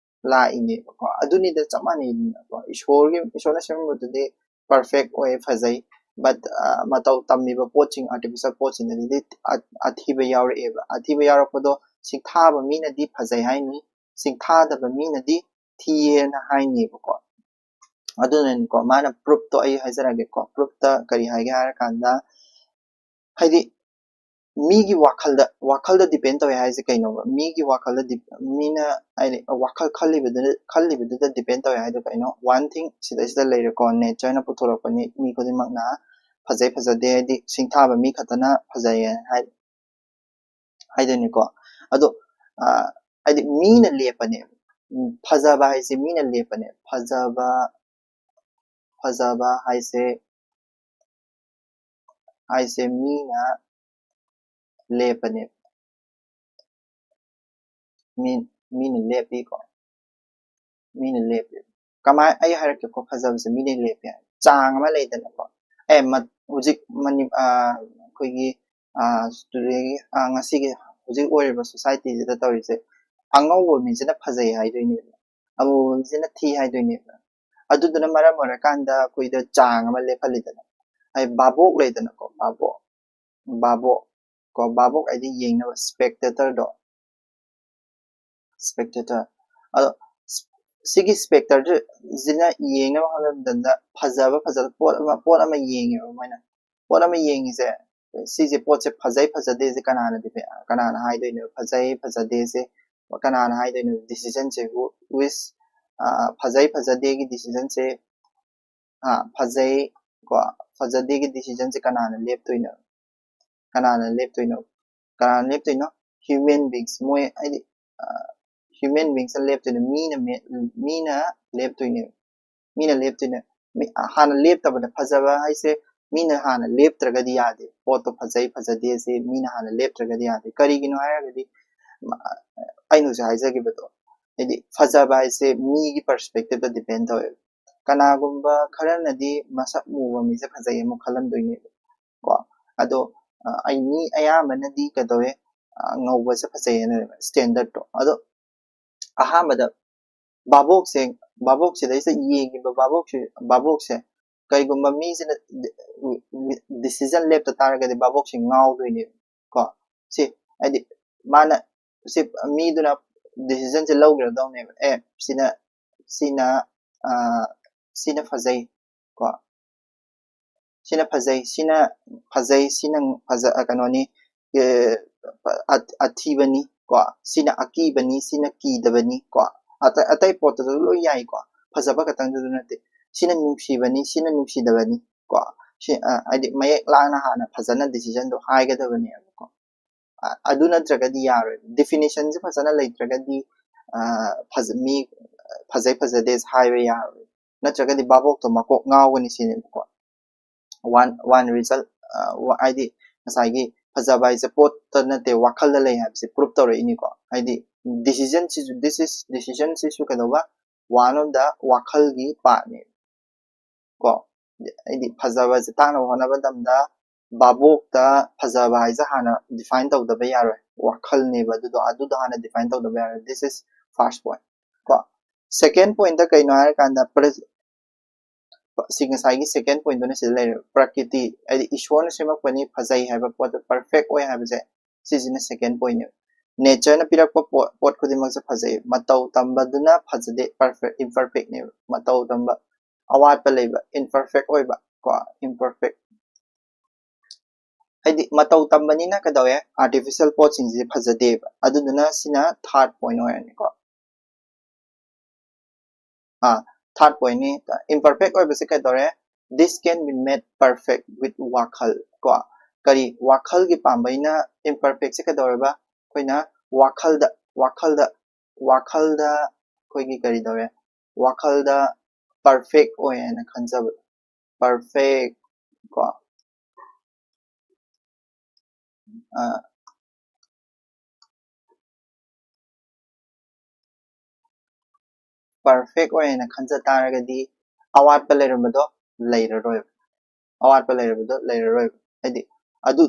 ꯂꯥꯛꯏꯅꯦꯕꯀꯣ꯫ ꯑꯗꯨꯅꯤꯗ ꯆꯞ ꯃꯥꯟꯅꯩꯗꯅꯀꯣ꯫ ꯏꯁꯣꯔꯒꯤ ꯏꯁꯣꯔꯅ ꯁꯦꯝꯃꯝꯕꯗꯨꯗꯤ ꯄꯔꯐꯦꯛ ꯑꯣꯏ, ꯐꯖꯩ, ꯕꯠ ꯃꯇꯧ ꯇꯝꯃꯤꯕ ꯄꯣꯠꯁꯤꯡ, ꯑꯥꯔꯇꯤꯐꯤꯁꯦꯜ ꯄꯣꯠꯁꯤꯡ ꯑꯗꯨꯗꯤ ꯑꯊꯤꯕ ꯌꯥꯎꯔꯛꯑꯦꯕ꯫ ꯑꯊꯤꯕ ꯌꯥꯎꯔꯛꯄꯗꯣ ꯁꯤꯡꯊꯥꯕ ꯃꯤꯅꯗꯤ ꯐꯖꯩ ꯍꯥꯏꯅꯤ, ꯁꯤꯡꯊꯥꯗꯕ ꯃꯤꯅꯗꯤ ꯊꯤꯌꯦꯅ ꯍꯥꯏꯅꯦꯕꯀꯣ꯫ ꯑꯗꯨꯅꯅꯤꯀꯣ ꯃꯥꯅ ꯄ꯭ꯔꯨꯞꯇꯣ ꯑꯩ ꯍꯥꯏꯖꯔꯛꯑꯒꯦꯀꯣ꯫ ꯄ꯭ꯔꯨꯞꯇ ꯀꯔꯤ ꯍꯥꯏꯒꯦ ꯍꯥꯏꯔꯀꯥꯟꯗ, ꯍꯥꯏꯗꯤ ꯃꯤꯒꯤ ꯋꯥꯈꯜꯗ ꯋꯥꯈꯜꯗ ꯗꯤꯄꯦꯟ ꯇꯧꯋꯦ ꯍꯥꯏꯁꯦ ꯀꯩꯅꯣꯕ? ꯃꯤꯒꯤ ꯋꯥꯈꯜꯗ ꯗꯤ- ꯃꯤꯅ ꯍꯥꯏꯗꯤ ꯋꯥꯈꯜ ꯈꯜꯂꯤꯕꯗꯨꯗ ꯈꯜꯂꯤꯕꯗꯨꯗ ꯗꯤꯄꯦꯟ ꯇꯧꯋꯦ ꯍꯥꯏꯗꯣ ꯀꯩꯅꯣ? ꯋꯥꯟ ꯊꯤꯡ ꯁꯤꯗꯩꯁꯤꯗ ꯂꯩꯔꯦꯀꯣ, ꯅꯦꯆꯔꯅ ꯄꯨꯊꯣꯔꯛꯄꯅꯤ, ꯃꯤ ꯈꯨꯗꯤꯡꯃꯛꯅ ꯐꯖꯩ ꯐꯖꯗꯦ ꯍꯥꯏꯗꯤ ꯁꯤꯡꯊꯥꯕ ꯃꯤ ꯈꯛꯇꯅ ꯐꯖꯩ ꯍꯥꯏ ꯍꯥꯏꯗꯣꯏꯅꯤꯀꯣ꯫ ꯑꯗꯣ ꯍꯥꯏꯗꯤ ꯃꯤꯅ ꯂꯦꯞꯄꯅꯦꯕ꯫ ꯐꯖꯕ ꯍꯥꯏꯁꯦ ꯃꯤꯅ ꯂꯦꯞꯄꯅꯦ꯫ ꯐꯖꯕ ꯐꯖꯕ ꯍꯥꯏꯁꯦ ꯍꯥꯏꯁꯦ ꯃꯤꯅ ꯂꯦꯞꯄꯅꯦꯕ꯫ ꯃꯤ ꯃꯤꯅ ꯂꯦꯞꯄꯤꯀꯣ꯫ ꯃꯤꯅ ꯂꯦꯞꯄꯤ꯫ ꯀꯃꯥꯏ ꯑꯩ ꯍꯥꯏꯔꯛꯀꯦꯀꯣ꯫ ꯐꯖꯕꯁꯦ ꯃꯤꯅ ꯂꯦꯞꯄꯤ ꯍꯥꯏ ꯆꯥꯡ ꯑꯃ ꯂꯩꯗꯅꯀꯣ꯫ ꯑꯦ ꯍꯧꯖꯤꯛ ꯑꯩꯈꯣꯏꯒꯤ ꯇꯨꯗꯦꯒꯤ ꯉꯁꯤꯒꯤ ꯍꯧꯖꯤꯛ ꯑꯣꯏꯔꯤꯕ ꯁꯣꯁꯥꯏꯇꯤꯁꯤꯗ ꯇꯧꯔꯤꯁꯦ, ꯑꯉꯧꯕ ꯃꯤꯁꯤꯅ ꯐꯖꯩ ꯍꯥꯏꯗꯣꯏꯅꯦꯕ, ꯑꯃꯨꯕ ꯃꯤꯁꯤꯅ ꯊꯤ ꯍꯥꯏꯗꯣꯏꯅꯦꯕ꯫ ꯑꯗꯨꯗꯨꯅ ꯃꯔꯝ ꯑꯣꯏꯔꯀꯥꯟꯗ ꯑꯩꯈꯣꯏꯗ ꯆꯥꯡ ꯑꯃ ꯂꯦꯞꯍꯜꯂꯤꯗꯅ꯫ ꯍꯥꯏ ꯚꯥꯕꯣꯛ ꯂꯩꯗꯅꯀꯣ, ꯚꯥꯕꯣꯛ ꯚꯥꯕꯣꯛ ꯀꯣ ꯚꯥꯕꯣꯛ ꯍꯥꯏꯗꯤ ꯌꯦꯡꯅꯕ, ꯁ꯭ꯄꯦꯛꯇꯦꯇꯔꯗꯣ꯫ ꯁ꯭ꯄꯦꯛꯇꯦꯇꯔ꯫ ꯑꯗꯣ ꯁꯤꯒꯤ ꯁ꯭ꯄꯦꯛꯇꯦꯇꯔꯁꯤꯅ ꯌꯦꯡꯅꯕ ꯍꯣꯠꯅꯕ ꯃꯇꯝꯗ ꯐꯖꯕ ꯐꯖꯕ ꯄꯣꯠ ꯑꯃ ꯄꯣꯠ ꯑꯃ ꯌꯦꯡꯉꯦꯕ ꯃꯣꯏꯅ꯫ ꯄꯣꯠ ꯑꯃ ꯌꯦꯡꯉꯤꯁꯦ, ꯁꯤꯁꯦ ꯄꯣꯠꯁꯦ ꯐꯖꯩ ꯐꯖꯗꯦꯁꯦ ꯀꯅꯥꯅ ꯗꯤꯄꯦ- ꯀꯅꯥꯅ ꯍꯥꯏꯗꯣꯏꯅꯣ? ꯐꯖꯩ ꯐꯖꯗꯦꯁꯦ ꯀꯅꯥꯅ ꯍꯥꯏꯗꯣꯏꯅꯣ? ꯗꯤꯁꯤꯖꯟꯁꯦ who is ꯐꯖꯩ ꯐꯖꯗꯦꯒꯤ ꯗꯤꯁꯤꯖꯟꯁꯦ ꯐꯖꯩ ꯀꯣ ꯐꯖꯗꯦꯒꯤ ꯗꯤꯁꯤꯖꯟꯁꯦ ꯀꯅꯥꯅ ꯂꯦꯞꯇꯣꯏꯅꯣ? ꯀꯅꯥꯅ ꯂꯦꯞꯇꯣꯏꯅꯣ? ꯀꯅꯥꯅ ꯂꯦꯞꯇꯣꯏꯅꯣ? ꯍ꯭ꯌꯨꯃꯦꯟ ꯕꯤꯡꯁ, ꯃꯣꯏ ꯍꯥꯏꯗꯤ ꯍ꯭ꯌꯨꯃꯦꯟ ꯕꯤꯡꯁꯅ ꯂꯦꯞꯇꯣꯏꯅꯦ꯫ ꯃꯤꯅ ꯃꯤꯅ ꯂꯦꯞꯇꯣꯏꯅꯦ꯫ ꯃꯤꯅ ꯂꯦꯞꯇꯣꯏꯅꯦ꯫ ꯍꯥꯟꯅ ꯂꯦꯞꯇꯕꯗ ꯐꯖꯕ ꯍꯥꯏꯁꯦ ꯃꯤꯅ ꯍꯥꯟꯅ ꯂꯦꯞꯇ꯭ꯔꯒꯗꯤ ꯌꯥꯗꯦ꯫ ꯄꯣꯠꯇꯣ ꯐꯖꯩ ꯐꯖꯗꯦ ꯑꯁꯤ ꯃꯤꯅ ꯍꯥꯟꯅ ꯂꯦꯞꯇ꯭ꯔꯒꯗꯤ ꯌꯥꯗꯦ꯫ ꯀꯔꯤꯒꯤꯅꯣ ꯍꯥꯏꯔꯒꯗꯤ ꯑꯩꯅ ꯍꯧꯖꯤꯛ ꯍꯥꯏꯖꯈꯤꯕꯗꯣ ꯍꯥꯏꯗꯤ ꯐꯖꯕ ꯍꯥꯏꯁꯦ ꯃꯤꯒꯤ perspective ꯇ depend ꯇꯧꯋꯦꯕ꯫ ꯀꯅꯥꯒꯨꯝꯕ ꯈꯔꯅꯗꯤ ꯃꯁꯛ ꯃꯨꯕ ꯃꯤꯁꯦ ꯐꯖꯩ ꯑꯃꯨꯛ ꯈꯜꯂꯝꯗꯣꯏꯅꯦꯕ ꯀꯣ꯫ ꯑꯗꯣ ꯑ, ꯑꯩ ꯃꯤ ꯑꯌꯥꯝꯕꯅꯗꯤ ꯀꯩꯗꯧꯋꯦ, ꯑ, ꯉꯧꯕꯁꯦ ꯐꯖꯩ ꯍꯥꯏꯅ standard ꯇꯣ꯫ ꯑꯗꯣ ꯑꯍꯥꯟꯕꯗ ꯚꯥꯕꯣꯛꯁꯦ, ꯚꯥꯕꯣꯛꯁꯤꯗꯩꯁꯤꯗ ꯌꯦꯡꯉꯤꯕ ꯚꯥꯕꯣꯛꯁꯦ, ꯚꯥꯕꯣꯛꯁꯦ ꯀꯩꯒꯨꯝꯕ ꯃꯤꯁꯤꯅ decision ꯂꯦꯞꯇ ꯇꯥꯔꯒꯗꯤ ꯚꯥꯕꯣꯛꯁꯦ ꯉꯥꯎꯗꯣꯏꯅꯦꯕ ꯀꯣ꯫ ꯁꯤ ꯍꯥꯏꯗꯤ ꯃꯥꯅ, ꯁꯤ ꯃꯤꯗꯨꯅ decision ꯁꯦ ꯂꯧꯈ꯭ꯔꯗꯧꯅꯦꯕ꯫ ꯑꯦ, ꯁꯤꯅ, ꯁꯤꯅ, ꯑ, ꯁꯤꯅ ꯐꯖꯩ ꯀꯣ, ꯁꯤꯅ ꯐꯖꯩ, ꯁꯤꯅ ꯐꯖꯩ, ꯁꯤꯅ ꯐꯖ-, ꯑ, ꯀꯩꯅꯣꯅꯤ, ꯑ, ꯑ-, ꯑꯊꯤꯕꯅꯤ ꯀꯣ, ꯁꯤꯅ ꯑꯀꯤꯕꯅꯤ, ꯁꯤꯅ ꯀꯤꯗꯕꯅꯤ ꯀꯣ, ꯑꯇꯩ, ꯑꯇꯩ ꯄꯣꯠꯇꯁꯨ ꯂꯣꯏ ꯌꯥꯏꯀꯣ, ꯐꯖꯕ ꯈꯛꯇꯪꯗꯨꯁꯨ ꯅꯠꯇꯦ꯫ ꯁꯤꯅ ꯅꯨꯡꯁꯤꯕꯅꯤ, ꯁꯤꯅ ꯅꯨꯡꯁꯤꯗꯕꯅꯤ ꯀꯣ꯫ ꯁꯤ, ꯑ, ꯍꯥꯏꯗꯤ ꯃꯌꯦꯛ ꯂꯥꯡꯅ ꯍꯥꯟꯅ ꯐꯖꯅ decision ꯗꯣ ꯍꯥꯏꯒꯗꯕꯅꯦꯕꯀꯣ꯫ ꯑ-, ꯑꯗꯨ ꯅꯠꯇ꯭ꯔꯒꯗꯤ ꯌꯥꯔꯣꯏ꯫ Definition ꯁꯦ ꯐꯖꯅ ꯂꯩꯇ꯭ꯔꯒꯗꯤ, ꯑ, ꯐꯖ-, ꯃꯤ ꯐꯖꯩ ꯐꯖꯗꯦ ꯍꯥꯏꯕ ꯌꯥꯔꯣꯏ꯫ ꯅꯠꯇ꯭ꯔꯒꯗꯤ ꯚꯥꯕꯣꯛꯇꯣ ꯃꯀꯣꯛ ꯉꯥꯎꯒꯅꯤ ꯁꯤꯅꯦꯕꯀꯣ꯫ One, one result, ꯑ, ꯋꯥ-, ꯍꯥꯏꯗꯤ ꯉꯁꯥꯏꯒꯤ ꯐꯖꯕ ꯍꯥꯏꯁꯦ ꯄꯣꯠꯇ ꯅꯠꯇꯦ, ꯋꯥꯈꯜꯗ ꯂꯩ ꯍꯥꯏꯕꯁꯦ prove ꯇꯧꯔꯛꯏꯅꯤꯀꯣ꯫ ꯍꯥꯏꯗꯤ decision ꯁꯤꯁꯨ, this is, decision ꯁꯤꯁꯨ ꯀꯩꯗꯧꯕ? One of the ꯋꯥꯈꯜꯒꯤ part ꯅꯦ ꯀꯣ꯫ ꯍꯥꯏꯗꯤ ꯐꯖꯕꯁꯦ ꯇꯥꯛꯅꯕ ꯍꯣꯠꯅꯕ ꯃꯇꯝꯗ ꯚꯥꯕꯣꯛꯇ ꯐꯖꯕ ꯍꯥꯏꯁꯦ ꯍꯥꯟꯅ define ꯇꯧꯗꯕ ꯌꯥꯔꯣꯏ꯫ ꯋꯥꯈꯜꯅꯦꯕ ꯑꯗꯨꯗꯣ, ꯑꯗꯨꯗꯣ ꯍꯥꯟꯅ define ꯇꯧꯗꯕ ꯌꯥꯔꯣꯏ꯫ This is first point ꯀꯣ꯫ Second point ꯇ ꯀꯩꯅꯣ ꯍꯥꯏꯔꯀꯥꯟꯗ, ꯄ꯭ꯔ-, ꯁꯤ ꯉꯁꯥꯏꯒꯤ second point ꯇꯨꯅ ꯁꯤꯗ ꯂꯩꯔꯦ, ꯄ꯭ꯔꯀ꯭ꯔꯤꯇꯤ, ꯍꯥꯏꯗꯤ ꯏꯁꯣꯔꯅ ꯁꯦꯝꯃꯛꯄꯅꯤ, ꯐꯖꯩ ꯍꯥꯏꯕ ꯄꯣꯠꯇꯣ perfect ꯑꯣꯏ ꯍꯥꯏꯕꯁꯦ, ꯁꯤꯁꯤꯅ second point ꯅꯦꯕ꯫ Nature ꯅ ꯄꯤꯔꯛꯄ ꯄꯣꯠ, ꯄꯣꯠ ꯈꯨꯗꯤꯡꯃꯛꯁꯦ ꯐꯖꯩ꯫ ꯃꯇꯧ ꯇꯝꯕꯗꯨꯅ ꯐꯖꯗꯦ, perfect, imperfect ꯅꯦꯕ꯫ ꯃꯇꯧ ꯇꯝꯕ, ꯑꯋꯥꯠꯄ ꯂꯩꯕ, imperfect ꯑꯣꯏꯕ ꯀꯣ, imperfect꯫ ꯍꯥꯏꯗꯤ ꯃꯇꯧ ꯇꯝꯕꯅꯤꯅ ꯀꯩꯗꯧꯋꯦ? Artificial ꯄꯣꯠꯁꯤꯡꯁꯦ ꯐꯖꯗꯦꯕ꯫ ꯑꯗꯨꯗꯨꯅ ꯁꯤꯅ third point ꯑꯣꯏꯔꯅꯤꯀꯣ꯫ ꯑꯥ, third point ꯅꯤ꯫ Imperfect ꯑꯣꯏꯕꯁꯦ ꯀꯩꯗꯧꯔꯦ? This can be made perfect with ꯋꯥꯈꯜ ꯀꯣ꯫ ꯀꯔꯤ? ꯋꯥꯈꯜꯒꯤ ꯄꯥꯝꯕꯩꯅ imperfect ꯁꯦ ꯀꯩꯗꯧꯔꯦꯕ? ꯑꯩꯈꯣꯏꯅ ꯋꯥꯈꯜꯗ, ꯋꯥꯈꯜꯗ, ꯋꯥꯈꯜꯗ ꯑꯩꯈꯣꯏꯒꯤ ꯀꯔꯤ ꯇꯧꯔꯦ? ꯋꯥꯈꯜꯗ perfect ꯑꯣꯏ ꯍꯥꯏꯅ ꯈꯟꯖꯕ꯫ Perfect ꯀꯣ꯫ ꯑ, ꯄꯔꯐꯦꯛ ꯑꯣꯏꯅ ꯈꯟꯖ ꯇꯥꯔꯒꯗꯤ ꯑꯋꯥꯠꯄ ꯂꯩꯔꯝꯕꯗꯣ ꯂꯩꯔꯔꯣꯏꯕ꯫ ꯑꯋꯥꯠꯄ ꯂꯩꯔꯝꯕꯗꯣ ꯂꯩꯔꯔꯣꯏꯕ꯫ ꯍꯥꯏꯗꯤ ꯑꯗꯨ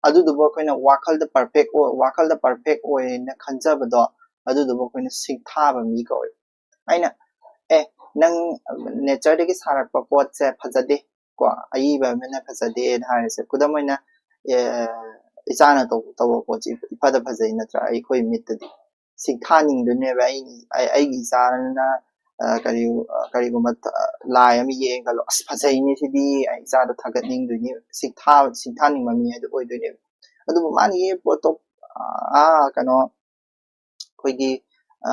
ꯑꯗꯨꯗꯨꯕꯨ ꯑꯩꯈꯣꯏꯅ ꯋꯥꯈꯜꯗ ꯄꯔꯐꯦꯛ ꯑꯣꯏ, ꯋꯥꯈꯜꯗ ꯄꯔꯐꯦꯛ ꯑꯣꯏꯅ ꯈꯟꯖꯕꯗꯣ, ꯑꯗꯨꯗꯨꯕꯨ ꯑꯩꯈꯣꯏꯅ ꯁꯤꯡꯊꯥꯕ ꯃꯤ ꯀꯧꯋꯦ꯫ ꯑꯩꯅ, "ꯑꯦ, ꯅꯪ ꯅꯦꯆꯔꯗꯒꯤ ꯁꯥꯔꯛꯄ ꯄꯣꯠꯁꯦ ꯐꯖꯗꯦ ꯀꯣ, ꯑꯏꯕ ꯑꯃꯅ ꯐꯖꯗꯦꯅ ꯍꯥꯏꯔꯁꯦ"꯫ ꯈꯨꯗꯝ ꯑꯣꯏꯅ, ꯑꯦ, ꯏꯆꯥꯅ ꯇꯧ-, ꯇꯧꯕ ꯄꯣꯠꯁꯤ ꯏꯐꯗ ꯐꯖꯩ ꯅꯠꯇ꯭ꯔꯥ ꯑꯩꯈꯣꯏ ꯃꯤꯠꯇꯗꯤ? ꯁꯤꯡꯊꯥꯅꯤꯡꯗꯣꯏꯅꯦꯕ꯫ ꯑꯩ, ꯑꯩ, ꯑꯩꯒꯤ ꯏꯆꯥꯅ, ꯑ, ꯀꯔꯤ, ꯑ, ꯀꯔꯤꯒꯨꯝꯕ ꯊ-, ꯂꯥꯏ ꯑꯃ ꯌꯦꯛꯑꯦ ꯈꯜꯂꯣ, "ꯑꯁ, ꯐꯖꯩꯅꯦ ꯁꯤꯗꯤ", ꯑꯩ ꯏꯆꯥꯗ ꯊꯥꯒꯠꯅꯤꯡꯗꯣꯏꯅꯦꯕ, ꯁꯤꯡꯊꯥ-, ꯁꯤꯡꯊꯥꯅꯤꯡꯕ ꯃꯤ ꯍꯥꯏꯗꯣ ꯑꯣꯏꯗꯣꯏꯅꯦꯕ꯫ ꯑꯗꯨꯕꯨ ꯃꯥꯅ ꯌꯦꯛꯏ ꯄꯣꯠꯇꯣ, ꯑꯥ, ꯀꯩꯅꯣ, ꯑꯩꯈꯣꯏꯒꯤ, ꯑ,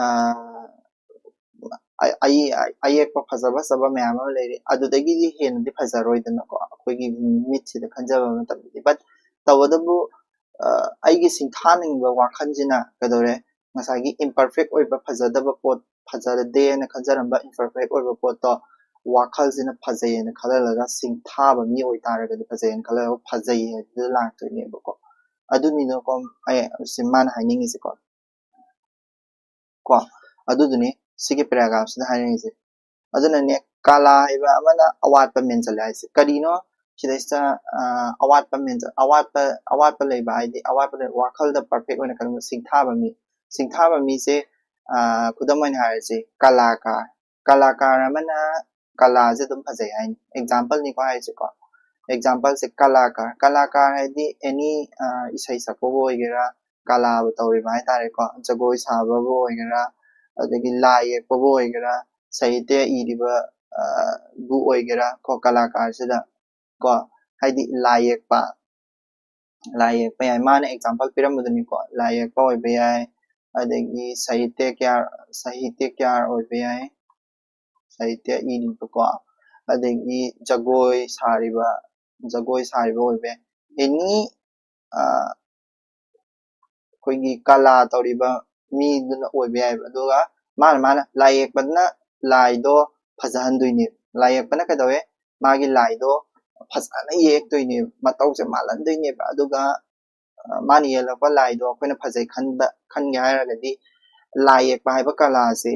ꯑ-, ꯑꯌꯦ-, ꯑ-, ꯑꯌꯦꯛꯄ ꯐꯖ ꯐꯖꯕ ꯃꯌꯥꯝ ꯑꯃ ꯂꯩꯔꯤ, ꯑꯗꯨꯗꯒꯤꯗꯤ ꯍꯦꯟꯅꯗꯤ ꯐꯖꯔꯣꯏꯗꯅꯀꯣ, ꯑꯩꯈꯣꯏꯒꯤ ꯃꯤꯠꯁꯤꯗ ꯈꯟꯖꯕ ꯃꯇꯝꯗꯗꯤ꯫ But ꯇꯧꯕꯇꯕꯨ, ꯑ, ꯑꯩꯒꯤ ꯁꯤꯡꯊꯥꯅꯤꯡꯕ ꯋꯥꯈꯜꯁꯤꯅ ꯀꯩꯗꯧꯔꯦ? ꯉꯁꯥꯏꯒꯤ ꯏꯝꯄꯔꯐꯦꯛ ꯑꯣꯏꯕ, ꯐꯖꯗꯕ ꯄꯣꯠ, ꯐꯖꯗꯦꯅ ꯈꯟꯖꯔꯝꯕ ꯏꯝꯄꯔꯐꯦꯛ ꯑꯣꯏꯕ ꯄꯣꯠꯇꯣ ꯋꯥꯈꯜꯁꯤꯅ ꯐꯖꯩꯌꯦꯅ ꯈꯜꯍꯜꯂꯒ ꯁꯤꯡꯊꯥꯕ ꯃꯤ ꯑꯣꯏꯇꯥꯔꯒꯗꯤ, ꯐꯖꯩꯌꯦꯅ ꯈꯜꯂꯒ ꯐꯖꯩ ꯍꯥꯏꯗꯨꯗ ꯂꯥꯛꯇꯣꯏꯅꯦꯕꯀꯣ꯫ ꯑꯗꯨꯅꯤꯅꯀꯣ ꯑꯩ, ꯁꯤ ꯃꯥꯅ ꯍꯥꯏꯅꯤꯡꯉꯤꯁꯦꯀꯣ꯫ ꯀꯣ, ꯑꯗꯨꯗꯨꯅꯤ ꯁꯤꯒꯤ ꯄꯦꯔꯥꯒ꯭ꯔꯥꯐꯁꯤꯗ ꯍꯥꯏꯅꯤꯡꯉꯤꯁꯦ꯫ ꯑꯗꯨꯅꯅꯦ, ꯀꯥꯂꯥ ꯍꯥꯏꯕ ꯑꯃꯅ ꯑꯋꯥꯠꯄ ꯃꯦꯟꯁꯤꯜꯂꯦ ꯍꯥꯏꯁꯦ꯫ ꯀꯔꯤꯅꯣ ꯁꯤꯗꯩꯁꯤꯗ, ꯑ, ꯑꯋꯥꯠꯄ ꯃꯦꯟꯁꯤꯜ-, ꯑꯋꯥꯠꯄ, ꯑꯋꯥꯠꯄ ꯂꯩꯕ ꯍꯥꯏꯗꯤ, ꯑꯋꯥꯠꯄ ꯂꯩꯕ, ꯋꯥꯈꯜꯗ ꯄꯔꯐꯦꯛ ꯑꯣꯏꯅ ꯈꯟꯕ ꯁꯤꯡꯊꯥꯕ ꯃꯤ꯫ ꯁꯤꯡꯊꯥꯕ ꯃꯤꯁꯦ, ꯑ, ꯈꯨꯗꯝ ꯑꯣꯏꯅ ꯍꯥꯏꯔꯁꯤ, ꯀꯂꯥꯀꯥꯔ꯫ ꯀꯂꯥꯀꯥꯔ ꯑꯃꯅ ꯀꯂꯥꯁꯦ ꯑꯗꯨꯝ ꯐꯖꯩ ꯍꯥꯏꯅꯤ꯫ ꯑꯦꯛꯖꯥꯝꯄꯜꯅꯤꯀꯣ ꯍꯥꯏꯔꯤꯁꯦꯀꯣ꯫ ꯑꯦꯛꯖꯥꯝꯄꯜꯁꯦ ꯀꯂꯥꯀꯥꯔ꯫ ꯀꯂꯥꯀꯥꯔ ꯍꯥꯏꯗꯤ ꯑꯦꯅꯤ, ꯑ, ꯏꯁꯩ ꯁꯛꯄꯕꯨ ꯑꯣꯏꯒꯦꯔꯥ, ꯀꯂꯥꯕꯨ ꯇꯧꯔꯤꯕ ꯍꯥꯏꯇꯥꯔꯦꯀꯣ, ꯖꯒꯣꯏ ꯁꯥꯕꯕꯨ ꯑꯣꯏꯒꯦꯔꯥ, ꯑꯗꯒꯤ ꯂꯥꯏ ꯌꯦꯛꯄꯕꯨ ꯑꯣꯏꯒꯦꯔꯥ, ꯁꯥꯍꯤꯇ꯭ꯌ ꯏꯔꯤꯕ, ꯑ, ꯕꯨ ꯑꯣꯏꯒꯦꯔꯥ ꯀꯣ, ꯀꯂꯥꯀꯥꯔꯁꯤꯗ ꯀꯣ, ꯍꯥꯏꯗꯤ ꯂꯥꯏ ꯌꯦꯛꯄ, ꯂꯥꯏ ꯌꯦꯛꯄ ꯌꯥꯏ꯫ ꯃꯥꯅ ꯑꯦꯛꯖꯥꯝꯄꯜ ꯄꯤꯔꯝꯕꯗꯨꯅꯤꯀꯣ, ꯂꯥꯏ ꯌꯦꯛꯄ ꯑꯣꯏꯕ ꯌꯥꯏ, ꯑꯗꯒꯤ ꯁꯥꯍꯤꯇ꯭ꯌ ꯀ꯭ꯌꯥꯔ, ꯁꯥꯍꯤꯇ꯭ꯌ ꯀ꯭ꯌꯥꯔ ꯑꯣꯏꯕ ꯌꯥꯏ, ꯁꯥꯍꯤꯇ꯭ꯌ ꯏꯔꯤꯕꯀꯣ, ꯑꯗꯒꯤ ꯖꯒꯣꯏ ꯁꯥꯔꯤꯕ, ꯖꯒꯣꯏ ꯁꯥꯔꯤꯕ ꯑꯣꯏꯕ ꯌꯥꯏ꯫ ꯑꯦꯅꯤ, ꯑ, ꯑꯩꯈꯣꯏꯒꯤ ꯀꯂꯥ ꯇꯧꯔꯤꯕ ꯃꯤꯗꯨꯅ ꯑꯣꯏꯕ ꯌꯥꯏꯑꯕ꯫ ꯑꯗꯨꯒ ꯃꯥꯅ, ꯃꯥꯅ ꯂꯥꯏ ꯌꯦꯛꯄꯗꯨꯅ ꯂꯥꯏꯗꯣ ꯐꯖꯍꯟꯗꯣꯏꯅꯦꯕ꯫ ꯂꯥꯏ ꯌꯦꯛꯄꯅ ꯀꯩꯗꯧꯋꯦ? ꯃꯥꯒꯤ ꯂꯥꯏꯗꯣ ꯐꯖꯅ ꯌꯦꯛꯇꯣꯏꯅꯦꯕ, ꯃꯇꯧꯁꯦ ꯃꯥꯜꯍꯟꯗꯣꯏꯅꯦꯕ꯫ ꯑꯗꯨꯒ, ꯑ, ꯃꯥꯅ ꯌꯦꯛꯂꯛꯄ ꯂꯥꯏꯗꯣ ꯑꯩꯈꯣꯏꯅ ꯐꯖꯩ ꯈꯟꯕ, ꯈꯟꯒꯦ ꯍꯥꯏꯔꯒꯗꯤ ꯂꯥꯏ ꯌꯦꯛꯄ ꯍꯥꯏꯕ ꯀꯂꯥꯁꯦ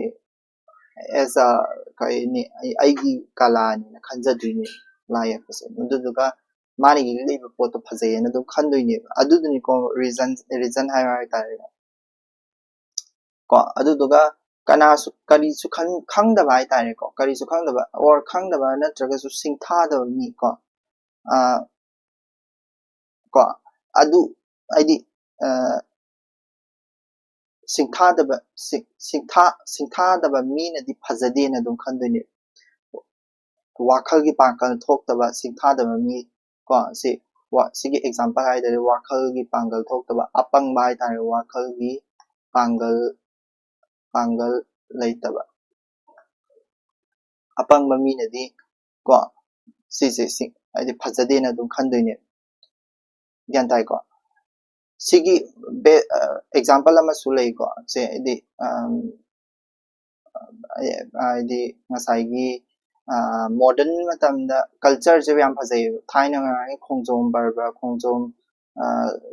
ꯑꯦꯁ ꯑ ꯀꯩꯅꯤ ꯑꯩ- ꯑꯩꯒꯤ ꯀꯂꯥꯅꯤꯅ ꯈꯟꯖꯗꯣꯏꯅꯦ ꯂꯥꯏ ꯌꯦꯛꯄꯁꯦ꯫ ꯑꯗꯨꯗꯨꯒ ꯃꯥꯅ ꯌꯦꯛꯂꯛꯏꯕ ꯄꯣꯠꯇꯣ ꯐꯖꯩꯌꯦꯅ ꯑꯗꯨꯝ ꯈꯟꯗꯣꯏꯅꯦꯕ꯫ ꯑꯗꯨꯗꯨꯅꯤꯀꯣ ꯔꯤꯖꯟ ꯔꯤꯖꯟ ꯍꯥꯏꯌꯣ ꯍꯥꯏꯇꯥꯔꯦ꯫ ꯀꯣ ꯑꯗꯨꯗꯨꯒ ꯀꯅꯥꯁꯨ ꯀꯔꯤꯁꯨ ꯈꯪ- ꯈꯪꯗꯕ ꯍꯥꯏꯇꯥꯔꯦꯀꯣ꯫ ꯀꯔꯤꯁꯨ ꯈꯪꯗꯕ ꯑꯣꯔ ꯈꯪꯗꯕ ꯅꯠꯇ꯭ꯔꯒꯁꯨ ꯁꯤꯡꯊꯥꯗꯕ ꯃꯤ ꯀꯣ꯫ ꯑ, ꯀꯣ ꯑꯗꯨ ꯍꯥꯏꯗꯤ ꯑ, ꯁꯤꯡꯊꯥꯗꯕ ꯁꯤꯡ- ꯁꯤꯡꯊꯥ ꯁꯤꯡꯊꯥꯗꯕ ꯃꯤꯅꯗꯤ ꯐꯖꯗꯦꯅ ꯑꯗꯨꯝ ꯈꯟꯗꯣꯏꯅꯦ꯫ ꯋꯥꯈꯜꯒꯤ ꯄꯥꯡꯒꯜ ꯊꯣꯛꯇꯕ ꯁꯤꯡꯊꯥꯗꯕ ꯃꯤ ꯀꯣ ꯁꯤ ꯋꯥ- ꯁꯤꯒꯤ ꯑꯦꯛꯖꯥꯝꯄꯜ ꯍꯥꯏꯇꯥꯔꯦ꯫ ꯋꯥꯈꯜꯒꯤ ꯄꯥꯡꯒꯜ ꯊꯣꯛꯇꯕ, ꯑꯄꯪꯕ ꯍꯥꯏꯇꯥꯔꯦ꯫ ꯋꯥꯈꯜꯒꯤ ꯄꯥꯡꯒꯜ ꯄꯥꯡꯒꯜ ꯂꯩꯇꯕ ꯑꯄꯪꯕ ꯃꯤꯅꯗꯤ ꯀꯣ ꯁꯤꯁꯦ ꯁꯤ ꯍꯥꯏꯗꯤ ꯐꯖꯗꯦꯅ ꯑꯗꯨꯝ ꯈꯟꯗꯣꯏꯅꯦ꯫ ꯒ꯭ꯌꯥꯟ ꯇꯥꯏꯀꯣ? ꯁꯤꯒꯤ ꯑꯦꯛꯖꯥꯝꯄꯜ ꯑꯃꯁꯨ ꯂꯩꯀꯣ꯫ ꯁꯦ ꯍꯥꯏꯗꯤ ꯑꯝ, ꯍꯥꯏꯗꯤ ꯉꯁꯥꯏꯒꯤ ꯃꯣꯗꯔꯟ ꯃꯇꯝꯗ ꯀꯜꯆꯔꯁꯦ ꯌꯥꯝ ꯐꯖꯩꯌꯦꯕ꯫ ꯊꯥꯏꯅꯉꯥꯏ ꯈꯣꯡꯖꯣꯝ ꯄꯔꯕ, ꯈꯣꯡꯖꯣꯝ ꯑ,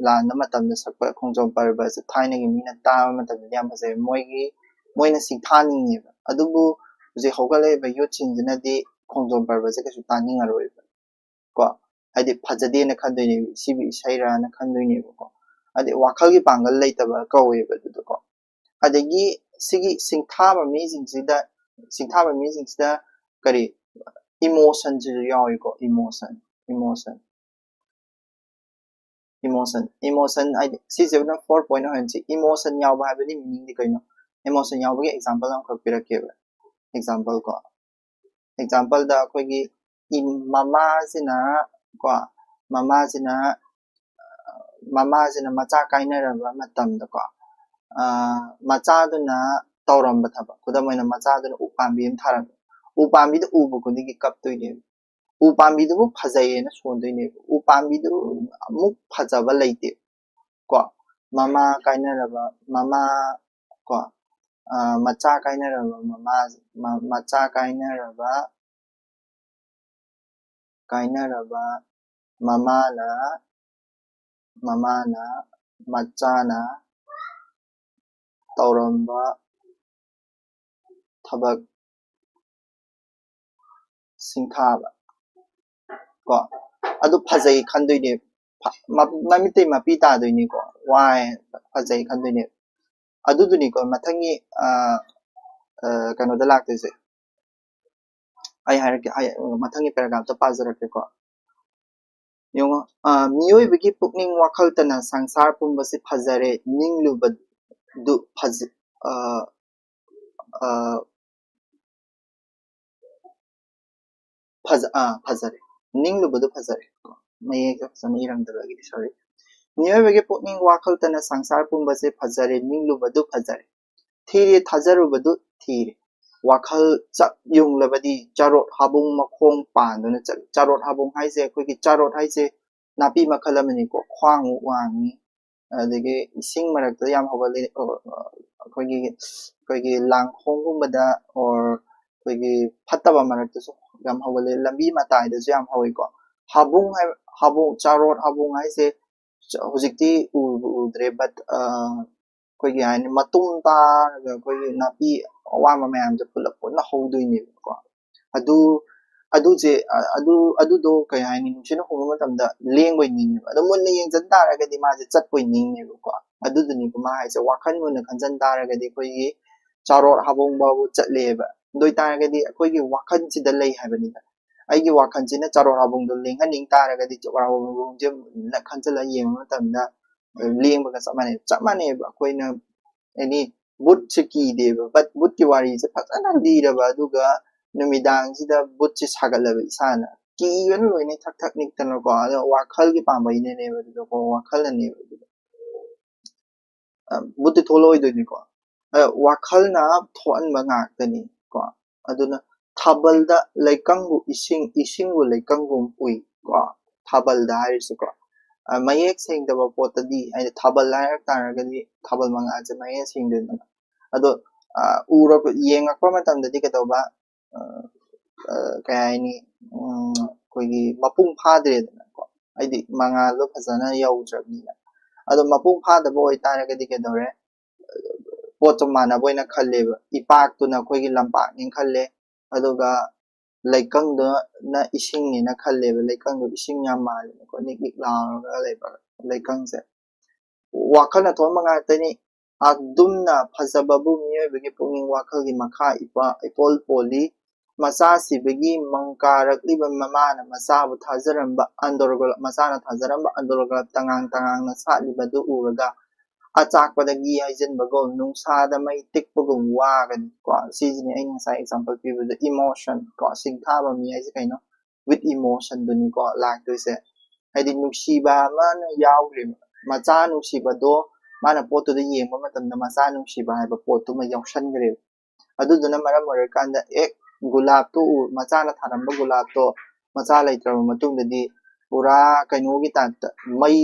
ꯂꯥꯟꯕ ꯃꯇꯝꯗ ꯁꯛꯄ ꯈꯣꯡꯖꯣꯝ ꯄꯔꯕꯁꯦ ꯊꯥꯏꯅꯒꯤ ꯃꯤꯅ ꯇꯥꯕ ꯃꯇꯝꯗꯗꯤ ꯌꯥꯝ ꯐꯖꯩ꯫ ꯃꯣꯏꯒꯤ ꯃꯣꯏꯅ ꯁꯤꯡꯊꯥꯅꯤꯡꯉꯦꯕ꯫ ꯑꯗꯨꯕꯨ ꯍꯧꯖꯤꯛ ꯍꯧꯒꯠꯂꯛꯏꯕ ꯌꯨꯠꯁꯤꯡꯁꯤꯅꯗꯤ ꯈꯣꯡꯖꯣꯝ ꯄꯔꯕꯁꯦ ꯀꯩꯁꯨ ꯇꯥꯅꯤꯡꯉꯔꯣꯏꯕ ꯀꯣ꯫ ꯍꯥꯏꯗꯤ ꯐꯖꯗꯦꯅ ꯈꯟꯗꯣꯏꯅꯦꯕ, ꯁꯤꯕꯨ ꯏꯁꯩꯔꯥꯅ ꯈꯟꯗꯣꯏꯅꯦꯕꯀꯣ꯫ ꯍꯥꯏꯗꯤ ꯋꯥꯈꯜꯒꯤ ꯄꯥꯡꯒꯜ ꯂꯩꯇꯕ ꯀꯧꯋꯦꯕ ꯑꯗꯨꯗꯀꯣ꯫ ꯑꯗꯒꯤ ꯁꯤꯒꯤ ꯁꯤꯡꯊꯥꯕ ꯃꯤꯁꯤꯡꯁꯤꯗ ꯁꯤꯡꯊꯥꯕ ꯃꯤꯁꯤꯡꯁꯤꯗ ꯀꯔꯤ ꯏꯃꯣꯁꯟꯁꯤꯁꯨ ꯌꯥꯎꯏꯀꯣ꯫ ꯏꯃꯣꯁꯟ ꯏꯃꯣꯁꯟ ꯏꯃꯣꯁꯟ ꯏꯃꯣꯁꯟ ꯍꯥꯏꯗꯤ ꯁꯤꯁꯤꯅ ꯐꯣꯔ ꯄꯣꯏꯟ ꯑꯣꯏꯍꯟꯁꯤ꯫ ꯏꯃꯣꯁꯟ ꯌꯥꯎꯕ ꯍꯥꯏꯕꯗꯤ ꯃꯤꯅꯤꯡꯗꯤ ꯀꯩꯅꯣ? ꯏꯃꯣꯁꯟ ꯌꯥꯎꯕꯒꯤ ꯑꯦꯛꯖꯥꯝꯄꯜ ꯑꯃꯈꯛ ꯄꯤꯔꯛꯀꯦꯕ꯫ ꯑꯦꯛꯖꯥꯝꯄꯜ ꯀꯣ ꯑꯦꯛꯖꯥꯝꯄꯜꯗ ꯑꯩꯈꯣꯏꯒꯤ ꯏꯝ- ꯃꯃꯥꯁꯤꯅ ꯀꯣ ꯃꯃꯥꯁꯤꯅ ꯃꯃꯥꯁꯤꯅ ꯃꯆꯥ ꯀꯥꯏꯅꯔꯕ ꯃꯇꯝꯗꯀꯣ ꯑ, ꯃꯆꯥꯗꯨꯅ ꯇꯧꯔꯝꯕ ꯊꯕꯛ, ꯈꯨꯗꯝ ꯑꯣꯏꯅ ꯃꯆꯥꯗꯨꯅ ꯎ ꯄꯥꯝꯕꯤ ꯑꯃ ꯊꯥꯔꯝꯃꯦ꯫ ꯎ ꯄꯥꯝꯕꯤꯗꯨ ꯎꯕ ꯈꯨꯗꯤꯡꯒꯤ ꯀꯞꯇꯣꯏꯅꯦꯕ꯫ ꯎ ꯄꯥꯝꯕꯤꯗꯨꯕꯨ ꯐꯖꯩꯌꯦꯅ ꯁꯣꯟꯗꯣꯏꯅꯦꯕ꯫ ꯎ ꯄꯥꯝꯕꯤꯗꯨ ꯑꯃꯨꯛ ꯐꯖꯕ ꯂꯩꯇꯦ ꯀꯣ꯫ ꯃꯃꯥ ꯀꯥꯏꯅꯔꯕ ꯃꯃꯥ ꯀꯣ ꯑ, ꯃꯆꯥ ꯀꯥꯏꯅꯔꯕ ꯃꯃꯥ ꯃ- ꯃꯆꯥ ꯀꯥꯏꯅꯔꯕ ꯀꯥꯏꯅꯔꯕ ꯃꯃꯥꯅ ꯃꯃꯥꯅ ꯃꯆꯥꯅ ꯇꯧꯔꯝꯕ ꯊꯕꯛ ꯁꯤꯡꯊꯥꯕ ꯀꯣ, ꯑꯗꯨ ꯐꯖꯩ ꯈꯟꯗꯣꯏꯅꯦ꯫ ꯐ- ꯃ- ꯃꯃꯤꯠꯇꯩ ꯃꯄꯤ ꯇꯥꯗꯣꯏꯅꯤꯀꯣ꯫ ꯋꯥꯏ, ꯐꯖꯩ ꯈꯟꯗꯣꯏꯅꯦ꯫ ꯑꯗꯨꯗꯨꯅꯤꯀꯣ ꯃꯊꯪꯒꯤ ꯑ, ꯑ, ꯀꯩꯅꯣꯗ ꯂꯥꯛꯇꯣꯏꯁꯦ꯫ ꯑꯩ ꯍꯥꯏꯔꯛꯀꯦ, ꯑꯩ ꯃꯊꯪꯒꯤ paragraphꯇ ꯄꯥꯖꯔꯛꯀꯦꯀꯣ꯫ ꯌꯦꯡꯉꯣ, ꯑ, ꯃꯤꯑꯣꯏꯕꯒꯤ ꯄꯨꯛꯅꯤꯡ ꯋꯥꯈꯜꯇꯅ ꯁꯪꯁꯥꯔ ꯄꯨꯝꯕꯁꯤ ꯐꯖꯔꯦ ꯅꯤꯡꯂꯨꯕꯗꯨ ꯐꯖ-, ꯑ, ꯑ, ꯐꯖ-, ꯑ, ꯐꯖꯔꯦ꯫ ꯅꯤꯡꯂꯨꯕꯗꯨ ꯐꯖꯔꯦ꯫ ꯃꯌꯦꯛꯁꯦ ꯐꯖꯅ ꯏꯔꯝꯗꯕꯒꯤꯗꯤ sorry꯫ ꯃꯤꯑꯣꯏꯕꯒꯤ ꯄꯨꯛꯅꯤꯡ ꯋꯥꯈꯜꯇꯅ ꯁꯪꯁꯥꯔ ꯄꯨꯝꯕꯁꯦ ꯐꯖꯔꯦ ꯅꯤꯡꯂꯨꯕꯗꯨ ꯐꯖꯔꯦ꯫ ꯊꯤꯔꯦ ꯊꯥꯖꯔꯨꯕꯗꯨ ꯊꯤꯔꯦ꯫ ꯋꯥꯈꯜ ꯆꯞ ꯌꯨꯡꯂꯕꯗꯤ ꯆꯥꯔꯣꯠ ꯍꯥꯕꯨꯡ ꯃꯈꯣꯡ ꯄꯥꯟꯗꯨꯅ ꯆꯠꯂꯤ꯫ ꯆꯥꯔꯣꯠ ꯍꯥꯕꯨꯡ ꯍꯥꯏꯁꯦ ꯑꯩꯈꯣꯏꯒꯤ ꯆꯥꯔꯣꯠ ꯍꯥꯏꯁꯦ ꯅꯥꯄꯤ ꯃꯈꯜ ꯑꯃꯅꯤꯀꯣ꯫ ꯈ꯭ꯋꯥꯡꯃꯨꯛ ꯋꯥꯡꯉꯤ꯫ ꯑꯗꯒꯤ ꯏꯁꯤꯡ ꯃꯔꯛꯇ ꯌꯥꯝ ꯍꯧꯒꯜꯂꯤ꯫ ꯑ, ꯑ, ꯑꯩꯈꯣꯏꯒꯤ, ꯑꯩꯈꯣꯏꯒꯤ ꯂꯥꯡꯈꯣꯡꯒꯨꯝꯕꯗ or ꯑꯩꯈꯣꯏꯒꯤ ꯐꯠꯇꯕ ꯃꯔꯛꯇꯁꯨ ꯌꯥꯝ ꯍꯧꯒꯜꯂꯤ꯫ ꯂꯝꯕꯤ ꯃꯇꯥꯏꯗꯁꯨ ꯌꯥꯝ ꯍꯧꯋꯤꯀꯣ꯫ ꯍꯥꯕꯨꯡ ꯍꯥꯏ-, ꯍꯥꯕꯨꯡ, ꯆꯥꯔꯣꯠ ꯍꯥꯕꯨꯡ ꯍꯥꯏꯁꯦ ꯆ-, ꯍꯧꯖꯤꯛꯇꯤ ꯎꯕꯨ ꯎꯗ꯭ꯔꯦ, but, ꯑ, ꯑꯩꯈꯣꯏꯒꯤ ꯍꯥꯏꯅꯤ ꯃꯇꯨꯝ ꯇꯥꯔꯒ ꯑꯩꯈꯣꯏꯒꯤ ꯅꯥꯄꯤ ꯑꯋꯥꯡꯕ ꯃꯌꯥꯝꯁꯦ ꯄꯨꯂꯞ ꯄꯨꯟꯅ ꯍꯧꯗꯣꯏꯅꯦꯕꯀꯣ꯫ ꯑꯗꯨ, ꯑꯗꯨꯁꯦ, ꯑ-, ꯑꯗꯨ, ꯑꯗꯨꯗꯣ ꯀꯩ ꯍꯥꯏꯅꯤ, ꯅꯨꯡꯁꯤꯠꯅ ꯍꯨꯝꯕ ꯃꯇꯝꯗ ꯂꯦꯡꯕꯣꯏ ꯅꯤꯡꯉꯦꯕ꯫ ꯑꯗꯣ ꯃꯨꯟꯅ ꯌꯦꯡꯁꯤꯟ ꯇꯥꯔꯒꯗꯤ ꯃꯥꯁꯦ ꯆꯠꯄꯣꯏ ꯅꯤꯡꯉꯦꯕꯀꯣ꯫ ꯑꯗꯨꯗꯨꯅꯤꯀꯣ ꯃꯥ ꯍꯥꯏꯁꯦ, ꯋꯥꯈꯜ ꯃꯨꯟꯅ ꯈꯟꯖꯟ ꯇꯥꯔꯒꯗꯤ ꯑꯩꯈꯣꯏꯒꯤ ꯆꯥꯔꯣꯠ ꯍꯥꯕꯨꯡ ꯐꯥꯎꯕ ꯆꯠꯂꯦꯕ꯫ ꯑꯗꯨ ꯑꯣꯏꯇꯥꯔꯒꯗꯤ ꯑꯩꯈꯣꯏꯒꯤ ꯋꯥꯈꯜꯁꯤꯗ ꯂꯩ ꯍꯥꯏꯕꯅꯤꯗ꯫ ꯑꯩꯒꯤ ꯋꯥꯈꯜꯁꯤꯅ ꯆꯥꯔꯣꯠ ꯍꯥꯕꯨꯡꯗꯣ ꯂꯦꯡꯍꯟꯅꯤꯡ ꯇꯥꯔꯒꯗꯤ ꯆꯥꯔꯣꯠ ꯍꯥꯕꯨꯡꯁꯦ ꯃꯨꯟꯅ ꯈꯟꯖꯜꯂ ꯌꯦꯡꯕ ꯃꯇꯝꯗ ꯂꯦꯡꯕꯒ ꯆꯞ ꯃꯥꯟꯅꯩ꯫ ꯆꯞ ꯃꯥꯟꯅꯩꯕ꯫ ꯑꯩꯈꯣꯏꯅ ꯑꯦꯅꯤ ꯕꯨꯠꯁꯦ ꯀꯤꯗꯦꯕ, but ꯕꯨꯠꯀꯤ ꯋꯥꯔꯤꯁꯦ ꯐꯖꯅ ꯂꯤꯔꯕ, ꯑꯗꯨꯒ ꯅꯨꯃꯤꯗꯥꯡꯁꯤꯗ ꯕꯨꯠꯁꯦ ꯁꯥꯒꯠꯂꯕ ꯏꯁꯥꯅ꯫ ꯀꯤꯕꯅ ꯂꯣꯏꯅ ꯊꯛ ꯊꯛ ꯅꯤꯛꯇꯅꯀꯣ, ꯑꯗꯣ ꯋꯥꯈꯜꯒꯤ ꯄꯥꯝꯕꯩꯅꯅꯦꯕ ꯑꯗꯨꯗꯀꯣ, ꯋꯥꯈꯜꯅꯅꯦꯕ ꯑꯗꯨꯗ꯫ ꯑ, ꯕꯨꯠꯇꯤ ꯊꯣꯛꯂꯛꯑꯣꯏꯗꯣꯏꯅꯤꯀꯣ꯫ ꯑ, ꯋꯥꯈꯜꯅ ꯊꯣꯛꯍꯟꯕ ꯉꯥꯛꯇꯅꯤ ꯀꯣ꯫ ꯑꯗꯨꯅ ꯊꯥꯕꯜꯗ ꯂꯩꯀꯪꯕꯨ ꯏꯁꯤꯡ, ꯏꯁꯤꯡꯕꯨ ꯂꯩꯀꯪꯒꯨꯝ ꯎꯏ ꯀꯣ꯫ ꯊꯥꯕꯜꯗ ꯍꯥꯏꯔꯤꯁꯤꯀꯣ꯫ ꯑ, ꯃꯌꯦꯛ ꯁꯦꯡꯗꯕ ꯄꯣꯠꯇꯗꯤ, ꯍꯥꯏꯗꯤ ꯊꯥꯕꯜ ꯍꯥꯏꯔꯛ ꯇꯥꯔꯒꯗꯤ ꯊꯥꯕꯜ ꯃꯉꯥꯜꯁꯦ ꯃꯌꯦꯛ ꯁꯦꯡꯗꯦꯗꯅ꯫ ꯑꯗꯣ, ꯑ, ꯎꯔꯛꯄ, ꯌꯦꯡꯉꯛꯄ ꯃꯇꯝꯗꯗꯤ ꯀꯩꯗꯧꯕ? ꯑ, ꯑ, ꯀꯩ ꯍꯥꯏꯅꯤ? ꯎꯝ, ꯑꯩꯈꯣꯏꯒꯤ ꯃꯄꯨꯡ ꯐꯥꯗ꯭ꯔꯦꯗꯅꯀꯣ꯫ ꯍꯥꯏꯗꯤ ꯃꯉꯥꯜꯗꯣ ꯐꯖꯅ ꯌꯧꯗ꯭ꯔꯕꯅꯤꯅ꯫ ꯑꯗꯣ ꯃꯄꯨꯡ ꯐꯥꯗꯕ ꯑꯣꯏꯇꯥꯔꯒꯗꯤ ꯀꯩꯗꯧꯔꯦ? ꯄꯣꯠꯇꯣ ꯃꯥꯟꯅꯕ ꯑꯣꯏꯅ ꯈꯜꯂꯦꯕ꯫ ꯏꯄꯥꯛꯇꯨꯅ ꯑꯩꯈꯣꯏꯒꯤ ꯂꯝꯄꯥꯛꯅꯦꯅ ꯈꯜꯂꯦ, ꯑꯗꯨꯒ ꯂꯩꯀꯪꯗꯨꯅ ꯏꯁꯤꯡꯅꯦꯅ ꯈꯜꯂꯦꯕ꯫ ꯂꯩꯀꯪꯗꯣ ꯏꯁꯤꯡ ꯌꯥꯝ ꯃꯥꯜꯂꯦꯅꯀꯣ, ꯅꯤꯛ ꯅꯤꯛ ꯂꯥꯎꯔꯒ ꯂꯩꯕ ꯂꯩꯀꯪꯁꯦ꯫ ꯋꯥꯈꯜꯅ ꯊꯣꯛꯍꯟꯕ ꯉꯥꯛꯇꯅꯤ꯫ ꯑꯗꯨꯝꯅ ꯐꯖꯕꯕꯨ ꯃꯤꯑꯣꯏꯕꯒꯤ ꯄꯨꯛꯅꯤꯡ ꯋꯥꯈꯜꯒꯤ ꯃꯈꯥ ꯏꯄꯥ-, ꯏꯄꯣꯜ ꯄꯣꯜꯂꯤ꯫ ꯃꯆꯥ ꯁꯤꯕꯒꯤ ꯃꯪ ꯀꯥꯔꯛꯂꯤꯕ ꯃꯃꯥꯅ ꯃꯆꯥꯕꯨ ꯊꯥꯖꯔꯝꯕ ꯑꯟꯗꯣꯔꯒꯣꯂꯥꯞ, ꯃꯆꯥꯅ ꯊꯥꯖꯔꯝꯕ ꯑꯟꯗꯣꯔꯒꯣꯂꯥꯞ ꯇꯉꯥꯡ ꯇꯉꯥꯡꯅ ꯁꯥꯠꯂꯤꯕꯗꯨ ꯎꯔꯒ ꯑꯆꯥꯛꯄꯗꯒꯤ ꯍꯥꯏꯖꯤꯟꯕꯒꯨꯝ ꯅꯨꯡꯁꯥꯗ ꯃꯩ ꯇꯤꯛꯄꯒꯨꯝ ꯋꯥꯒꯅꯤ ꯀꯣ꯫ ꯁꯤꯁꯤꯅꯤ ꯑꯩꯅ ꯉꯁꯥꯏ example ꯄꯤꯕꯗ emotion ꯀꯣ, ꯁꯤꯡꯊꯥꯕ ꯃꯤ ꯍꯥꯏꯁꯦ ꯀꯩꯅꯣ? With emotion ꯗꯨꯅꯤꯀꯣ ꯂꯥꯛꯇꯣꯏꯁꯦ꯫ ꯍꯥꯏꯗꯤ ꯅꯨꯡꯁꯤꯕ ꯑꯃꯅ ꯌꯥꯎꯈ꯭ꯔꯦꯕ꯫ ꯃꯆꯥ ꯅꯨꯡꯁꯤꯕꯗꯣ ꯃꯥꯅ ꯄꯣꯠꯇꯨꯗ ꯌꯦꯡꯕ ꯃꯇꯝꯗ ꯃꯆꯥ ꯅꯨꯡꯁꯤꯕ ꯍꯥꯏꯕ ꯄꯣꯠꯇꯨꯃ ꯌꯥꯎꯁꯟꯈ꯭ꯔꯦꯕ꯫ ꯑꯗꯨꯗꯨꯅ ꯃꯔꯝ ꯑꯣꯏꯔꯀꯥꯟꯗ ꯑꯦ ꯒꯨꯂꯥꯞꯇꯨ ꯎ-, ꯃꯆꯥꯅ ꯊꯥꯔꯝꯕ ꯒꯨꯂꯥꯞꯇꯣ ꯃꯆꯥ ꯂꯩꯇ꯭ꯔꯕ ꯃꯇꯨꯡꯗꯗꯤ ꯄꯨꯔꯥ ꯀꯩꯅꯣꯒꯤ type ꯇ, ꯃꯩ,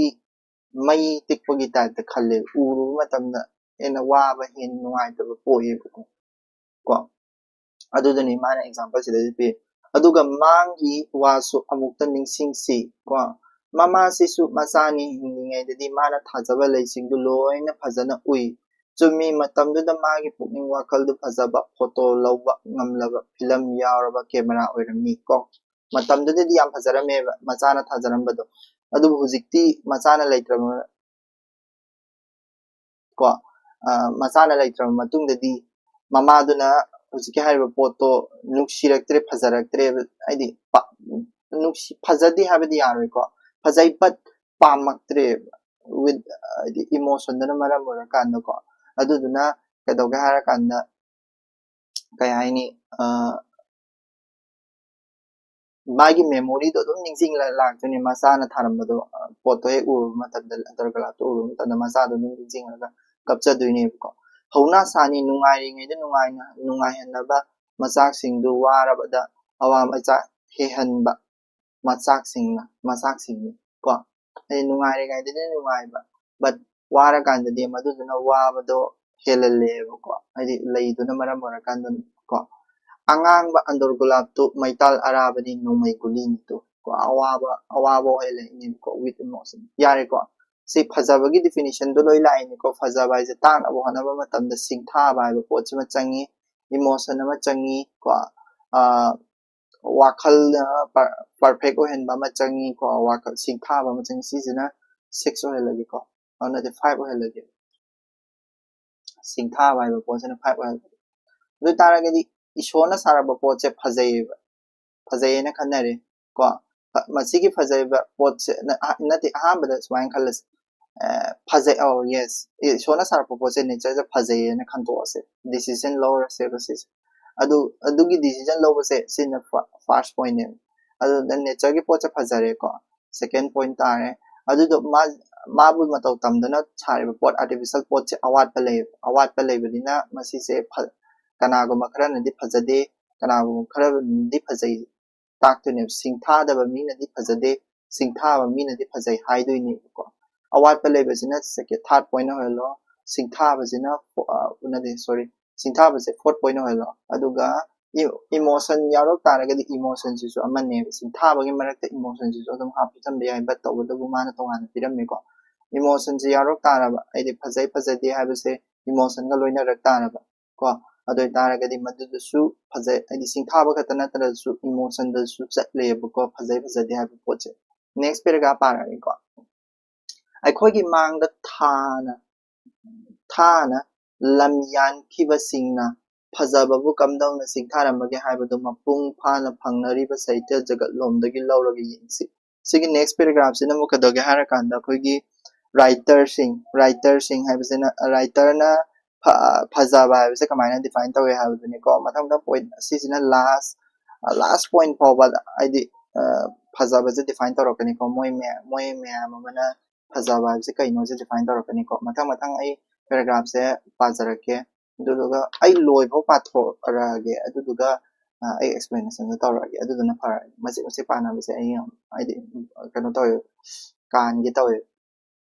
ꯃꯩ ꯇꯤꯛꯄꯒꯤ type ꯇ ꯈꯜꯂꯦ꯫ ꯎꯔꯨꯕ ꯃꯇꯝꯗ ꯍꯦꯟꯅ ꯋꯥꯕ, ꯍꯦꯟꯅ ꯅꯨꯡꯉꯥꯏꯇꯕ ꯄꯣꯛꯑꯦꯕꯀꯣ꯫ ꯀꯣ꯫ ꯑꯗꯨꯗꯨꯅꯤ ꯃꯥꯅ example ꯁꯤꯗꯁꯨ ꯄꯤ꯫ ꯑꯗꯨꯒ ꯃꯥꯡꯒꯤ ꯋꯥꯁꯨ ꯑꯃꯨꯛꯇ ꯅꯤꯡꯁꯤꯡꯁꯤ ꯀꯣ꯫ ꯃꯃꯥꯁꯤꯁꯨ ꯃꯆꯥꯅꯤ, ꯍꯤꯡꯂꯤꯉꯩꯗꯗꯤ ꯃꯥꯅ ꯊꯥꯖꯕ ꯂꯩꯁꯤꯡꯗꯨ ꯂꯣꯏꯅ ꯐꯖꯅ ꯎꯏ꯫ ꯆꯨꯝꯃꯤ, ꯃꯇꯝꯗꯨꯗ ꯃꯥꯒꯤ ꯄꯨꯛꯅꯤꯡ ꯋꯥꯈꯜꯗꯨ ꯐꯖꯕ, photo ꯂꯧꯕ ꯉꯝꯂꯕ, film ꯌꯥꯎꯔꯕ camera ꯑꯣꯏꯔꯝꯃꯤ ꯀꯣ꯫ ꯃꯇꯝꯗꯨꯗꯗꯤ ꯌꯥꯝ ꯐꯖꯔꯝꯃꯦꯕ ꯃꯆꯥꯅ ꯊꯥꯖꯔꯝꯕꯗꯣ꯫ ꯑꯗꯨꯕꯨ ꯍꯧꯖꯤꯛꯇꯤ ꯃꯆꯥꯅ ꯂꯩꯇ꯭ꯔꯕ ꯀꯣ, ꯑ, ꯃꯆꯥꯅ ꯂꯩꯇ꯭ꯔꯕ ꯃꯇꯨꯡꯗꯗꯤ ꯃꯃꯥꯗꯨꯅ ꯍꯧꯖꯤꯛꯀꯤ ꯍꯥꯏꯔꯤꯕ ꯄꯣꯠꯇꯣ ꯅꯨꯡꯁꯤꯔꯛꯇ꯭ꯔꯦ, ꯐꯖꯔꯛꯇ꯭ꯔꯦꯕ꯫ ꯍꯥꯏꯗꯤ ꯄꯥ-, ꯅꯨꯡꯁꯤ-, ꯐꯖꯗꯦ ꯍꯥꯏꯕꯗꯤ ꯌꯥꯔꯣꯏꯀꯣ, ꯐꯖꯩ but ꯄꯥꯝꯃꯛꯇ꯭ꯔꯦꯕ, with, ꯍꯥꯏꯗꯤ emotion ꯗꯨꯅ ꯃꯔꯝ ꯑꯣꯏꯔꯀꯥꯟꯗꯀꯣ꯫ ꯑꯗꯨꯗꯨꯅ ꯀꯩꯗꯧꯒꯦ ꯍꯥꯏꯔꯀꯥꯟꯗ, ꯀꯩ ꯍꯥꯏꯅꯤ, ꯑ, ꯃꯥꯒꯤ memory ꯗꯣ ꯑꯗꯨꯝ ꯅꯤꯡꯁꯤꯡꯂ ꯂꯥꯛꯇꯣꯏꯅꯦ꯫ ꯃꯆꯥꯅ ꯊꯥꯔꯝꯕꯗꯣ, ꯑ, ꯄꯣꯠꯇꯣ ꯍꯦꯛ ꯎꯔꯨꯕ ꯃꯇꯝꯗ, ꯑꯟꯗꯔꯒꯣꯂꯥꯞꯇꯣ ꯎꯔꯨꯕ ꯃꯇꯝꯗ ꯃꯆꯥꯗꯣ ꯑꯗꯨꯝ ꯅꯤꯡꯁꯤꯡꯉꯒ ꯀꯞꯆꯗꯣꯏꯅꯦꯕꯀꯣ꯫ ꯍꯧꯅ ꯁꯥꯅꯤ, ꯅꯨꯡꯉꯥꯏꯔꯤꯉꯩꯗ ꯅꯨꯡꯉꯥꯏꯅ, ꯅꯨꯡꯉꯥꯏꯍꯟꯅꯕ ꯃꯆꯥꯛꯁꯤꯡꯗꯨ ꯋꯥꯔꯕꯗ ꯑꯋꯥ ꯃꯆꯥꯛ ꯍꯦꯟꯍꯟꯕ ꯃꯆꯥꯛꯁꯤꯡꯅ, ꯃꯆꯥꯛꯁꯤꯡꯅꯤ ꯀꯣ꯫ ꯍꯥꯏꯗꯤ ꯅꯨꯡꯉꯥꯏꯔꯤꯉꯩꯗꯗꯤ ꯅꯨꯡꯉꯥꯏꯕ, but ꯋꯥꯔꯀꯥꯟꯗꯗꯤ ꯃꯗꯨꯗꯨꯅ ꯋꯥꯕꯗꯣ ꯍꯦꯜꯍꯜꯂꯦꯕꯀꯣ꯫ ꯍꯥꯏꯗꯤ ꯂꯩꯗꯨꯅ ꯃꯔꯝ ꯑꯣꯏꯔꯀꯥꯟꯗ ꯀꯣ꯫ ꯑꯉꯥꯡꯕ ꯑꯟꯗꯣꯔꯒꯨꯂꯥꯞꯇꯨ ꯃꯩꯇꯥꯜ ꯑꯔꯥꯕꯅꯤ, ꯅꯣꯡꯃꯩ ꯒꯨꯂꯤꯅꯤ ꯇꯨ ꯀꯣ꯫ ꯑꯋꯥꯕ, ꯑꯋꯥꯕ ꯑꯣꯏꯍꯜꯂꯛꯏꯅꯦꯕꯀꯣ, with emotion꯫ ꯌꯥꯔꯦꯀꯣ꯫ ꯁꯤ ꯐꯖꯕꯒꯤ definition ꯗꯣ ꯂꯣꯏ ꯂꯥꯛꯏꯅꯤꯀꯣ꯫ ꯐꯖꯕ ꯍꯥꯏꯁꯦ ꯇꯥꯛꯅꯕ ꯍꯣꯠꯅꯕ ꯃꯇꯝꯗ ꯁꯤꯡꯊꯥꯕ ꯍꯥꯏꯕ ꯄꯣꯠꯁꯤꯃ ꯆꯪꯉꯤ, emotion ꯑꯃ ꯆꯪꯉꯤ ꯀꯣ꯫ ꯑ, ꯋꯥꯈꯜ, ꯑ, per-, perfect ꯑꯣꯏꯍꯟꯕ ꯑꯃ ꯆꯪꯉꯤ ꯀꯣ꯫ ꯋꯥꯈꯜ ꯁꯤꯡꯊꯥꯕ ꯑꯃ ꯆꯪꯉꯤ꯫ ꯁꯤꯁꯤꯅ six ꯑꯣꯏꯍꯜꯂꯒꯦꯀꯣ꯫ ꯑ, ꯅꯠꯇꯦ, five ꯑꯣꯏꯍꯜꯂꯒꯦ꯫ ꯁꯤꯡꯊꯥꯕ ꯍꯥꯏꯕ ꯄꯣꯠꯁꯤꯅ five ꯑꯣꯏꯍꯜꯂꯒꯦ꯫ ꯑꯗꯨ ꯑꯣꯏ ꯇꯥꯔꯒꯗꯤ ꯏꯁꯣꯔꯅ ꯁꯥꯔꯛꯄ ꯄꯣꯠꯁꯦ ꯐꯖꯩꯌꯦꯕ, ꯐꯖꯩꯌꯦꯅ ꯈꯟꯅꯔꯦ ꯀꯣ꯫ ꯐ-, ꯃꯁꯤꯒꯤ ꯐꯖꯕ ꯄꯣꯠꯁꯦ ꯅ-, ꯑ-, ꯅꯠꯇꯦ, ꯑꯍꯥꯟꯕꯗ ꯁꯨꯃꯥꯏꯅ ꯈꯜꯂꯁꯤ꯫ ꯑ, ꯐꯖꯩ, ꯑꯧ, yes, ꯏꯁꯣꯔꯅ ꯁꯥꯔꯛꯄ ꯄꯣꯠꯁꯦ nature ꯁꯦ ꯐꯖꯩꯌꯦꯅ ꯈꯟꯗꯣꯛꯑꯁꯦ, decision ꯂꯧꯔꯁꯦꯕ ꯁꯤꯁꯦ꯫ ꯑꯗꯨ, ꯑꯗꯨꯒꯤ decision ꯂꯧꯕꯁꯦ ꯁꯤꯅ ꯐ-, first point ꯅꯦꯕ꯫ ꯑꯗꯨꯗ nature ꯒꯤ ꯄꯣꯠꯁꯦ ꯐꯖꯔꯦꯀꯣ, second point ꯇꯥꯔꯦ꯫ ꯑꯗꯨꯗꯣ ꯃꯥ-, ꯃꯥꯕꯨ ꯃꯇꯧ ꯇꯝꯗꯨꯅ ꯁꯥꯔꯤꯕ ꯄꯣꯠ, artificial ꯄꯣꯠꯁꯦ ꯑꯋꯥꯠꯄ ꯂꯩ, ꯑꯋꯥꯠꯄ ꯂꯩꯕꯅꯤꯅ ꯃꯁꯤꯁꯦ ꯐ-, ꯀꯅꯥꯒꯨꯝꯕ ꯈꯔꯅꯗꯤ ꯐꯖꯗꯦ, ꯀꯅꯥꯒꯨꯝꯕ ꯈꯔꯅꯗꯤ ꯐꯖꯩ ꯇꯥꯛꯇꯣꯏꯅꯦꯕ꯫ ꯁꯤꯡꯊꯥꯗꯕ ꯃꯤꯅꯗꯤ ꯐꯖꯗꯦ, ꯁꯤꯡꯊꯥꯕ ꯃꯤꯅꯗꯤ ꯐꯖꯩ ꯍꯥꯏꯗꯣꯏꯅꯦꯕꯀꯣ꯫ ꯑꯋꯥꯠꯄ ꯂꯩꯕꯁꯤꯅ second, third point ꯑꯣꯏꯍꯜꯂꯣ, ꯁꯤꯡꯊꯥꯕꯁꯤꯅ ꯐꯣ-, ꯑ, ꯅꯠꯇꯦ, sorry, ꯁꯤꯡꯊꯥꯕꯁꯦ fourth point ꯑꯣꯏꯍꯜꯂꯣ꯫ ꯑꯗꯨꯒ ꯏ-, emotion ꯌꯥꯎꯔꯛ ꯇꯥꯔꯒꯗꯤ emotion ꯁꯤꯁꯨ ꯑꯃꯅꯦꯕ꯫ ꯁꯤꯡꯊꯥꯕꯒꯤ ꯃꯔꯛꯇ emotion ꯁꯤꯁꯨ ꯑꯗꯨꯝ ꯍꯥꯞꯆꯤꯟꯕ ꯌꯥꯏ, but ꯇꯧꯕꯇꯕꯨ ꯃꯥꯅ ꯇꯣꯉꯥꯟꯅ ꯄꯤꯔꯝꯃꯦꯀꯣ꯫ Emotion ꯁꯤ ꯌꯥꯎꯔꯛ ꯇꯥꯔꯕ, ꯍꯥꯏꯗꯤ ꯐꯖꯩ ꯐꯖꯗꯦ ꯍꯥꯏꯕꯁꯦ emotion ꯒ ꯂꯣꯏꯅꯔꯛ ꯇꯥꯔꯕ ꯀꯣ꯫ ꯑꯗꯨ ꯑꯣꯏꯇꯥꯔꯒꯗꯤ ꯃꯗꯨꯗꯁꯨ ꯐꯖꯩ, ꯍꯥꯏꯗꯤ ꯁꯤꯡꯊꯥꯕ ꯈꯛꯇ ꯅꯠꯇ꯭ꯔꯁꯨ emotion ꯗꯁꯨ ꯆꯠꯂꯦꯕꯀꯣ, ꯐꯖꯩ ꯐꯖꯗꯦ ꯍꯥꯏꯕ ꯄꯣꯠꯁꯦ꯫ Next paragraph ꯄꯥꯔꯛꯑꯒꯦꯀꯣ꯫ ꯑꯩꯈꯣꯏꯒꯤ ꯃꯥꯡꯗ ꯊꯥꯅ, ꯊꯥꯅ ꯂꯝ ꯌꯥꯟꯈꯤꯕꯁꯤꯡꯅ ꯐꯖꯕꯕꯨ ꯀꯝꯗꯧꯅ ꯁꯤꯡꯊꯥꯔꯝꯕꯒꯦ ꯍꯥꯏꯕꯗꯨ ꯃꯄꯨꯡ ꯐꯥꯅ ꯐꯪꯅꯔꯤꯕ ꯁꯥꯍꯤꯇ꯭ꯌ ꯖꯒꯠꯂꯣꯝꯗꯒꯤ ꯂꯧꯔꯒ ꯌꯦꯡꯁꯤ꯫ ꯁꯤꯒꯤ next paragraph ꯁꯤꯅ ꯑꯃꯨꯛ ꯀꯩꯗꯧꯒꯦ ꯍꯥꯏꯔꯀꯥꯟꯗ, ꯑꯩꯈꯣꯏꯒꯤ writer ꯁꯤꯡ, writer ꯁꯤꯡ ꯍꯥꯏꯕꯁꯤꯅ, writer ꯅ ꯐ-, ꯐꯖꯕ ꯍꯥꯏꯕꯁꯦ ꯀꯃꯥꯏꯅ define ꯇꯧꯏ ꯍꯥꯏꯕꯗꯨꯅꯤꯀꯣ꯫ ꯃꯊꯪ ꯃꯊꯪ point, ꯁꯤꯁꯤꯅ last, last point ꯐꯥꯎꯕ, ꯍꯥꯏꯗꯤ, ꯑ, ꯐꯖꯕꯁꯦ define ꯇꯧꯔꯛꯀꯅꯤꯀꯣ꯫ ꯃꯣꯏ ꯃꯌꯥꯝ, ꯃꯣꯏ ꯃꯌꯥꯝ ꯑꯃꯅ ꯐꯖꯕ ꯍꯥꯏꯕꯁꯦ ꯀꯩꯅꯣꯁꯦ define ꯇꯧꯔꯛꯀꯅꯤꯀꯣ꯫ ꯃꯊꯪ ꯃꯊꯪ ꯑꯩ paragraph ꯁꯦ ꯄꯥꯖꯔꯛꯀꯦ, ꯑꯗꯨꯗꯨꯒ ꯑꯩ ꯂꯣꯏꯐꯥꯎ ꯄꯥꯊꯣꯛꯑꯔꯛꯑꯒꯦ, ꯑꯗꯨꯗꯨꯒ, ꯑ, ꯑꯩ explanation ꯗꯣ ꯇꯧꯔꯛꯑꯒꯦ, ꯑꯗꯨꯗꯨꯅ ꯐꯔꯅꯤ꯫ ꯃꯆꯦꯠ ꯃꯆꯦꯠ ꯄꯥꯅꯕꯁꯦ ꯑꯩ ꯌꯥꯝ, ꯍꯥꯏꯗꯤ, ꯀꯩꯅꯣ ꯇꯧꯋꯦ, ꯀꯥꯟꯒꯦ ꯇꯧꯋꯦ꯫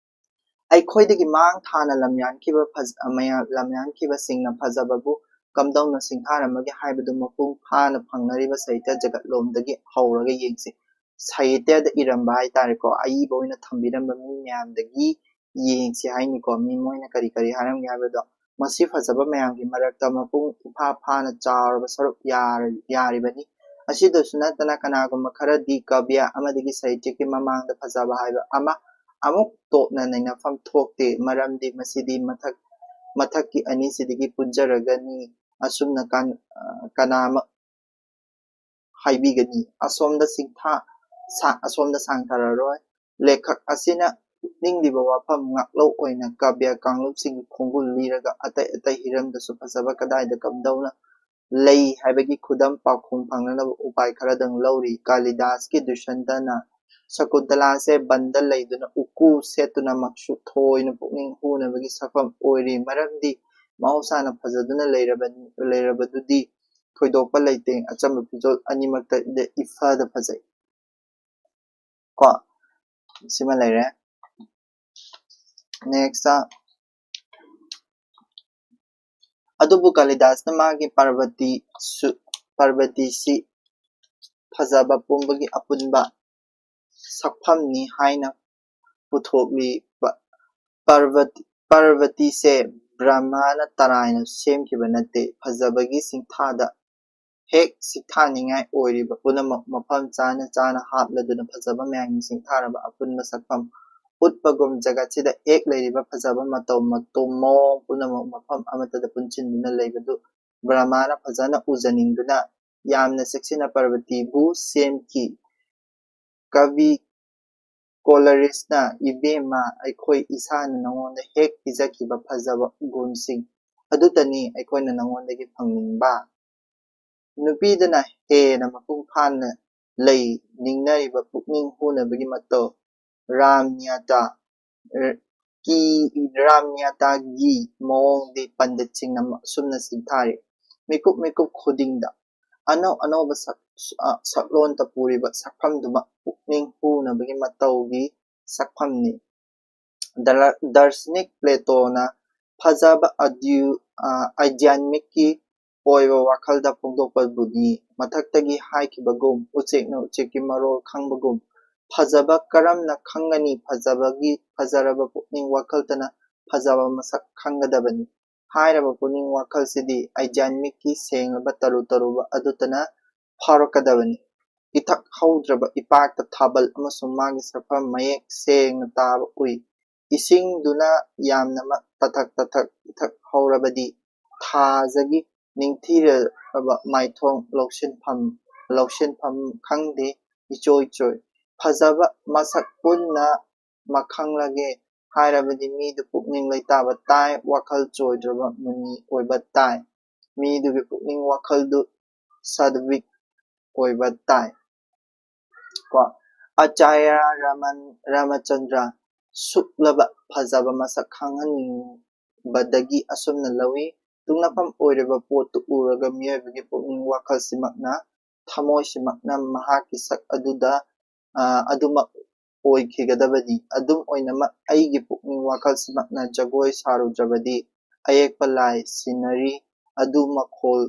ꯑꯩꯈꯣꯏꯗꯒꯤ ꯃꯥꯡ ꯊꯥꯅ ꯂꯝꯌꯥꯟꯈꯤꯕ ꯐꯖ-, ꯃꯌꯥꯝ, ꯂꯝꯌꯥꯟꯈꯤꯕꯁꯤꯡꯅ ꯐꯖꯕꯕꯨ ꯀꯝꯗꯧꯅ ꯁꯤꯡꯊꯥꯔꯝꯃꯒꯦ ꯍꯥꯏꯕꯗꯨ ꯃꯄꯨꯡ ꯐꯥꯅ ꯐꯪꯅꯔꯤꯕ ꯁꯥꯍꯤꯇ꯭ꯌ ꯖꯒꯠꯂꯣꯝꯗꯒꯤ ꯍꯧꯔꯒ ꯌꯦꯡꯁꯤ꯫ ꯁꯥꯍꯤꯇ꯭ꯌꯗ ꯏꯔꯝꯕ ꯍꯥꯏꯇꯥꯔꯦꯀꯣ, ꯑꯏꯕ ꯑꯣꯏꯅ ꯊꯝꯕꯤꯔꯝꯕ ꯃꯤ ꯃꯌꯥꯝꯗꯒꯤ ꯌꯦꯡꯁꯤ ꯍꯥꯏꯅꯤꯀꯣ꯫ ꯃꯤ ꯃꯣꯏꯅ ꯀꯔꯤ ꯀꯔꯤ ꯍꯥꯏꯔꯝꯒꯦ ꯍꯥꯏꯕꯗꯣ꯫ ꯃꯁꯤ ꯐꯖꯕ ꯃꯌꯥꯝꯒꯤ ꯃꯔꯛꯇ ꯃꯄꯨꯡ ꯏꯐꯥ ꯐꯥꯅ ꯆꯥꯎꯔꯕ ꯁꯔꯨꯛ ꯌꯥꯔ-, ꯌꯥꯔꯤꯕꯅꯤ꯫ ꯑꯁꯤꯗꯁꯨ ꯅꯠꯇꯅ ꯀꯅꯥꯒꯨꯝꯕ ꯈꯔꯗꯤ ꯀꯥꯕ꯭ꯌ ꯑꯃꯗꯒꯤ ꯁꯥꯍꯤꯇ꯭ꯌꯒꯤ ꯃꯃꯥꯡꯗ ꯐꯖꯕ ꯍꯥꯏꯕ ꯑꯃ ꯑꯃꯨꯛ ꯇꯣꯞꯅ ꯅꯩꯅꯐꯝ ꯊꯣꯛꯇꯦ, ꯃꯔꯝꯗꯤ ꯃꯁꯤꯗꯤ ꯃꯊꯛ-, ꯃꯊꯛꯀꯤ ꯑꯅꯤꯁꯤꯗꯒꯤ ꯄꯨꯟꯖꯔꯒꯅꯤ꯫ ꯑꯁꯨꯝꯅ ꯀꯥꯟ-, ꯑ, ꯀꯅꯥꯃ-, ꯍꯥꯏꯕꯤꯒꯅꯤ꯫ ꯑꯁꯣꯝꯗ ꯁꯤꯡꯊꯥ-, ꯁꯥ-, ꯑꯁꯣꯝꯗ ꯁꯥꯡꯊꯔꯔꯣꯏ꯫ ꯂꯦꯈꯛ ꯑꯁꯤꯅ ꯎꯠꯅꯤꯡꯂꯤꯕ ꯋꯥꯐꯝ ꯉꯥꯛꯂꯧ ꯑꯣꯏꯅ ꯀꯥꯕ꯭ꯌ ꯀꯥꯡꯂꯨꯞꯁꯤꯡꯒꯤ ꯈꯣꯡꯒꯨꯜ ꯂꯤꯔꯒ ꯑꯇꯩ ꯑꯇꯩ ꯍꯤꯔꯝꯗꯁꯨ ꯐꯖꯕ ꯀꯗꯥꯏꯗ ꯀꯝꯗꯧꯅ ꯂꯩ ꯍꯥꯏꯕꯒꯤ ꯈꯨꯗꯝ ꯄꯥꯎꯈꯨꯝ ꯐꯪꯅꯅꯕ ꯎꯄꯥꯏ ꯈꯔꯗꯪ ꯂꯧꯔꯤ꯫ ꯀꯥꯂꯤꯗꯥꯁꯀꯤ ꯗꯨꯁꯟꯇꯅ ꯁꯀꯨꯟꯇꯂꯥꯁꯦ ꯕꯟꯗ ꯂꯩꯗꯨꯅ ꯎꯀꯨ ꯁꯦꯠꯇꯨꯅꯃꯛꯁꯨ ꯊꯣꯏꯅ ꯄꯨꯛꯅꯤꯡ ꯍꯨꯅꯕꯒꯤ ꯁꯛꯐꯝ ꯑꯣꯏꯔꯤ, ꯃꯔꯝꯗꯤ ꯃꯍꯧꯁꯥꯅ ꯐꯖꯗꯨꯅ ꯂꯩꯔꯕꯅꯤ, ꯂꯩꯔꯕꯗꯨꯗꯤ ꯊꯣꯏꯗꯣꯛꯄ ꯂꯩꯇꯦ꯫ ꯑꯆꯝꯕ ꯐꯤꯖꯣꯜ ꯑꯅꯤꯃꯛꯇ ꯏꯐꯗ ꯐꯖꯩ꯫ ꯀꯣ, ꯁꯤꯃ ꯂꯩꯔꯦ꯫ Next, ꯑꯗꯨꯕꯨ ꯀꯥꯂꯤꯗꯥꯁꯅ ꯃꯥꯒꯤ ꯄꯥꯔꯕꯇꯤ ꯁꯨ-, ꯄꯥꯔꯕꯇꯤꯁꯤ ꯐꯖꯕ ꯄꯨꯝꯕꯒꯤ ꯑꯄꯨꯟꯕ ꯁꯛꯐꯝꯅꯤ ꯍꯥꯏꯅ ꯄꯨꯊꯣꯛꯂꯤꯕ ꯄꯥꯔꯕꯇꯤ, ꯄꯥꯔꯕꯇꯤꯁꯦ ꯕ꯭ꯔꯍ꯭ꯃꯥꯅ ꯇꯔꯥꯏꯅ ꯁꯦꯝꯈꯤꯕ ꯅꯠꯇꯦ꯫ ꯐꯖꯕꯒꯤ ꯁꯤꯡꯊꯥꯗ ꯍꯦꯛ ꯁꯤꯡꯊꯥꯅꯤꯡꯉꯥꯏ ꯑꯣꯏꯔꯤꯕ ꯄꯨꯝꯅꯃꯛ ꯃꯐꯝ ꯆꯥꯅ ꯆꯥꯅ ꯍꯥꯞꯂꯗꯨꯅ ꯐꯖꯕ ꯃꯌꯥꯝꯒꯤ ꯁꯤꯡꯊꯥꯔꯕ ꯑꯄꯨꯟꯕ ꯁꯛꯐꯝ ꯎꯠꯄꯒꯨꯝ ꯖꯒꯠꯁꯤꯗ ꯍꯦꯛ ꯂꯩꯔꯤꯕ ꯐꯖꯕ ꯃꯇꯧ ꯃꯇꯧ ꯃꯑꯣꯡ ꯄꯨꯝꯅꯃꯛ ꯃꯐꯝ ꯑꯃꯠꯇꯗ ꯄꯨꯟꯁꯤꯟꯗꯨꯅ ꯂꯩꯕꯗꯨ ꯕ꯭ꯔꯍ꯭ꯃꯥꯅ ꯐꯖꯅ ꯎꯖꯅꯤꯡꯗꯨꯅ ꯌꯥꯝꯅ ꯆꯦꯛꯁꯤꯟꯅ ꯄꯥꯔꯕꯇꯤꯕꯨ ꯁꯦꯝꯈꯤ꯫ ꯀꯕꯤ ꯀꯣꯂꯔꯤꯁꯅ, "ꯏꯕꯦꯝꯃ, ꯑꯩꯈꯣꯏ ꯏꯁꯥꯅ ꯅꯉꯣꯟꯗ ꯍꯦꯛ ꯄꯤꯖꯈꯤꯕ ꯐꯖꯕ ꯒꯨꯟꯁꯤꯡ ꯑꯗꯨꯇꯅꯤ ꯑꯩꯈꯣꯏꯅ ꯅꯉꯣꯟꯗꯒꯤ ꯐꯪꯅꯤꯡꯕ"꯫ ꯅꯨꯄꯤꯗꯅ ꯍꯦꯟꯅ ꯃꯄꯨꯡ ꯐꯥꯅ ꯂꯩ ꯅꯤꯡꯅꯔꯤꯕ ꯄꯨꯛꯅꯤꯡ ꯍꯨꯅꯕꯒꯤ ꯃꯇꯧ, ꯔꯥꯝꯅ꯭ꯌꯇꯥ, ꯀꯤ-, ꯔꯥꯝꯅ꯭ꯌꯇꯥꯒꯤ ꯃꯑꯣꯡꯗꯤ ꯄꯟꯗꯤꯠꯁꯤꯡꯅ ꯑꯁꯨꯝꯅ ꯁꯤꯡꯊꯥꯔꯤ: ꯃꯤꯀꯨꯞ ꯃꯤꯀꯨꯞ ꯈꯨꯗꯤꯡꯗ ꯑꯅꯧ ꯑꯅꯧꯕ ꯁꯛ-, ꯑ, ꯁꯛꯂꯣꯟꯇ ꯄꯨꯔꯤꯕ ꯁꯛꯐꯝꯗꯨꯃꯛ ꯄꯨꯛꯅꯤꯡ ꯍꯨꯅꯕꯒꯤ ꯃꯇꯧꯒꯤ ꯁꯛꯐꯝꯅꯤ꯫ ꯗꯔ-, ꯗꯥꯔꯁꯅꯤꯛ ꯄ꯭ꯂꯦꯇꯣꯅ ꯐꯖꯕ ꯑꯗ꯭ꯌꯨ-, ꯑ, ꯑꯙ꯭ꯌꯥꯟꯃꯤꯛꯀꯤ ꯑꯣꯏꯕ ꯋꯥꯈꯜꯗ ꯐꯣꯡꯗꯣꯛꯄꯕꯨꯅꯤ꯫ ꯃꯊꯛꯇꯒꯤ ꯍꯥꯏꯈꯤꯕꯒꯨꯝ, ꯎꯆꯦꯛꯅ ꯎꯆꯦꯛꯀꯤ ꯃꯔꯣꯜ ꯈꯪꯕꯒꯨꯝ, ꯐꯖꯕ ꯀꯔꯝꯅ ꯈꯪꯒꯅꯤ? ꯐꯖꯕꯒꯤ, ꯐꯖꯔꯕ ꯄꯨꯛꯅꯤꯡ ꯋꯥꯈꯜꯇꯅ ꯐꯖꯕ ꯃꯁꯛ ꯈꯪꯒꯗꯕꯅꯤ꯫ ꯍꯥꯏꯔꯕ ꯄꯨꯛꯅꯤꯡ ꯋꯥꯈꯜꯁꯤꯗꯤ ꯑꯩꯖꯥꯟꯃꯤꯛꯀꯤ ꯁꯦꯡꯂꯕ ꯇꯔꯨ ꯇꯔꯨꯕ ꯑꯗꯨꯇꯅ ꯐꯥꯎꯔꯛꯀꯗꯕꯅꯤ꯫ ꯏꯊꯛ ꯍꯧꯗ꯭ꯔꯕ ꯏꯄꯥꯛꯇ ꯊꯥꯕꯜ ꯑꯃꯁꯨꯡ ꯃꯥꯒꯤ ꯁꯛꯐꯝ ꯃꯌꯦꯛ ꯁꯦꯡꯅ ꯇꯥꯕ ꯎꯏ꯫ ꯏꯁꯤꯡꯗꯨꯅ ꯌꯥꯝꯅꯃꯛ ꯇꯊꯛ ꯇꯊꯛ ꯏꯊꯛ ꯍꯧꯔꯕꯗꯤ ꯊꯥꯖꯒꯤ ꯅꯤꯡꯊꯤꯔꯕ ꯃꯥꯏꯊꯣꯡ ꯂꯧꯁꯤꯟꯐꯝ, ꯂꯧꯁꯤꯟꯐꯝ ꯈꯪꯗꯦ, ꯏꯆꯣꯏ ꯆꯣꯏ꯫ ꯐꯖꯕ ꯃꯁꯛ ꯄꯨꯟꯅ ꯃꯈꯪꯂꯒꯦ ꯍꯥꯏꯔꯕꯗꯤ ꯃꯤꯗꯨ ꯄꯨꯛꯅꯤꯡ ꯂꯩꯇꯥꯕ ꯇꯥꯏ, ꯋꯥꯈꯜ ꯆꯣꯏꯗ꯭ꯔꯕ ꯃꯨꯅꯤ ꯑꯣꯏꯕ ꯇꯥꯏ꯫ ꯃꯤꯗꯨꯒꯤ ꯄꯨꯛꯅꯤꯡ ꯋꯥꯈꯜꯗꯨ ꯁꯥꯗ꯭ꯋꯤꯛ ꯑꯣꯏꯕ ꯇꯥꯏ꯫ ꯀꯣ, ꯑꯆꯥꯔꯌ ꯔꯥꯃꯟ, ꯔꯥꯃꯆꯟꯗ꯭ꯔ ꯁꯨꯛꯂꯕ ꯐꯖꯕ ꯃꯁꯛ ꯈꯪꯍꯟꯅꯤꯡꯕꯗꯒꯤ ꯑꯁꯨꯝꯅ ꯂꯧꯏ꯫ ꯇꯨꯡꯅꯐꯝ ꯑꯣꯏꯔꯤꯕ ꯄꯣꯠꯇꯨ ꯎꯔꯒ ꯃꯤꯑꯣꯏꯕꯒꯤ ꯄꯨꯛꯅꯤꯡ ꯋꯥꯈꯜꯁꯤꯃꯛꯅ, ꯊꯃꯣꯏꯁꯤꯃꯛꯅ ꯃꯍꯥꯛꯀꯤ ꯁꯛ ꯑꯗꯨꯗ, ꯑ, ꯑꯗꯨꯃꯛ ꯑꯣꯏꯈꯤꯒꯗꯕꯅꯤ꯫ ꯑꯗꯨꯝ ꯑꯣꯏꯅꯃꯛ ꯑꯩꯒꯤ ꯄꯨꯛꯅꯤꯡ ꯋꯥꯈꯜꯁꯤꯃꯛꯅ ꯖꯒꯣꯏ ꯁꯥꯔꯨꯗ꯭ꯔꯕꯗꯤ, ꯑꯌꯦꯛꯄ ꯂꯥꯏ, ꯁꯤꯅꯔꯤ ꯑꯗꯨ ꯃꯈꯣꯜ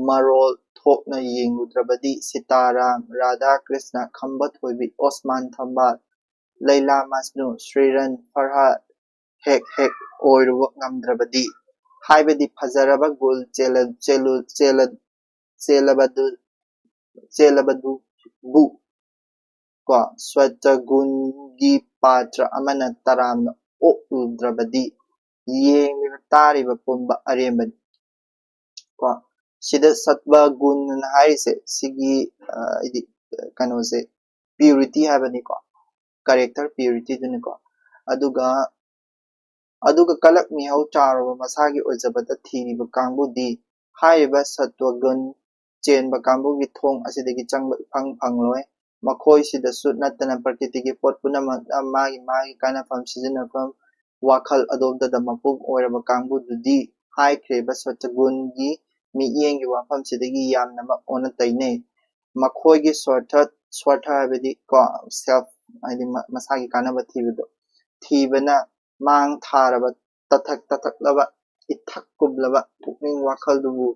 ꯃꯔꯣꯜ ꯊꯣꯛꯅ ꯌꯦꯡꯂꯨꯗ꯭ꯔꯕꯗꯤ, ꯁꯤꯇꯥꯔꯥꯝ, ꯔꯥꯙꯥ ꯀ꯭ꯔꯤꯁꯅ, ꯈꯝꯕ ꯊꯣꯏꯕꯤ, ꯑꯣꯁꯃꯥꯟ ꯊꯝꯕꯥꯜ, ꯂꯩꯂꯥ ꯃꯖꯅꯨ, ꯁ꯭ꯔꯤꯔꯟ ꯐꯔꯍꯥꯗ ꯍꯦꯛ ꯍꯦꯛ ꯑꯣꯏꯔꯨꯕ ꯉꯝꯗ꯭ꯔꯕꯗꯤ, ꯍꯥꯏꯕꯗꯤ ꯐꯖꯔꯕ ꯒꯨꯜ ꯆꯦꯜꯂ-, ꯆꯦꯜꯂꯨ-, ꯆꯦꯜꯂ-, ꯆꯦꯜꯂꯕꯗꯨ, ꯆꯦꯜꯂꯕꯗꯨꯕꯨ ꯀꯣ, ꯁ꯭ꯋꯠꯆꯒꯨꯟꯒꯤ ꯄꯥꯇ꯭ꯔ ꯑꯃꯅ ꯇꯔꯥꯝꯅ ꯑꯣꯛꯂꯨꯗ꯭ꯔꯕꯗꯤ, ꯌꯦꯡꯂꯤꯕ ꯇꯥꯔꯤꯕ ꯄꯨꯝꯕ ꯑꯔꯦꯝꯕꯅꯤ꯫ ꯀꯣ, ꯁꯤꯗ ꯁꯠꯋ ꯒꯨꯟ ꯑꯅ ꯍꯥꯏꯔꯤꯁꯦ, ꯁꯤꯒꯤ, ꯑ, ꯍꯥꯏꯗꯤ, ꯀꯩꯅꯣꯁꯦ, ꯄ꯭ꯌꯨꯔꯤꯇꯤ ꯍꯥꯏꯕꯅꯤꯀꯣ, ꯀꯦꯔꯦꯛꯇꯔ ꯄ꯭ꯌꯨꯔꯤꯇꯤꯗꯨꯅꯤꯀꯣ꯫ ꯑꯗꯨꯒ, ꯑꯗꯨꯒ ꯀꯂꯛ ꯃꯤꯍꯧ ꯆꯥꯎꯔꯕ ꯃꯁꯥꯒꯤ ꯑꯣꯏꯖꯕꯗ ꯊꯤꯔꯤꯕ ꯀꯥꯡꯕꯨꯗꯤ, ꯍꯥꯏꯔꯤꯕ ꯁꯠꯋꯒꯨꯟ ꯆꯦꯟꯕ ꯀꯥꯡꯕꯨꯒꯤ ꯊꯣꯡ ꯑꯁꯤꯗꯒꯤ ꯆꯪꯕ ꯏꯐꯪ ꯐꯪꯂꯣꯏ꯫ ꯃꯈꯣꯏꯁꯤꯗꯁꯨ ꯅꯠꯇꯅ ꯄ꯭ꯔꯀꯤꯇꯤꯒꯤ ꯄꯣꯠ ꯄꯨꯝꯅꯃꯛꯅ ꯃꯥꯒꯤ ꯃꯥꯒꯤ ꯀꯥꯟꯅꯐꯝ, ꯁꯤꯖꯤꯟꯅꯐꯝ, ꯋꯥꯈꯜ ꯑꯗꯣꯝꯇꯗ ꯃꯄꯨꯡ ꯑꯣꯏꯔꯕ ꯀꯥꯡꯕꯨꯗꯨꯗꯤ ꯍꯥꯏꯈ꯭ꯔꯤꯕ ꯁꯠꯋꯒꯨꯟꯒꯤ ꯃꯤꯠꯌꯦꯡꯒꯤ ꯋꯥꯐꯝꯁꯤꯗꯒꯤ ꯌꯥꯝꯅꯃꯛ ꯑꯣꯟꯅ ꯇꯩꯅꯩ꯫ ꯃꯈꯣꯏꯒꯤ ꯁ꯭ꯋꯥꯔꯊ, ꯁ꯭ꯋꯥꯔꯊ ꯍꯥꯏꯕꯗꯤ ꯀꯣ, ꯁꯦꯜꯐ, ꯍꯥꯏꯗꯤ ꯃ-, ꯃꯁꯥꯒꯤ ꯀꯥꯟꯅꯕ ꯊꯤꯕꯗꯣ, ꯊꯤꯕꯅ ꯃꯥꯡ ꯊꯥꯔꯕ, ꯇꯊꯛ ꯇꯊꯛꯂꯕ ꯏꯊꯛ ꯀꯨꯝꯂꯕ ꯄꯨꯛꯅꯤꯡ ꯋꯥꯈꯜꯗꯨꯕꯨ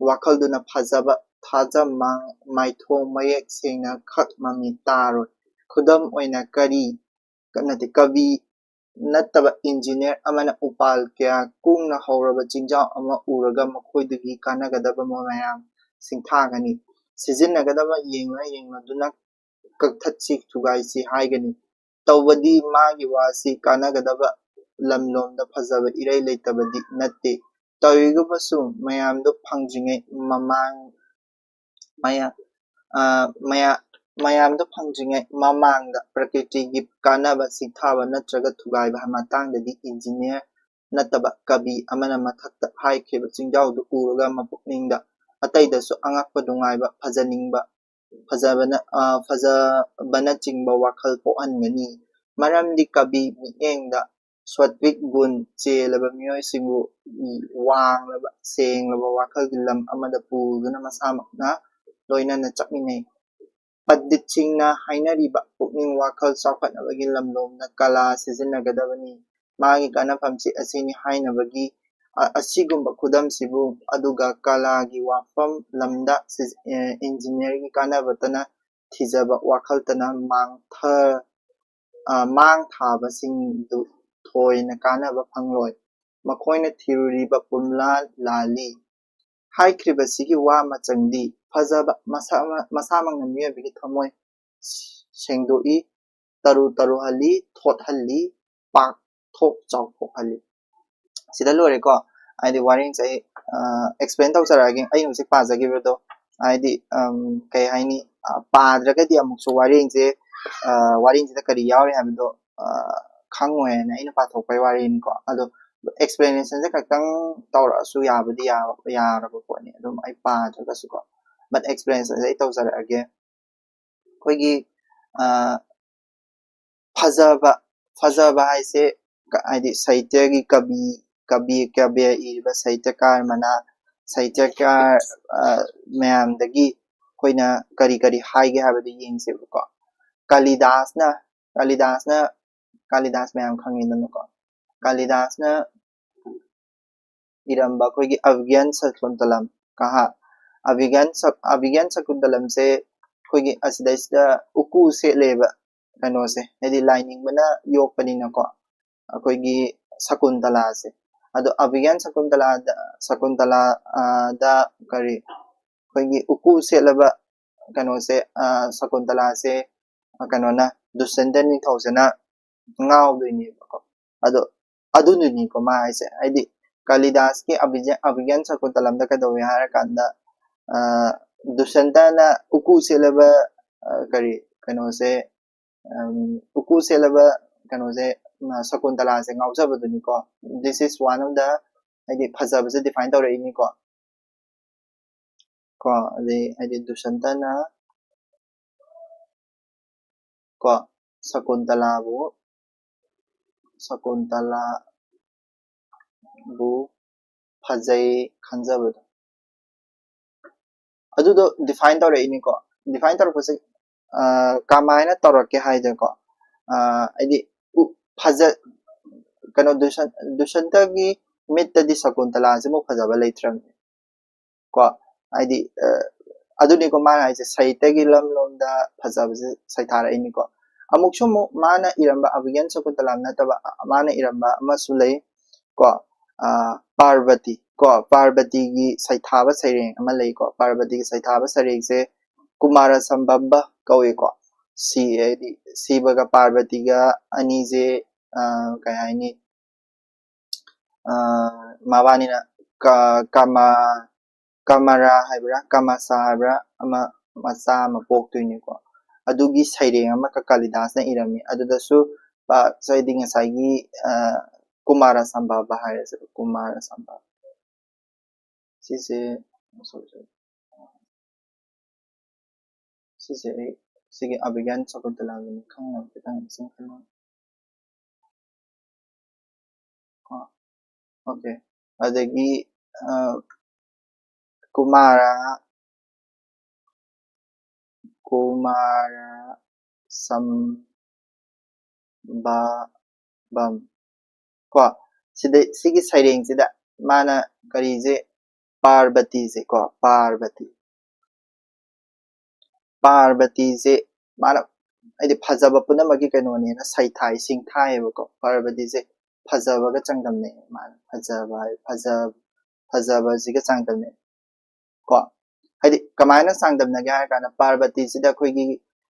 ꯋꯥꯈꯜꯗꯨꯅ ꯐꯖꯕ ꯊꯥꯖ ꯃꯥꯡ-, ꯃꯥꯏꯊꯣꯡ ꯃꯌꯦꯛ ꯁꯦꯡꯅ ꯈꯛ ꯃꯃꯤ ꯇꯥꯔꯣꯏ꯫ ꯈꯨꯗꯝ ꯑꯣꯏꯅ ꯀꯔꯤ, ꯅꯠꯇꯦ, ꯀꯕꯤ ꯅꯠꯇꯕ ꯏꯟꯖꯤꯅꯤꯌꯔ ꯑꯃꯅ ꯎꯄꯥꯜ ꯀꯌꯥ ꯀꯨꯡꯅ ꯍꯧꯔꯕ ꯆꯤꯡꯖꯥꯎ ꯑꯃ ꯎꯔꯒ ꯃꯈꯣꯏꯗꯨꯒꯤ ꯀꯥꯟꯅꯒꯗꯕ ꯃꯌꯥꯝ ꯁꯤꯡꯊꯥꯒꯅꯤ꯫ ꯁꯤꯖꯤꯟꯅꯒꯗꯕ ꯌꯦꯡꯂ ꯌꯦꯡꯂꯗꯨꯅ ꯀꯛꯊꯠꯁꯤ ꯊꯨꯒꯥꯏꯁꯤ ꯍꯥꯏꯒꯅꯤ꯫ ꯇꯧꯕꯗꯤ ꯃꯥꯒꯤ ꯋꯥꯁꯤ ꯀꯥꯟꯅꯒꯗꯕ ꯂꯝꯂꯣꯝꯗ ꯐꯖꯕ ꯏꯔꯩ ꯂꯩꯇꯕꯗꯤ ꯅꯠꯇꯦ꯫ ꯇꯧꯏꯒꯨꯝꯕꯁꯨ ꯃꯌꯥꯝꯗꯨ ꯐꯪꯗ꯭ꯔꯤꯉꯩ ꯃꯃꯥꯡ ꯃꯌꯥ-, ꯑ, ꯃꯌꯥ-, ꯃꯌꯥꯝꯗꯨ ꯐꯪꯗ꯭ꯔꯤꯉꯩ ꯃꯃꯥꯡꯗ ꯄ꯭ꯔꯀ꯭ꯔꯤꯇꯤꯒꯤ ꯀꯥꯟꯅꯕ ꯁꯤꯡꯊꯥꯕ ꯅꯠꯇ꯭ꯔꯒ ꯊꯨꯒꯥꯏꯕ ꯃꯇꯥꯡꯗꯗꯤ ꯏꯟꯖꯤꯅꯤꯌꯔ ꯅꯠꯇꯕ ꯀꯕꯤ ꯑꯃꯅ ꯃꯊꯛꯇ ꯍꯥꯏꯈ꯭ꯔꯤꯕ ꯆꯤꯡꯖꯥꯎꯗꯨ ꯎꯔꯒ ꯃꯄꯨꯛꯅꯤꯡꯗ ꯑꯇꯩꯗꯁꯨ ꯑꯉꯛꯄ ꯅꯨꯡꯉꯥꯏꯕ ꯐꯖꯅꯤꯡꯕ ꯐꯖꯕꯅ-, ꯑ, ꯐꯖꯕꯅꯆꯤꯡꯕ ꯋꯥꯈꯜ ꯄꯣꯛꯍꯟꯒꯅꯤ꯫ ꯃꯔꯝꯗꯤ ꯀꯕꯤ ꯃꯤꯠꯌꯦꯡꯗ ꯁ꯭ꯋꯥꯠꯋꯤꯛ ꯒꯨꯟ ꯆꯦꯜꯂꯕ ꯃꯤꯑꯣꯏꯁꯤꯡꯕꯨ ꯋꯥꯡꯂꯕ, ꯁꯦꯡꯂꯕ ꯋꯥꯈꯜꯒꯤ ꯂꯝ ꯑꯃꯗ ꯄꯨꯗꯨꯅ ꯃꯁꯥꯃꯛꯅ ꯂꯣꯏꯅꯅ ꯆꯠꯃꯤꯟꯅꯩ꯫ ꯄꯟꯗꯤꯠꯁꯤꯡꯅ ꯍꯥꯏꯅꯔꯤꯕ ꯄꯨꯛꯅꯤꯡ ꯋꯥꯈꯜ ꯆꯥꯎꯈꯠꯅꯕꯒꯤ ꯂꯝꯂꯣꯝꯗ ꯀꯂꯥ ꯁꯤꯖꯤꯟꯅꯒꯗꯕꯅꯤ꯫ ꯃꯥꯒꯤ ꯀꯥꯟꯅꯐꯝꯁꯤ ꯑꯁꯤꯅꯤ ꯍꯥꯏꯅꯕꯒꯤ, ꯑ-, ꯑꯁꯤꯒꯨꯝꯕ ꯈꯨꯗꯝꯁꯤꯕꯨ, ꯑꯗꯨꯒ ꯀꯂꯥꯒꯤ ꯋꯥꯐꯝ ꯂꯝꯗ ꯁꯤꯖ-, ꯑꯦ, ꯏꯟꯖꯤꯅꯤꯌꯔꯒꯤ ꯀꯥꯟꯅꯕꯇꯅ ꯊꯤꯖꯕ ꯋꯥꯈꯜꯇꯅ ꯃꯥꯡꯊ-, ꯑ, ꯃꯥꯡ ꯊꯥꯕꯁꯤꯡꯗꯨ ꯊꯣꯏꯅ ꯀꯥꯟꯅꯕ ꯐꯪꯂꯣꯏ꯫ ꯃꯈꯣꯏꯅ ꯊꯤꯔꯨꯔꯤꯕ ꯄꯨꯝꯂꯥ ꯂꯥꯜꯂꯤ꯫ ꯍꯥꯏꯈ꯭ꯔꯤꯕꯁꯤꯒꯤ ꯋꯥ ꯃꯆꯪꯗꯤ ꯐꯖꯕ ꯃꯁꯥ-, ꯃꯁꯥꯃꯛꯅ ꯃꯤꯑꯣꯏꯕꯒꯤ ꯊꯃꯣꯏ ꯁꯦꯡꯗꯣꯛꯏ, ꯇꯔꯨ ꯇꯔꯨꯍꯜꯂꯤ, ꯊꯣꯠꯍꯜꯂꯤ, ꯄꯥꯛꯊꯣꯛ ꯆꯥꯎꯊꯣꯛꯍꯜꯂꯤ꯫ ꯁꯤꯗ ꯂꯣꯏꯔꯦꯀꯣ꯫ ꯍꯥꯏꯗꯤ ꯋꯥꯔꯦꯡꯁꯦ ꯑꯩ, ꯑ, ꯑꯦꯛꯁꯄ꯭ꯂꯦꯟ ꯇꯧꯖꯔꯛꯑꯒꯦ꯫ ꯑꯩꯅ ꯍꯧꯖꯤꯛ ꯄꯥꯖꯈꯤꯕꯗꯣ, ꯍꯥꯏꯗꯤ, ꯑꯝ, ꯀꯩ ꯍꯥꯏꯅꯤ, ꯑ, ꯄꯥꯗ꯭ꯔꯒꯗꯤ ꯑꯃꯨꯛꯁꯨ ꯋꯥꯔꯦꯡꯁꯦ, ꯑ, ꯋꯥꯔꯦꯡꯁꯤꯗ ꯀꯔꯤ ꯌꯥꯎꯔꯤ ꯍꯥꯏꯕꯗꯣ, ꯑ, ꯈꯪꯉꯣꯏꯅ ꯑꯩꯅ ꯄꯥꯊꯣꯛꯄꯩ ꯋꯥꯔꯤꯅꯤꯀꯣ꯫ ꯑꯗꯣ ꯑꯦꯛꯁꯄ꯭ꯂꯦꯅꯦꯁꯟꯁꯦ ꯈꯛꯇꯪ ꯇꯧꯔꯛꯑꯁꯨ ꯌꯥꯕꯨꯗꯤ ꯌꯥ-, ꯌꯥꯔꯕ ꯄꯣꯠꯅꯤ, ꯑꯗꯨꯝ ꯑꯩ ꯄꯥꯗ꯭ꯔꯒꯁꯨꯀꯣ꯫ But ꯑꯦꯛꯁꯄ꯭ꯂꯦꯅꯦꯁꯟꯁꯦ ꯑꯩ ꯇꯧꯖꯔꯛꯑꯒꯦ꯫ ꯑꯩꯈꯣꯏꯒꯤ, ꯑ, ꯐꯖꯕ, ꯐꯖꯕ ꯍꯥꯏꯁꯦ ꯀ-, ꯍꯥꯏꯗꯤ ꯁꯥꯍꯤꯇ꯭ꯌꯒꯤ ꯀꯕꯤ, ꯀꯕꯤ, ꯀꯕꯤ ꯏꯔꯤꯕ ꯁꯥꯍꯤꯇ꯭ꯌꯀꯥꯔ ꯃꯅꯥ, ꯁꯥꯍꯤꯇ꯭ꯌꯀꯥꯔ, ꯑ, ꯃꯌꯥꯝꯗꯒꯤ ꯑꯩꯈꯣꯏꯅ ꯀꯔꯤ ꯀꯔꯤ ꯍꯥꯏꯒꯦ ꯍꯥꯏꯕꯗꯨ ꯌꯦꯡꯁꯦꯕꯀꯣ꯫ ꯀꯥꯂꯤꯗꯥꯁꯅ, ꯀꯥꯂꯤꯗꯥꯁꯅ, ꯀꯥꯂꯤꯗꯥꯁ ꯃꯌꯥꯝ ꯈꯪꯉꯤꯗꯅꯀꯣ꯫ ꯀꯥꯂꯤꯗꯥꯁꯅ ꯏꯔꯝꯕ ꯑꯩꯈꯣꯏꯒꯤ ꯑꯚꯤꯒ꯭ꯌꯥꯟ ꯁꯀꯨꯟꯇꯂꯝ ꯀꯍꯥ ꯑꯚꯤꯒ꯭ꯌꯥꯟ ꯁꯛ ꯑꯚꯤꯒ꯭ꯌꯥꯟ ꯁꯀꯨꯟꯇꯂꯝꯁꯦ ꯑꯩꯈꯣꯏꯒꯤ ꯑꯁꯤꯗꯩꯁꯤꯗ ꯎꯀꯨ ꯁꯦꯠꯂꯦꯕ ꯀꯩꯅꯣꯁꯦ, ꯍꯥꯏꯗꯤ ꯂꯥꯏꯅꯤꯡꯕꯅ ꯌꯣꯛꯄꯅꯤꯅꯀꯣ, ꯑꯩꯈꯣꯏꯒꯤ ꯁꯀꯨꯟꯇꯂꯥꯁꯦ꯫ ꯑꯗꯣ ꯑꯚꯤꯒ꯭ꯌꯥꯟ ꯁꯀꯨꯟꯇꯂꯥꯗ ꯁꯀꯨꯟꯇꯂꯥꯗ ꯀꯔꯤ ꯑꯩꯈꯣꯏꯒꯤ ꯎꯀꯨ ꯁꯦꯠꯂꯕ ꯀꯩꯅꯣꯁꯦ, ꯁꯀꯨꯟꯇꯂꯥꯁꯦ ꯀꯩꯅꯣꯅ, ꯗꯨꯁꯟꯇ ꯅꯤꯡꯊꯧꯁꯤꯅ ꯉꯥꯎꯗꯣꯏꯅꯦꯕꯀꯣ꯫ ꯑꯗꯣ ꯑꯗꯨꯗꯨꯅꯤꯀꯣ ꯃꯥ ꯍꯥꯏꯁꯦ, ꯍꯥꯏꯗꯤ ꯀꯥꯂꯤꯗꯥꯁꯀꯤ ꯑꯚꯤꯒ꯭ꯌꯥꯟ ꯁꯀꯨꯟꯇꯂꯝꯗ ꯀꯩꯗꯧꯋꯦ ꯍꯥꯏꯔꯀꯥꯟꯗ, ꯗꯨꯁꯟꯇꯅ ꯎꯀꯨ ꯁꯦꯠꯂꯕ ꯀꯔꯤ ꯀꯩꯅꯣꯁꯦ, ꯎꯀꯨ ꯁꯦꯠꯂꯕ ꯀꯩꯅꯣꯁꯦ, ꯁꯀꯨꯟꯇꯂꯥꯁꯦ ꯉꯥꯎꯖꯕꯗꯨꯅꯤꯀꯣ꯫ This is one of the, ꯍꯥꯏꯗꯤ ꯐꯖꯕꯁꯦ define ꯇꯧꯔꯛꯏꯅꯤꯀꯣ꯫ ꯀꯣ ꯑꯗꯩ ꯍꯥꯏꯗꯤ ꯗꯨꯁꯟꯇꯅ ꯀꯣ ꯁꯀꯨꯟꯇꯂꯥꯕꯨ ꯁꯀꯨꯟꯇꯂꯥꯕꯨ ꯐꯖꯩ ꯈꯟꯖꯕꯗꯣ, ꯑꯗꯨꯗꯣ define ꯇꯧꯔꯛꯏꯅꯤꯀꯣ꯫ Define ꯇꯧꯔꯛꯄꯁꯦ ꯀꯃꯥꯏꯅ ꯇꯧꯔꯛꯀꯦ ꯍꯥꯏꯗꯀꯣ, ꯍꯥꯏꯗꯤ ꯐꯖ ꯀꯩꯅꯣ ꯗꯨꯁꯟꯇꯒꯤ ꯃꯤꯠꯇꯗꯤ ꯁꯀꯨꯟꯇꯂꯥꯁꯤꯃꯨꯛ ꯐꯖꯕ ꯂꯩꯇ꯭ꯔꯕꯅꯤ ꯀꯣ꯫ ꯍꯥꯏꯗꯤ ꯑꯗꯨꯅꯤꯀꯣ ꯃꯥꯅ ꯍꯥꯏꯁꯦ, ꯁꯥꯍꯤꯇ꯭ꯌꯒꯤ ꯂꯝꯂꯣꯝꯗ ꯐꯖꯕꯁꯦ ꯁꯩꯊꯥꯔꯛꯏꯅꯤꯀꯣ꯫ ꯑꯃꯨꯛꯁꯨ ꯑꯃꯨꯛ ꯃꯥꯅ ꯏꯔꯝꯕ ꯑꯚꯤꯒ꯭ꯌꯥꯟ ꯁꯀꯨꯟꯇꯂꯝ ꯅꯠꯇꯕ ꯃꯥꯅ ꯏꯔꯝꯕ ꯑꯃꯁꯨ ꯂꯩ ꯀꯣ꯫ ꯄꯥꯔꯕꯇꯤ ꯀꯣ, ꯄꯥꯔꯕꯇꯤꯒꯤ ꯁꯩꯊꯥꯕ ꯁꯩꯔꯦꯡ ꯑꯃ ꯂꯩꯀꯣ꯫ ꯄꯥꯔꯕꯇꯤꯒꯤ ꯁꯩꯊꯥꯕ ꯁꯩꯔꯦꯡꯁꯦ ꯀꯨꯃꯥꯔ ꯁꯝꯚꯕ ꯀꯧꯏꯀꯣ꯫ ꯁꯤ ꯍꯥꯏꯗꯤ ꯁꯤꯕꯒ ꯄꯥꯔꯕꯇꯤꯒ ꯑꯅꯤꯁꯦ ꯀꯩ ꯍꯥꯏꯅꯤ, ꯃꯕꯥꯅꯤꯅ ꯀꯃꯥ ꯀꯃꯥꯔꯥ ꯍꯥꯏꯕ꯭ꯔꯥ ꯀꯃꯥꯁꯥ ꯍꯥꯏꯕ꯭ꯔꯥ ꯑꯃ ꯃꯆꯥ ꯑꯃ ꯄꯣꯛꯇꯣꯏꯅꯤꯀꯣ꯫ ꯑꯗꯨꯒꯤ ꯁꯩꯔꯦꯡ ꯑꯃꯈꯛ ꯀꯥꯂꯤꯗꯥꯁꯅ ꯏꯔꯝꯃꯤ꯫ ꯑꯗꯨꯗꯁꯨ ꯍꯥꯏꯗꯤ ꯉꯁꯥꯏꯒꯤ ꯀꯨꯃꯥꯔ ꯁꯝꯚꯕ ꯍꯥꯏꯔꯁꯦ, ꯀꯨꯃꯥꯔ ꯁꯝꯚꯕ ꯁꯤꯁꯦ, ꯁꯤꯁꯦ ꯑꯩ ꯁꯤꯒꯤ ꯑꯚꯤꯒ꯭ꯌꯥꯟ ꯁꯀꯨꯟꯇꯂꯥꯒꯤ ꯈꯪꯅꯕ ꯈꯤꯇꯪ ꯃꯁꯤꯡ ꯈꯟꯅ ꯑꯣꯀꯦ꯫ ꯑꯗꯒꯤ ꯀꯨꯃꯥꯔ ꯀꯨꯃꯥꯔ ꯁꯝ ꯕ ꯕꯝ ꯀꯣ꯫ ꯁꯤꯗ ꯁꯤꯒꯤ ꯁꯩꯔꯦꯡꯁꯤꯗ ꯃꯥꯅ ꯀꯔꯤꯁꯦ, ꯄꯥꯔꯕꯇꯤꯁꯦ ꯀꯣ, ꯄꯥꯔꯕꯇꯤ, ꯄꯥꯔꯕꯇꯤꯁꯦ ꯃꯥꯅ ꯍꯥꯏꯗꯤ ꯐꯖꯕ ꯄꯨꯝꯅꯃꯛꯀꯤ ꯀꯩꯅꯣꯅꯦꯅ ꯁꯩꯊꯥꯏ ꯁꯤꯡꯊꯥꯏꯌꯦꯕꯀꯣ꯫ ꯄꯥꯔꯕꯇꯤꯁꯦ ꯐꯖꯕꯒ ꯆꯥꯡꯗꯝꯅꯩ꯫ ꯃꯥꯅ ꯐꯖꯕ ꯍꯥꯏ, ꯐꯖ ꯐꯖꯕꯁꯤꯒ ꯆꯥꯡꯗꯝꯅꯩ ꯀꯣ꯫ ꯍꯥꯏꯗꯤ ꯀꯃꯥꯏꯅ ꯆꯥꯡꯗꯝꯅꯒꯦ ꯍꯥꯏꯔ ꯀꯥꯟꯗ, ꯄꯥꯔꯕꯇꯤꯁꯤꯗ ꯑꯩꯈꯣꯏꯒꯤ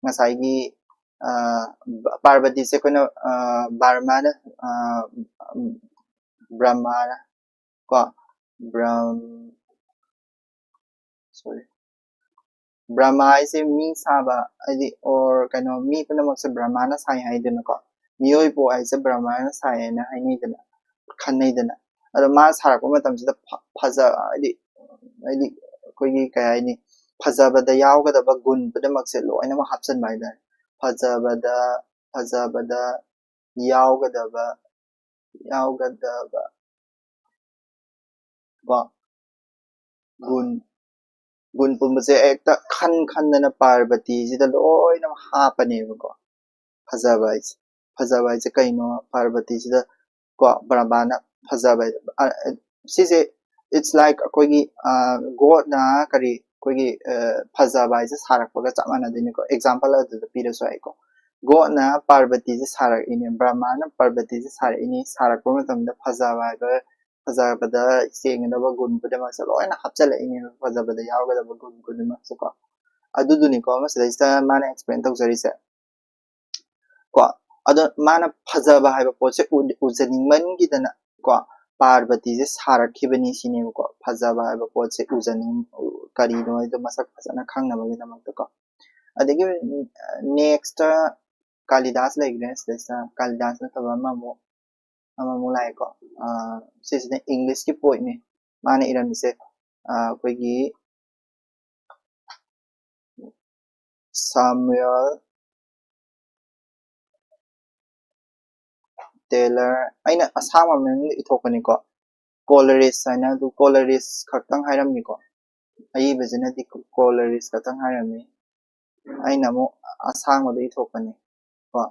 ꯉꯁꯥꯏꯒꯤ ꯑ, ꯄꯥꯔꯕꯇꯤꯁꯦ ꯑꯩꯈꯣꯏꯅ ꯑ, ꯕ꯭ꯔꯍꯃꯅ ꯑ, ꯕ꯭ꯔꯍꯃꯅ ꯀꯣ, ꯕ꯭ꯔꯍꯝ sorry, ꯕ꯭ꯔꯍꯃ ꯍꯥꯏꯁꯦ ꯃꯤ ꯁꯥꯕ ꯍꯥꯏꯗꯤ, or ꯀꯩꯅꯣ, ꯃꯤ ꯄꯨꯝꯅꯃꯛꯁꯦ ꯕ꯭ꯔꯍꯃꯅ ꯁꯥꯏ ꯍꯥꯏꯗꯅꯀꯣ꯫ ꯃꯤꯑꯣꯏ ꯄꯣꯛ ꯍꯥꯏꯁꯦ ꯕ꯭ꯔꯍꯃꯅ ꯁꯥꯏ ꯍꯥꯏꯅ ꯍꯥꯏꯅꯩꯗꯅ, ꯈꯟꯅꯩꯗꯅ꯫ ꯑꯗꯣ ꯃꯥ ꯁꯥꯔꯛꯄ ꯃꯇꯝꯁꯤꯗ ꯐ- ꯐꯖ ꯍꯥꯏꯗꯤ, ꯍꯥꯏꯗꯤ ꯑꯩꯈꯣꯏꯒꯤ ꯀꯩ ꯍꯥꯏꯅꯤ, ꯐꯖꯕꯗ ꯌꯥꯎꯒꯗꯕ ꯒꯨꯟ ꯄꯨꯝꯅꯃꯛꯁꯦ ꯂꯣꯏꯅꯃꯛ ꯍꯥꯞꯆꯤꯟꯕ ꯍꯥꯏꯇꯥꯔꯦ꯫ ꯐꯖꯕꯗ ꯐꯖꯕꯗ ꯌꯥꯎꯒꯗꯕ ꯌꯥꯎꯒꯗꯕ ꯀꯣ, ꯒꯨꯟ ꯒꯨꯟ ꯄꯨꯝꯕꯁꯦ ꯍꯦꯛꯇ ꯈꯟ ꯈꯟꯗꯅ ꯄꯥꯔꯕꯇꯤꯁꯤꯗ ꯂꯣꯏꯅꯃꯛ ꯍꯥꯞꯄꯅꯦꯕꯀꯣ꯫ ꯐꯖꯕ ꯍꯥꯏꯁꯦ, ꯐꯖꯕ ꯍꯥꯏꯁꯦ ꯀꯩꯅꯣ? ꯄꯥꯔꯕꯇꯤꯁꯤꯗ ꯀꯣ, ꯕ꯭ꯔꯍꯃꯅ ꯐꯖꯕ ꯍꯥꯏ-, ꯑ, ꯑ, ꯁꯤꯁꯦ, it's like ꯑꯩꯈꯣꯏꯒꯤ ꯑ, ꯒꯣꯠꯅ ꯀꯔꯤ, ꯑꯩꯈꯣꯏꯒꯤ ꯑ, ꯐꯖꯕ ꯍꯥꯏꯁꯦ ꯁꯥꯔꯛꯄꯒ ꯆꯞ ꯃꯥꯟꯅꯗꯣꯏꯅꯤꯀꯣ꯫ ꯑꯦꯛꯖꯥꯝꯄꯜ ꯑꯗꯨꯗ ꯄꯤꯔꯁꯨ ꯌꯥꯏꯀꯣ꯫ ꯒꯣꯠꯅ ꯄꯥꯔꯕꯇꯤꯁꯦ ꯁꯥꯔꯛꯏꯅꯦ, ꯕ꯭ꯔꯍꯃꯅ ꯄꯥꯔꯕꯇꯤꯁꯦ ꯁꯥꯔꯛꯏꯅꯦ꯫ ꯁꯥꯔꯛꯄ ꯃꯇꯝꯗ ꯐꯖꯕ ꯍꯥꯏꯕ, ꯐꯖꯕꯗ ꯆꯦꯟꯒꯗꯕ ꯒꯨꯟ ꯈꯨꯗꯤꯡꯃꯛꯁꯦ ꯂꯣꯏꯅ ꯍꯥꯞꯆꯤꯜꯂꯛꯏꯅꯦꯕ, ꯐꯖꯕꯗ ꯌꯥꯎꯒꯗꯕ ꯒꯨꯟ ꯈꯨꯗꯤꯡꯃꯛꯁꯦꯀꯣ꯫ ꯑꯗꯨꯗꯨꯅꯤꯀꯣ ꯃꯁꯤꯗꯩꯁꯤꯗ ꯃꯥꯅ ꯑꯦꯛꯁꯄ꯭ꯂꯦꯟ ꯇꯧꯖꯔꯤꯁꯦ ꯀꯣ꯫ ꯑꯗꯣ ꯃꯥꯅ ꯐꯖꯕ ꯍꯥꯏꯕ ꯄꯣꯠꯁꯦ ꯎ- ꯎꯖꯅꯤꯡꯃꯟꯈꯤꯗꯅ ꯀꯣ, ꯄꯥꯔꯕꯇꯤꯁꯦ ꯁꯥꯔꯛꯈꯤꯕꯅꯤ ꯁꯤꯅꯦꯕꯀꯣ꯫ ꯐꯖꯕ ꯍꯥꯏꯕ ꯄꯣꯠꯁꯦ ꯎꯖꯅꯤꯡ ꯎ- ꯀꯔꯤꯅꯣ ꯍꯥꯏꯗꯣ ꯃꯁꯛ ꯐꯖꯅ ꯈꯪꯅꯕꯒꯤꯗꯃꯛꯇ ꯀꯣ꯫ ꯑꯗꯒꯤ ꯅꯦꯛꯁꯇ ꯀꯥꯂꯤꯗꯥꯁ ꯂꯩꯈ꯭ꯔꯦ꯫ ꯁꯤꯗꯩꯁꯤꯗ ꯀꯥꯂꯤꯗꯥꯁ ꯅꯠꯇꯕ ꯑꯃꯃꯨꯛ ꯑꯃꯃꯨꯛ ꯂꯥꯛꯑꯦꯀꯣ꯫ ꯑ, ꯁꯤꯁꯤꯅ ꯏꯪꯂꯤꯁꯀꯤ ꯄꯣꯏꯠꯅꯤ꯫ ꯃꯥꯅ ꯏꯔꯝꯃꯤꯁꯦ ꯑ, ꯑꯩꯈꯣꯏꯒꯤ ꯁꯥꯃꯨꯑꯦꯜ ꯇꯦꯂꯔ, ꯑꯩꯅ ꯑꯁꯥꯡꯕ ꯃꯃꯤꯡꯗ ꯏꯊꯣꯛꯄꯅꯤꯀꯣ꯫ ꯀꯣꯂꯔꯤꯁ ꯍꯥꯏꯅ, ꯑꯗꯨ ꯀꯣꯂꯔꯤꯁ ꯈꯛꯇꯪ ꯍꯥꯏꯔꯝꯃꯤꯀꯣ꯫ ꯑꯏꯕꯁꯤꯅꯗꯤ ꯀꯣꯂꯔꯤꯁ ꯈꯛꯇꯪ ꯍꯥꯏꯔꯝꯃꯤ꯫ ꯑꯩꯅ ꯑꯃꯨꯛ ꯑꯁꯥꯡꯕꯗ ꯏꯊꯣꯛꯄꯅꯤ ꯀꯣ꯫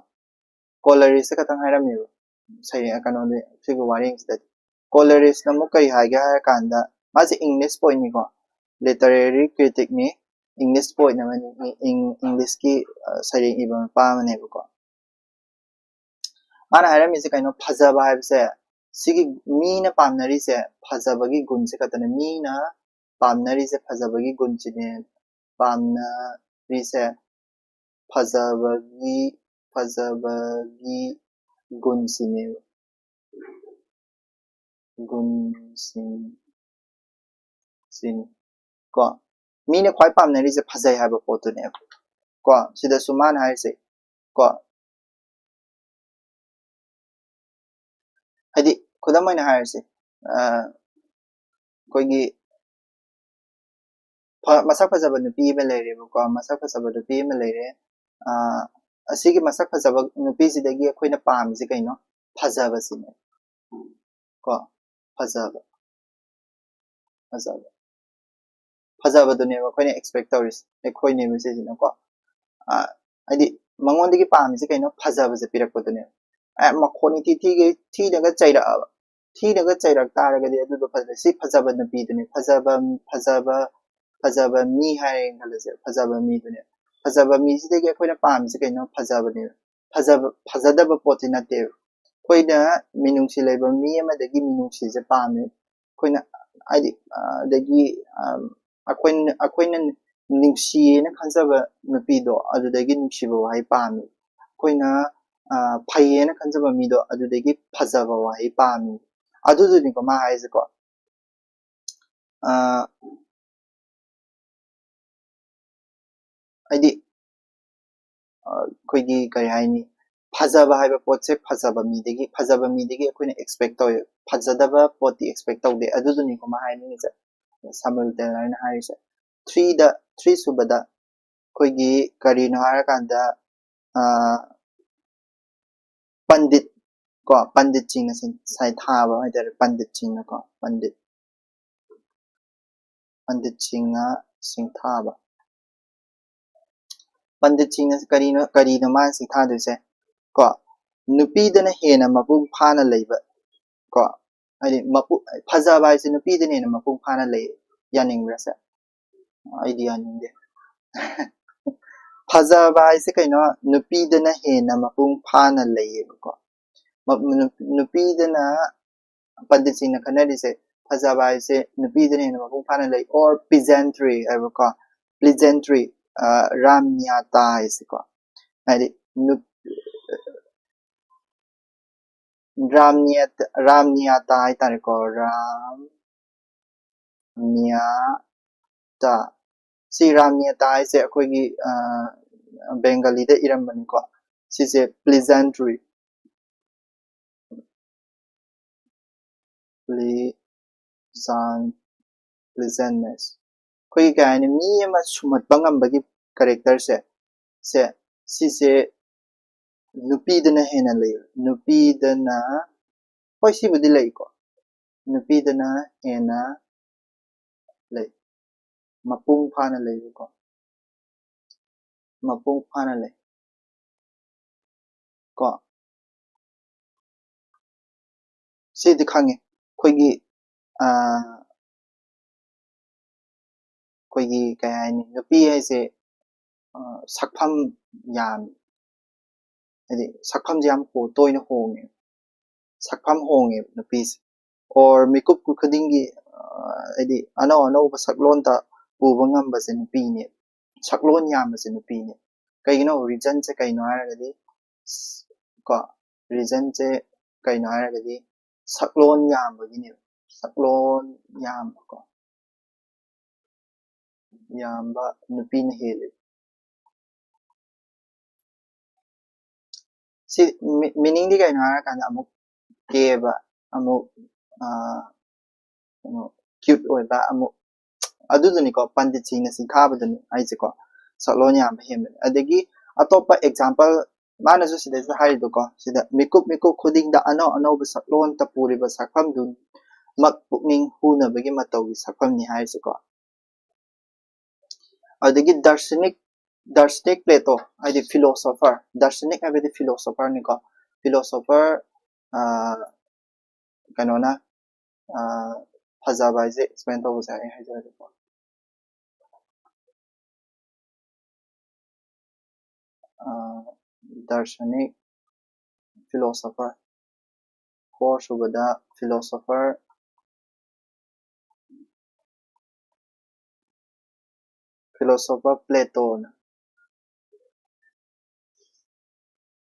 ꯀꯣꯂꯔꯤꯁꯁꯦ ꯈꯛꯇꯪ ꯍꯥꯏꯔꯝꯃꯦꯕ ꯁꯩꯔꯦꯡ ꯀꯩꯅꯣꯗꯤ, ꯁꯤꯒꯤ ꯋꯥꯔꯦꯡꯁꯤꯗꯗꯤ꯫ Coleridgeꯅ ꯑꯃꯨꯛ ꯀꯔꯤ ꯍꯥꯏꯒꯦ ꯍꯥꯏꯔ ꯀꯥꯟꯗ, ꯃꯥꯁꯦ English poetꯅꯤꯀꯣ, literary criticꯅꯤ, English poet ꯑꯃꯅꯤ, ꯏꯪ- Englishꯀꯤ, ꯑ, ꯁꯩꯔꯦꯡ ꯏꯕ ꯅꯨꯄꯥ ꯑꯃꯅꯦꯕꯀꯣ꯫ ꯃꯥꯅ ꯍꯥꯏꯔꯝꯃꯤꯁꯦ ꯀꯩꯅꯣ? ꯐꯖꯕ ꯍꯥꯏꯕꯁꯦ, ꯁꯤꯒꯤ ꯃꯤꯅ ꯄꯥꯝꯅꯔꯤꯁꯦ ꯐꯖꯕꯒꯤ ꯒꯨꯟꯁꯦ ꯈꯛꯇꯅꯦ꯫ ꯃꯤꯅ ꯄꯥꯝꯅꯔꯤꯁꯦ ꯐꯖꯕꯒꯤ ꯒꯨꯟꯁꯤꯅꯦ꯫ ꯄꯥꯝꯅꯔꯤꯁꯦ ꯐꯖꯕꯒꯤ, ꯐꯖꯕꯒꯤ ꯒꯨꯟꯁꯤꯅꯦꯕ꯫ ꯒꯨꯟꯁꯤꯡ ꯁꯤꯅꯤ꯫ ꯀꯣ, ꯃꯤꯅ ꯈ꯭ꯋꯥꯏ ꯄꯥꯝꯅꯔꯤꯁꯦ ꯐꯖꯩ ꯍꯥꯏꯕ ꯄꯣꯠꯇꯨꯅꯦꯕ꯫ ꯀꯣ, ꯁꯤꯗꯁꯨ ꯃꯥꯅ ꯍꯥꯏꯔꯤꯁꯦ, ꯀꯣ, ꯍꯥꯏꯗꯤ, ꯈꯨꯗꯝ ꯑꯣꯏꯅ ꯍꯥꯏꯔꯁꯦ, ꯑ, ꯑꯩꯈꯣꯏꯒꯤ ꯐ- ꯃꯁꯛ ꯐꯖꯕ ꯅꯨꯄꯤ ꯑꯃ ꯂꯩꯔꯦꯕꯀꯣ꯫ ꯃꯁꯛ ꯐꯖꯕ ꯅꯨꯄꯤ ꯑꯃ ꯂꯩꯔꯦ꯫ ꯑ, ꯑꯁꯤꯒꯤ ꯃꯁꯛ ꯐꯖꯕ ꯅꯨꯄꯤꯁꯤꯗꯒꯤ ꯑꯩꯈꯣꯏꯅ ꯄꯥꯝꯃꯤꯁꯦ ꯀꯩꯅꯣ? ꯐꯖꯕꯁꯤꯅꯦ꯫ ꯀꯣ, ꯐꯖꯕ, ꯐꯖꯕ, ꯐꯖꯕꯗꯨꯅꯦꯕ ꯑꯩꯈꯣꯏꯅ expect ꯇꯧꯔꯤꯁꯦ, ꯑꯩꯈꯣꯏꯅꯦꯕ ꯁꯤꯁꯤꯅꯀꯣ꯫ ꯑ, ꯍꯥꯏꯗꯤ, ꯃꯉꯣꯟꯗꯒꯤ ꯄꯥꯝꯃꯤꯁꯦ ꯀꯩꯅꯣ? ꯐꯖꯕꯁꯦ ꯄꯤꯔꯛꯄꯗꯨꯅꯦꯕ꯫ ꯑ, ꯃꯈꯣꯟ ꯏꯊꯤ ꯊꯤꯒꯩ, ꯊꯤꯅꯒ ꯆꯩꯔꯛꯑꯕ, ꯊꯤꯅꯒ ꯆꯩꯔꯛ ꯇꯥꯔꯒꯗꯤ ꯑꯗꯨꯗꯣ ꯐꯖ-, ꯁꯤ ꯐꯖꯕ ꯅꯨꯄꯤꯗꯨꯅꯦ, ꯐꯖꯕ, ꯐꯖꯕ, ꯐꯖꯕ ꯃꯤ ꯍꯥꯏꯔꯦꯅ ꯈꯜꯂꯁꯦ, ꯐꯖꯕ ꯃꯤꯗꯨꯅꯦ꯫ ꯐꯖꯕ ꯃꯤꯁꯤꯗꯒꯤ ꯑꯩꯈꯣꯏꯅ ꯄꯥꯝꯃꯤꯁꯦ ꯀꯩꯅꯣ? ꯐꯖꯕꯅꯦꯕ꯫ ꯐꯖꯕ, ꯐꯖꯗꯕ ꯄꯣꯠꯇꯤ ꯅꯠꯇꯦꯕ꯫ ꯑꯩꯈꯣꯏꯅ ꯃꯤꯅꯨꯡꯁꯤ ꯂꯩꯕ ꯃꯤ ꯑꯃꯗꯒꯤ ꯃꯤꯅꯨꯡꯁꯤꯁꯦ ꯄꯥꯝꯃꯦ꯫ ꯑꯩꯈꯣꯏꯅ, ꯍꯥꯏꯗꯤ, ꯑ, ꯑꯗꯒꯤ, ꯑ, ꯑꯩꯈꯣꯏꯅ, ꯑꯩꯈꯣꯏꯅ ꯅꯨꯡꯁꯤꯌꯦꯅ ꯈꯟꯖꯕ ꯅꯨꯄꯤꯗꯣ, ꯑꯗꯨꯗꯒꯤ ꯅꯨꯡꯁꯤꯕ ꯋꯥꯍꯩ ꯄꯥꯝꯃꯦ꯫ ꯑꯩꯈꯣꯏꯅ, ꯑ, ꯐꯩꯌꯦꯅ ꯈꯟꯖꯕ ꯃꯤꯗꯣ, ꯑꯗꯨꯗꯒꯤ ꯐꯖꯕ ꯋꯥꯍꯩ ꯄꯥꯝꯃꯦ꯫ ꯑꯗꯨꯗꯨꯅꯤꯀꯣ ꯃꯥ ꯍꯥꯏꯁꯦꯀꯣ꯫ ꯑ, ꯍꯥꯏꯗꯤ, ꯑ, ꯑꯩꯈꯣꯏꯒꯤ ꯀꯔꯤ ꯍꯥꯏꯅꯤ, ꯐꯖꯕ ꯍꯥꯏꯕ ꯄꯣꯠꯁꯦ ꯐꯖꯕ ꯃꯤꯗꯒꯤ, ꯐꯖꯕ ꯃꯤꯗꯒꯤ ꯑꯩꯈꯣꯏꯅ expect ꯇꯧꯋꯦ, ꯐꯖꯗꯕ ꯄꯣꯠꯇꯤ expect ꯇꯧꯗꯦ꯫ ꯑꯗꯨꯗꯨꯅꯤꯀꯣ ꯃꯥ ꯍꯥꯏꯅꯤꯡꯉꯤꯁꯦ, ꯁꯥꯃꯨꯑꯦꯜ ꯇꯦꯂꯔꯅ ꯍꯥꯏꯔꯤꯁꯦ꯫ Threeꯗ, three ꯁꯨꯕꯗ ꯑꯩꯈꯣꯏꯒꯤ ꯀꯔꯤꯅꯣ ꯍꯥꯏꯔꯀꯥꯟꯗ, ꯑ, ꯄꯟꯗꯤꯠ ꯀꯣ, ꯄꯟꯗꯤꯠꯁꯤꯡꯅ ꯁꯤꯡ-, ꯁꯩꯊꯥꯕ ꯍꯥꯏꯇꯥꯔꯦ, ꯄꯟꯗꯤꯠꯁꯤꯡꯅꯀꯣ, ꯄꯟꯗꯤꯠ, ꯄꯟꯗꯤꯠꯁꯤꯡꯅ ꯁꯤꯡꯊꯥꯕ꯫ ꯄꯟꯗꯤꯠꯁꯤꯡꯅ ꯀꯔꯤꯅꯣ, ꯀꯔꯤꯅꯣ ꯃꯥꯅ ꯁꯤꯡꯊꯥꯗꯣꯏꯁꯦ? ꯀꯣ, ꯅꯨꯄꯤꯗꯅ ꯍꯦꯟꯅ ꯃꯄꯨꯡ ꯐꯥꯅ ꯂꯩꯕ, ꯀꯣ, ꯍꯥꯏꯗꯤ ꯃꯄꯨ ꯐꯖꯕ ꯍꯥꯏꯁꯦ ꯅꯨꯄꯤꯗꯅ ꯍꯦꯟꯅ ꯃꯄꯨꯡ ꯐꯥꯅ ꯂꯩ꯫ ꯌꯥꯅꯤꯡꯕ꯭ꯔꯥ ꯁꯦ? ꯑꯩꯗꯤ ꯌꯥꯅꯤꯡꯗꯦ꯫ ꯐꯖꯕ ꯍꯥꯏꯁꯦ ꯀꯩꯅꯣ? ꯅꯨꯄꯤꯗꯅ ꯍꯦꯟꯅ ꯃꯄꯨꯡ ꯐꯥꯅ ꯂꯩꯌꯦꯕꯀꯣ꯫ ꯃ- ꯅꯨ- ꯅꯨꯄꯤꯗꯅ, ꯄꯟꯗꯤꯠꯁꯤꯡꯅ ꯈꯟꯅꯔꯤꯁꯦ, ꯐꯖꯕ ꯍꯥꯏꯁꯦ ꯅꯨꯄꯤꯗꯅ ꯍꯦꯟꯅ ꯃꯄꯨꯡ ꯐꯥꯅ ꯂꯩ, or pleasantry ꯍꯥꯏꯕꯀꯣ꯫ Pleasantry, ꯔꯥꯝꯅꯤꯌꯥꯇꯥ ꯍꯥꯏꯁꯦꯀꯣ꯫ ꯍꯥꯏꯗꯤ ꯅꯨ- ꯔꯥꯝꯅꯤꯌꯥꯇꯥ, ꯔꯥꯝꯅꯤꯌꯥꯇꯥ ꯍꯥꯏꯇꯥꯔꯦꯀꯣ꯫ ꯔꯥꯝꯅꯤꯌꯥꯇꯥ꯫ ꯁꯤ ꯔꯥꯝꯅꯤꯌꯥꯇꯥ ꯍꯥꯏꯁꯦ ꯑꯩꯈꯣꯏꯒꯤ ꯕꯦꯡꯒꯥꯂꯤꯗ ꯏꯔꯝꯕꯅꯤꯀꯣ꯫ ꯁꯤꯁꯦ pleasantry, pleasant, pleasantness, ꯑꯩꯈꯣꯏꯒꯤ ꯀꯩ ꯍꯥꯏꯅꯤ, ꯃꯤ ꯑꯃ ꯁꯨꯝꯍꯠꯄ ꯉꯝꯕꯒꯤ characterꯁꯦ, ꯁꯦ, ꯁꯤꯁꯦ ꯅꯨꯄꯤꯗꯅ ꯍꯦꯟꯅ ꯂꯩ꯫ ꯅꯨꯄꯤꯗꯅ, ꯍꯣꯏ, ꯁꯤꯕꯨꯗꯤ ꯂꯩꯀꯣ, ꯅꯨꯄꯤꯗꯅ ꯍꯦꯟꯅ ꯂꯩ, ꯃꯄꯨꯡ ꯐꯥꯅ ꯂꯩꯕꯀꯣ, ꯃꯄꯨꯡ ꯐꯥꯅ ꯂꯩ ꯀꯣ꯫ ꯁꯤꯗꯤ ꯈꯪꯉꯦ, ꯑꯩꯈꯣꯏꯒꯤ ꯑ, ꯑꯩꯈꯣꯏꯒꯤ ꯀꯩ ꯍꯥꯏꯅꯤ, ꯅꯨꯄꯤ ꯍꯥꯏꯁꯦ ꯑ, ꯁꯛꯐꯝ ꯌꯥꯝꯃꯤ꯫ ꯍꯥꯏꯗꯤ ꯁꯛꯐꯝꯁꯦ ꯌꯥꯝ ꯍꯣ- ꯇꯣꯏꯅ ꯍꯣꯡꯉꯦ꯫ ꯁꯛꯐꯝ ꯍꯣꯡꯉꯦꯕ ꯅꯨꯄꯤꯁꯦ꯫ Or ꯃꯤꯀꯨꯞ ꯈꯨꯗꯤꯡꯒꯤ ꯑ, ꯍꯥꯏꯗꯤ ꯑꯅꯧ ꯑꯅꯧꯕ ꯁꯛꯂꯣꯟꯗ ꯄꯨꯕ ꯉꯝꯕꯁꯦ ꯅꯨꯄꯤꯅꯦ꯫ ꯁꯛꯂꯣꯟ ꯌꯥꯝꯕꯁꯦ ꯅꯨꯄꯤꯅꯦ꯫ ꯀꯩꯒꯤꯅꯣ? Reasonꯁꯦ ꯀꯩꯅꯣ ꯍꯥꯏꯔꯒꯗꯤ, ꯀꯣ, reasonꯁꯦ ꯀꯩꯅꯣ ꯍꯥꯏꯔꯒꯗꯤ ꯁꯛꯂꯣꯟ ꯌꯥꯝꯕꯒꯤꯅꯦꯕ꯫ ꯁꯛꯂꯣꯟ ꯌꯥꯝꯕꯀꯣ, ꯌꯥꯝꯕ ꯅꯨꯄꯤꯅ ꯍꯦꯜꯂꯦ꯫ ꯁꯤ meaningꯗꯤ ꯀꯩꯅꯣ ꯍꯥꯏꯔꯀꯥꯟꯗ ꯑꯃꯨꯛ ꯀꯦꯕ, ꯑꯃꯨꯛ ꯑ, ꯀꯩꯅꯣ, cute ꯑꯣꯏꯕ, ꯑꯃꯨꯛ ꯑꯗꯨꯗꯨꯅꯤꯀꯣ, ꯄꯟꯗꯤꯠꯁꯤꯡꯅ ꯁꯤꯡꯊꯥꯕꯗꯨꯅꯤ ꯍꯥꯏꯁꯦꯀꯣ, ꯁꯛꯂꯣꯟ ꯌꯥꯝꯕ ꯍꯦꯟꯕꯅꯤ꯫ ꯑꯗꯒꯤ ꯑꯇꯣꯞꯄ example, ꯃꯥꯅꯁꯨ ꯁꯤꯗꯩꯁꯤꯗ ꯍꯥꯏꯔꯤꯗꯣꯀꯣ, ꯁꯤꯗ ꯃꯤꯀꯨꯞ ꯃꯤꯀꯨꯞ ꯈꯨꯗꯤꯡꯗ ꯑꯅꯧ ꯑꯅꯧꯕ ꯁꯛꯂꯣꯟꯇ ꯄꯨꯔꯤꯕ ꯁꯛꯐꯝꯗꯨꯃꯛ ꯄꯨꯛꯅꯤꯡ ꯍꯨꯅꯕꯒꯤ ꯃꯇꯧꯒꯤ ꯁꯛꯐꯝꯅꯤ ꯍꯥꯏꯔꯤꯁꯦꯀꯣ꯫ ꯑꯗꯒꯤ ꯗꯥꯔꯁꯅꯤꯛ, ꯗꯥꯔꯁꯅꯤꯛ ꯄ꯭ꯂꯦꯇꯣ ꯍꯥꯏꯗꯤ philosopher, ꯗꯥꯔꯁꯅꯤꯛ ꯍꯥꯏꯕꯗꯤ philosopherꯅꯤꯀꯣ꯫ Philosopher, ꯑ, ꯀꯩꯅꯣꯅ, ꯑ, ꯐꯖꯕ ꯍꯥꯏꯁꯦ explain ꯇꯧꯕꯁꯦ ꯑꯩ ꯍꯥꯏꯖꯔꯒꯦꯀꯣ꯫ ꯑ, ꯗꯥꯔꯁꯅꯤꯛ, philosopher꯫ Four ꯁꯨꯕꯗ philosopher, philosopher ꯄ꯭ꯂꯦꯇꯣꯅ꯫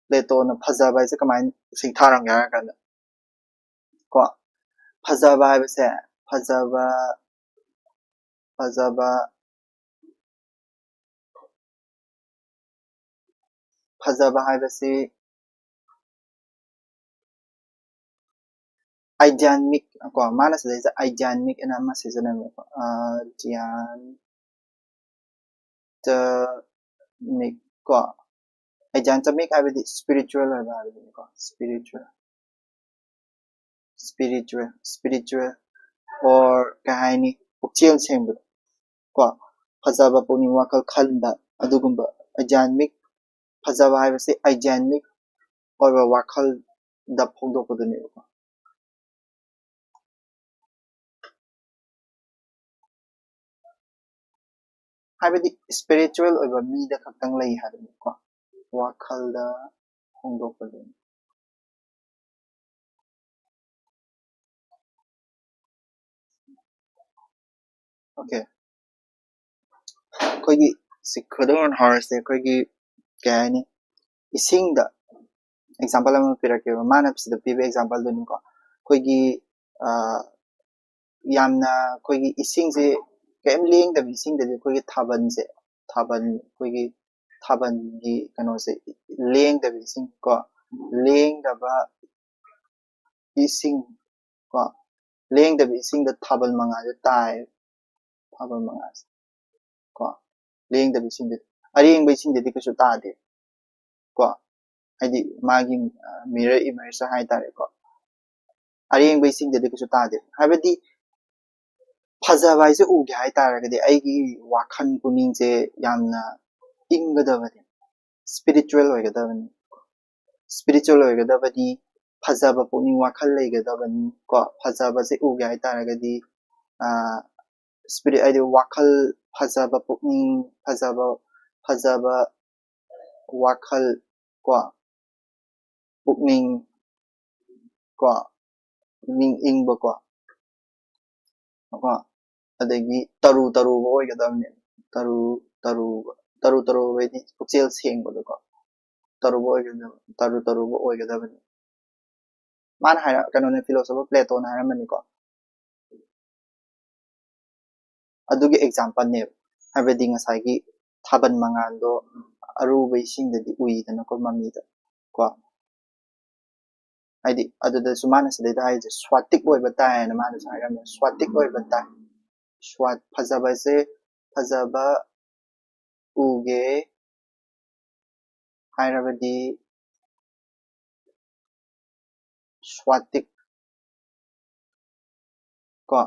ꯄ꯭ꯂꯦꯇꯣꯅ ꯐꯖꯕ ꯍꯥꯏꯁꯦ ꯀꯃꯥꯏꯅ ꯁꯤꯡꯊꯥꯔꯝꯒꯦ ꯍꯥꯏꯔ ꯀꯥꯟꯗ, ꯀꯣ, ꯐꯖꯕ ꯍꯥꯏꯕꯁꯦ, ꯐꯖꯕ, ꯐꯖꯕ, ꯐꯖꯕ ꯍꯥꯏꯕꯁꯤ ideamic, ꯀꯣ, ꯃꯥꯅ ꯁꯤꯗꯩꯁꯤꯗ ideamic ꯑꯅ ꯑꯃ ꯁꯤꯖꯤꯟꯅꯕꯀꯣ꯫ ꯑ, ꯙ꯭ꯌꯥꯟ ꯇ ꯃꯤꯛ ꯀꯣ꯫ Adhyatmic ꯍꯥꯏꯕꯗꯤ spiritual ꯍꯥꯏꯕ ꯍꯥꯏꯕꯗꯨꯅꯤꯀꯣ꯫ Spiritual, spiritual, spiritual, or ꯀꯩ ꯍꯥꯏꯅꯤ, ꯄꯨꯛꯆꯦꯜ ꯁꯦꯡꯕꯗꯣ ꯀꯣ꯫ ꯐꯖꯕ ꯄꯨꯛꯅꯤꯡ ꯋꯥꯈꯜ ꯈꯟꯕ, ꯑꯗꯨꯒꯨꯝꯕ adhyatmic꯫ ꯐꯖꯕ ꯍꯥꯏꯕꯁꯤ ideamic ꯑꯣꯏꯕ ꯋꯥꯈꯜꯗ ꯐꯣꯡꯗꯣꯛꯄꯗꯨꯅꯦꯕꯀꯣ꯫ ꯍꯥꯏꯕꯗꯤ spiritual ꯑꯣꯏꯕ ꯃꯤꯗ ꯈꯛꯇꯪ ꯂꯩ ꯍꯥꯏꯕꯅꯤꯀꯣ, ꯋꯥꯈꯜꯗ ꯐꯣꯡꯗꯣꯛꯄꯗꯨꯅꯤ꯫ Okay, ꯑꯩꯈꯣꯏꯒꯤ ꯁꯤ ꯈꯨꯗꯝ ꯑꯣꯏꯅ ꯍꯥꯏꯔꯁꯦ, ꯑꯩꯈꯣꯏꯒꯤ ꯀꯩ ꯍꯥꯏꯅꯤ, ꯏꯁꯤꯡꯗ example ꯑꯃ ꯄꯤꯔꯛꯀꯦꯕ꯫ ꯃꯥꯅ ꯁꯤꯗ ꯄꯤꯕ exampleꯗꯨꯅꯤꯀꯣ꯫ ꯑꯩꯈꯣꯏꯒꯤ, ꯑ, ꯌꯥꯝꯅ ꯑꯩꯈꯣꯏꯒꯤ ꯏꯁꯤꯡꯁꯦ ꯀꯔꯤꯝ ꯂꯦꯡꯗꯕꯤ, ꯏꯁꯤꯡꯗꯗꯤ ꯑꯩꯈꯣꯏꯒꯤ ꯊꯥꯕꯜꯁꯦ, ꯊꯥꯕꯜ, ꯑꯩꯈꯣꯏꯒꯤ ꯊꯥꯕꯜꯒꯤ ꯀꯩꯅꯣꯁꯦ ꯂꯦꯡꯗꯕꯤ ꯏꯁꯤꯡ ꯀꯣ, ꯂꯦꯡꯗꯕ ꯏꯁꯤꯡ ꯀꯣ, ꯂꯦꯡꯗꯕꯤ ꯏꯁꯤꯡꯗ ꯊꯥꯕꯜ ꯃꯉꯥꯜꯁꯦ ꯇꯥꯏ, ꯊꯥꯕꯜ ꯃꯉꯥꯜꯁꯦ ꯀꯣ, ꯂꯦꯡꯗꯕ ꯏꯁꯤꯡꯗꯗꯤ, ꯑꯔꯦꯡꯕ ꯏꯁꯤꯡꯗꯗꯤ ꯀꯩꯁꯨ ꯇꯥꯗꯦ ꯀꯣ, ꯍꯥꯏꯗꯤ ꯃꯥꯒꯤ, ꯑ, mirror image ꯍꯥꯏꯇꯥꯔꯦꯀꯣ, ꯑꯔꯦꯡꯕ ꯏꯁꯤꯡꯗꯗꯤ ꯀꯩꯁꯨ ꯇꯥꯗꯦ꯫ ꯍꯥꯏꯕꯗꯤ ꯐꯖꯕ ꯍꯥꯏꯁꯦ ꯎꯒꯦ ꯍꯥꯏꯇꯥꯔꯒꯗꯤ ꯑꯩꯒꯤ ꯋꯥꯈꯜ ꯄꯨꯛꯅꯤꯡꯁꯦ ꯌꯥꯝꯅ ꯏꯪꯒꯗꯕꯅꯤ, spiritual ꯑꯣꯏꯒꯗꯕꯅꯤ, spiritual ꯑꯣꯏꯒꯗꯕꯅꯤ꯫ ꯐꯖꯕ ꯄꯨꯛꯅꯤꯡ ꯋꯥꯈꯜ ꯂꯩꯒꯗꯕꯅꯤ ꯀꯣ꯫ ꯐꯖꯕꯁꯦ ꯎꯒꯦ ꯍꯥꯏꯇꯥꯔꯒꯗꯤ, ꯑ, spirit ꯍꯥꯏꯗꯤ ꯋꯥꯈꯜ ꯐꯖꯕ, ꯄꯨꯛꯅꯤꯡ ꯐꯖꯕ, ꯐꯖꯕ ꯋꯥꯈꯜ ꯀꯣ, ꯄꯨꯛꯅꯤꯡ ꯀꯣ, ꯄꯨꯛꯅꯤꯡ ꯏꯪꯕ ꯀꯣ, ꯀꯣ, ꯑꯗꯒꯤ ꯇꯔꯨ ꯇꯔꯨꯕ ꯑꯣꯏꯒꯗꯕꯅꯦ꯫ ꯇꯔꯨ ꯇꯔꯨꯕ, ꯇꯔꯨ ꯇꯔꯨꯕ ꯍꯥꯏꯗꯤ ꯄꯨꯛꯆꯦꯜ ꯁꯦꯡꯕꯗꯣ ꯀꯣ꯫ ꯇꯔꯨꯕ ꯑꯣꯏꯒꯗꯕ, ꯇꯔꯨ ꯇꯔꯨꯕ ꯑꯣꯏꯒꯗꯕꯅꯤ꯫ ꯃꯥꯅ ꯍꯥꯏꯔ-, ꯀꯩꯅꯣꯅꯦ, philosopher Platoꯅ ꯍꯥꯏꯔꯝꯕꯅꯤꯀꯣ꯫ ꯑꯗꯨꯒꯤ exampleꯅꯦꯕ꯫ ꯍꯥꯏꯕꯗꯤ ꯉꯁꯥꯏꯒꯤ ꯊꯥꯕꯜ ꯃꯉꯥꯜꯗꯣ ꯑꯔꯨꯕ ꯏꯁꯤꯡꯗꯗꯤ ꯎꯏꯗꯅꯀꯣ, ꯃꯃꯤꯗ ꯀꯣ꯫ ꯍꯥꯏꯗꯤ ꯑꯗꯨꯗꯁꯨ ꯃꯥꯅ ꯁꯤꯗꯩꯗ ꯍꯥꯏꯔꯤꯁꯦ ꯁ꯭ꯋꯥꯇꯤꯛ ꯑꯣꯏꯕ ꯇꯥꯏ ꯍꯥꯏꯅ ꯃꯥꯅꯁꯨ ꯍꯥꯏꯔꯝꯃꯦ꯫ ꯁ꯭ꯋꯥꯇꯤꯛ ꯑꯣꯏꯕ ꯇꯥꯏ꯫ ꯁ꯭ꯋꯥ-, ꯐꯖꯕꯁꯦ, ꯐꯖꯕ ꯎꯒꯦ ꯍꯥꯏꯔꯕꯗꯤ ꯁ꯭ꯋꯥꯇꯤꯛ ꯀꯣ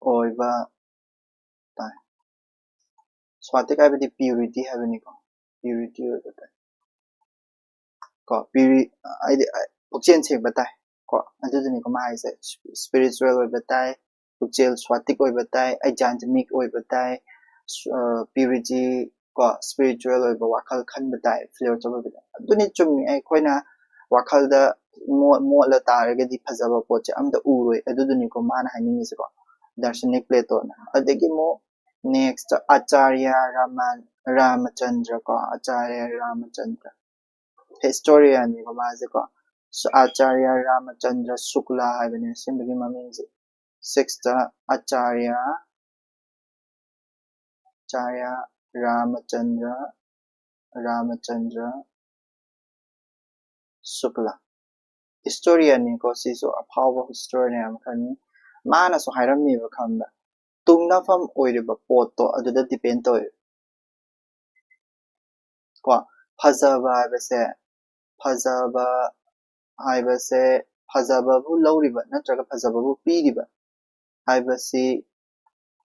ꯑꯣꯏꯕ ꯇꯥꯏ꯫ ꯁ꯭ꯋꯥꯇꯤꯛ ꯍꯥꯏꯕꯗꯤ purity ꯍꯥꯏꯕꯅꯤꯀꯣ꯫ Purity ꯑꯣꯏꯕ ꯇꯥꯏ ꯀꯣ꯫ Puri-, ꯍꯥꯏꯗꯤ, ꯑ, ꯄꯨꯛꯆꯦꯜ ꯁꯦꯡꯕ ꯇꯥꯏ ꯀꯣ꯫ ꯑꯗꯨꯗꯨꯅꯤꯀꯣ ꯃꯥ ꯍꯥꯏꯁꯦ꯫ Spiritual ꯑꯣꯏꯕ ꯇꯥꯏ, ꯄꯨꯛꯆꯦꯜ ꯁ꯭ꯋꯥꯇꯤꯛ ꯑꯣꯏꯕ ꯇꯥꯏ, ꯑꯩꯖꯥꯟꯖꯃꯤꯛ ꯑꯣꯏꯕ ꯇꯥꯏ, ꯁ-, ꯑ, purity ꯀꯣ, spiritual ꯑꯣꯏꯕ ꯋꯥꯈꯜ ꯈꯟꯕ ꯇꯥꯏ, philosopher ꯑꯣꯏꯕ ꯇꯥꯏ꯫ ꯑꯗꯨꯅꯤ ꯆꯨꯝꯃꯤ꯫ ꯑꯩꯈꯣꯏꯅ ꯋꯥꯈꯜꯗ ꯃꯣꯠ-, ꯃꯣꯠꯂ ꯇꯥꯔꯒꯗꯤ ꯐꯖꯕ ꯄꯣꯠꯁꯦ ꯑꯝꯇ ꯎꯔꯣꯏ꯫ ꯑꯗꯨꯗꯨꯅꯤꯀꯣ ꯃꯥꯅ ꯍꯥꯏꯅꯤꯡꯉꯤꯁꯦꯀꯣ, ꯗꯥꯔꯁꯅꯤꯛ ꯄ꯭ꯂꯦꯇꯣꯅ꯫ ꯑꯗꯒꯤ ꯑꯃꯨꯛ next ꯑꯥꯆꯥꯔꯌ ꯔꯥꯃ-, ꯔꯥꯃꯆꯟꯗ꯭ꯔ ꯀꯣ, ꯑꯥꯆꯥꯔꯌ ꯔꯥꯃꯆꯟꯗ꯭ꯔ꯫ Historianꯅꯤꯀꯣ ꯃꯥꯁꯦꯀꯣ꯫ ꯁꯨ-, ꯑꯥꯆꯥꯔꯌ ꯔꯥꯃꯆꯟꯗ꯭ꯔ ꯁꯨꯛꯂꯥ ꯍꯥꯏꯕꯅꯦ ꯑꯁꯦꯡꯕꯒꯤ ꯃꯃꯤꯡꯁꯦ꯫ Sixth ꯑꯥꯆꯥꯔꯌ, ꯑꯥꯆꯥꯔꯌ ꯔꯥꯃꯆꯟꯗ꯭ꯔ, ꯔꯥꯃꯆꯟꯗ꯭ꯔ ꯁꯨꯛꯂꯥ꯫ Historianꯅꯤꯀꯣ, ꯁꯤꯁꯨ ꯑꯐꯥꯎꯕ historian ꯑꯃꯈꯛꯅꯤ꯫ ꯃꯥꯅꯁꯨ ꯍꯥꯏꯔꯝꯃꯦꯕ, ꯈꯪꯕ꯭ꯔꯥ? ꯇꯨꯡꯅꯐꯝ ꯑꯣꯏꯔꯤꯕ ꯄꯣꯠꯇꯣ ꯑꯗꯨꯗ depend ꯇꯧꯋꯦ꯫ ꯀꯣ, ꯐꯖꯕ ꯍꯥꯏꯕꯁꯦ, ꯐꯖꯕ ꯍꯥꯏꯕꯁꯦ, ꯐꯖꯕꯕꯨ ꯂꯧꯔꯤꯕ ꯅꯠꯇ꯭ꯔꯒ ꯐꯖꯕꯕꯨ ꯄꯤꯔꯤꯕ ꯍꯥꯏꯕꯁꯤ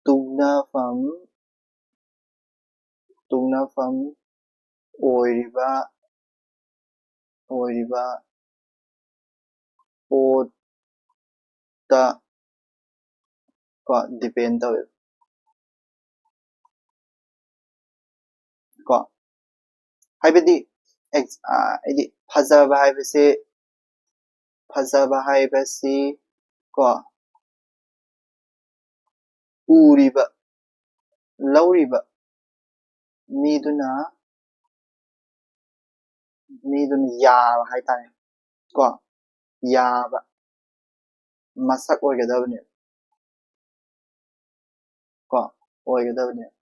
ꯇꯨꯡꯅꯐꯝ, ꯇꯨꯡꯅꯐꯝ ꯑꯣꯏꯔꯤꯕ ꯑꯣꯏꯔꯤꯕ ꯄꯣꯠꯇ ꯀꯣ depend ꯇꯧꯋꯦꯕ꯫ ꯀꯣ ꯍꯥꯏꯕꯗꯤ ꯑꯦꯛ- ꯑ, ꯍꯥꯏꯗꯤ ꯐꯖꯕ ꯍꯥꯏꯕꯁꯦ, ꯐꯖꯕ ꯍꯥꯏꯕꯁꯤ ꯀꯣ ꯎꯔꯤꯕ, ꯂꯧꯔꯤꯕ ꯃꯤꯗꯨꯅ, ꯃꯤꯗꯨꯅ ꯌꯥꯕ ꯍꯥꯏꯇꯥꯔꯦ ꯀꯣ, ꯌꯥꯕ ꯃꯁꯛ ꯑꯣꯏꯒꯗꯕꯅꯦꯕ ꯀꯣ, ꯑꯣꯏꯒꯗꯕꯅꯦꯕ꯫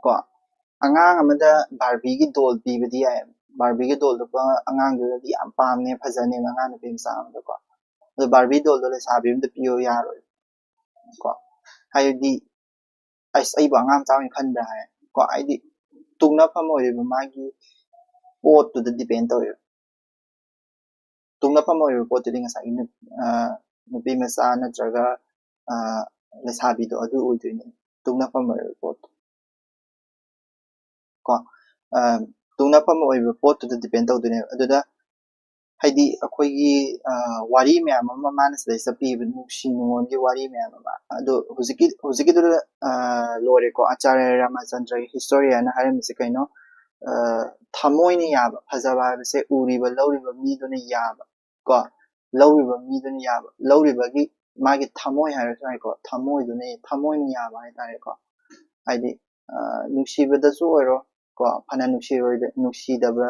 ꯀꯣ ꯑꯉꯥꯡ ꯑꯃꯗ ꯕꯥꯔꯕꯤꯒꯤ ꯗꯣꯜ ꯄꯤꯕꯗꯤ ꯌꯥꯏ꯫ ꯕꯥꯔꯕꯤꯒꯤ ꯗꯣꯜꯗꯨ ꯑꯉꯥꯡꯗꯨꯗꯗꯤ ꯌꯥꯝ ꯄꯥꯝꯅꯦ, ꯐꯖꯅꯦꯅ ꯑꯉꯥꯡ ꯅꯨꯄꯤ ꯃꯆꯥ ꯑꯃꯗꯀꯣ꯫ ꯑꯗꯣ ꯕꯥꯔꯕꯤ ꯗꯣꯜꯗꯣ ꯂꯩꯁꯥꯕꯤ ꯑꯃꯗ ꯄꯤꯌꯣ ꯌꯥꯔꯣꯏ ꯀꯣ꯫ ꯍꯥꯏꯕꯗꯤ ꯑꯁ, ꯑꯩꯕꯨ ꯑꯉꯥꯡ ꯃꯆꯥ ꯑꯣꯏꯅ ꯈꯟꯕ꯭ꯔꯥ ꯍꯥꯏ ꯀꯣ꯫ ꯍꯥꯏꯗꯤ ꯇꯨꯡꯅꯐꯝ ꯑꯣꯏꯔꯤꯕ ꯃꯥꯒꯤ ꯄꯣꯠꯇꯨꯗ depend ꯇꯧꯋꯦꯕ꯫ ꯇꯨꯡꯅꯐꯝ ꯑꯣꯏꯔꯤꯕ ꯄꯣꯠꯇꯨꯗꯤ ꯉꯁꯥꯏꯒꯤ ꯅꯨ- ꯑ, ꯅꯨꯄꯤ ꯃꯆꯥ ꯅꯠꯇ꯭ꯔꯒ ꯑ, ꯂꯩꯁꯥꯕꯤꯗꯣ ꯑꯗꯨ ꯑꯣꯏꯗꯣꯏꯅꯦ ꯇꯨꯡꯅꯐꯝ ꯑꯣꯏꯔꯤꯕ ꯄꯣꯠꯇꯣ ꯀꯣ꯫ ꯑ, ꯇꯨꯡꯅꯐꯝ ꯑꯣꯏꯔꯤꯕ ꯄꯣꯠꯇꯨꯗ depend ꯇꯧꯗꯣꯏꯅꯦꯕ꯫ ꯑꯗꯨꯗ ꯍꯥꯏꯗꯤ ꯑꯩꯈꯣꯏꯒꯤ ꯑ, ꯋꯥꯔꯤ ꯃꯌꯥꯝ ꯑꯃ ꯃꯥꯅ ꯁꯤꯗꯩꯁꯤꯗ ꯄꯤꯕ, ꯅꯨꯡꯁꯤ ꯅꯨꯡꯉꯣꯟꯒꯤ ꯋꯥꯔꯤ ꯃꯌꯥꯝ ꯑꯃ꯫ ꯑꯗꯣ ꯍꯧꯖꯤꯛꯀꯤ ꯍꯧꯖꯤꯛꯀꯤꯗꯨꯗ ꯑ, ꯂꯣꯏꯔꯦꯀꯣ꯫ ꯑꯆꯥꯔꯌ ꯔꯥꯃꯆꯟꯗ꯭ꯔꯒꯤ ꯍꯤꯁꯇꯣꯔꯤ ꯍꯥꯏꯅ ꯍꯥꯏꯔꯝꯃꯤꯁꯦ ꯀꯩꯅꯣ? ꯑ, ꯊꯃꯣꯏꯅ ꯌꯥꯕ, ꯐꯖꯕ ꯍꯥꯏꯕꯁꯦ ꯎꯔꯤꯕ ꯂꯧꯔꯤꯕ ꯃꯤꯗꯨꯅ ꯌꯥꯕ ꯀꯣ꯫ ꯂꯧꯔꯤꯕ ꯃꯤꯗꯨꯅ ꯌꯥꯕ, ꯂꯧꯔꯤꯕꯒꯤ ꯃꯥꯒꯤ ꯊꯃꯣꯏ ꯍꯥꯏꯔꯁꯨ ꯌꯥꯏꯀꯣ, ꯊꯃꯣꯏꯗꯨꯅ, ꯊꯃꯣꯏꯅ ꯌꯥꯕ ꯍꯥꯏꯇꯥꯔꯦꯀꯣ꯫ ꯍꯥꯏꯗꯤ ꯑ, ꯅꯨꯡꯁꯤꯕꯗꯁꯨ ꯑꯣꯏꯔꯣ ꯀꯣ, ꯐꯅ ꯅꯨꯡꯁꯤꯔꯣꯏꯗ ꯅꯨꯡꯁꯤꯗꯕ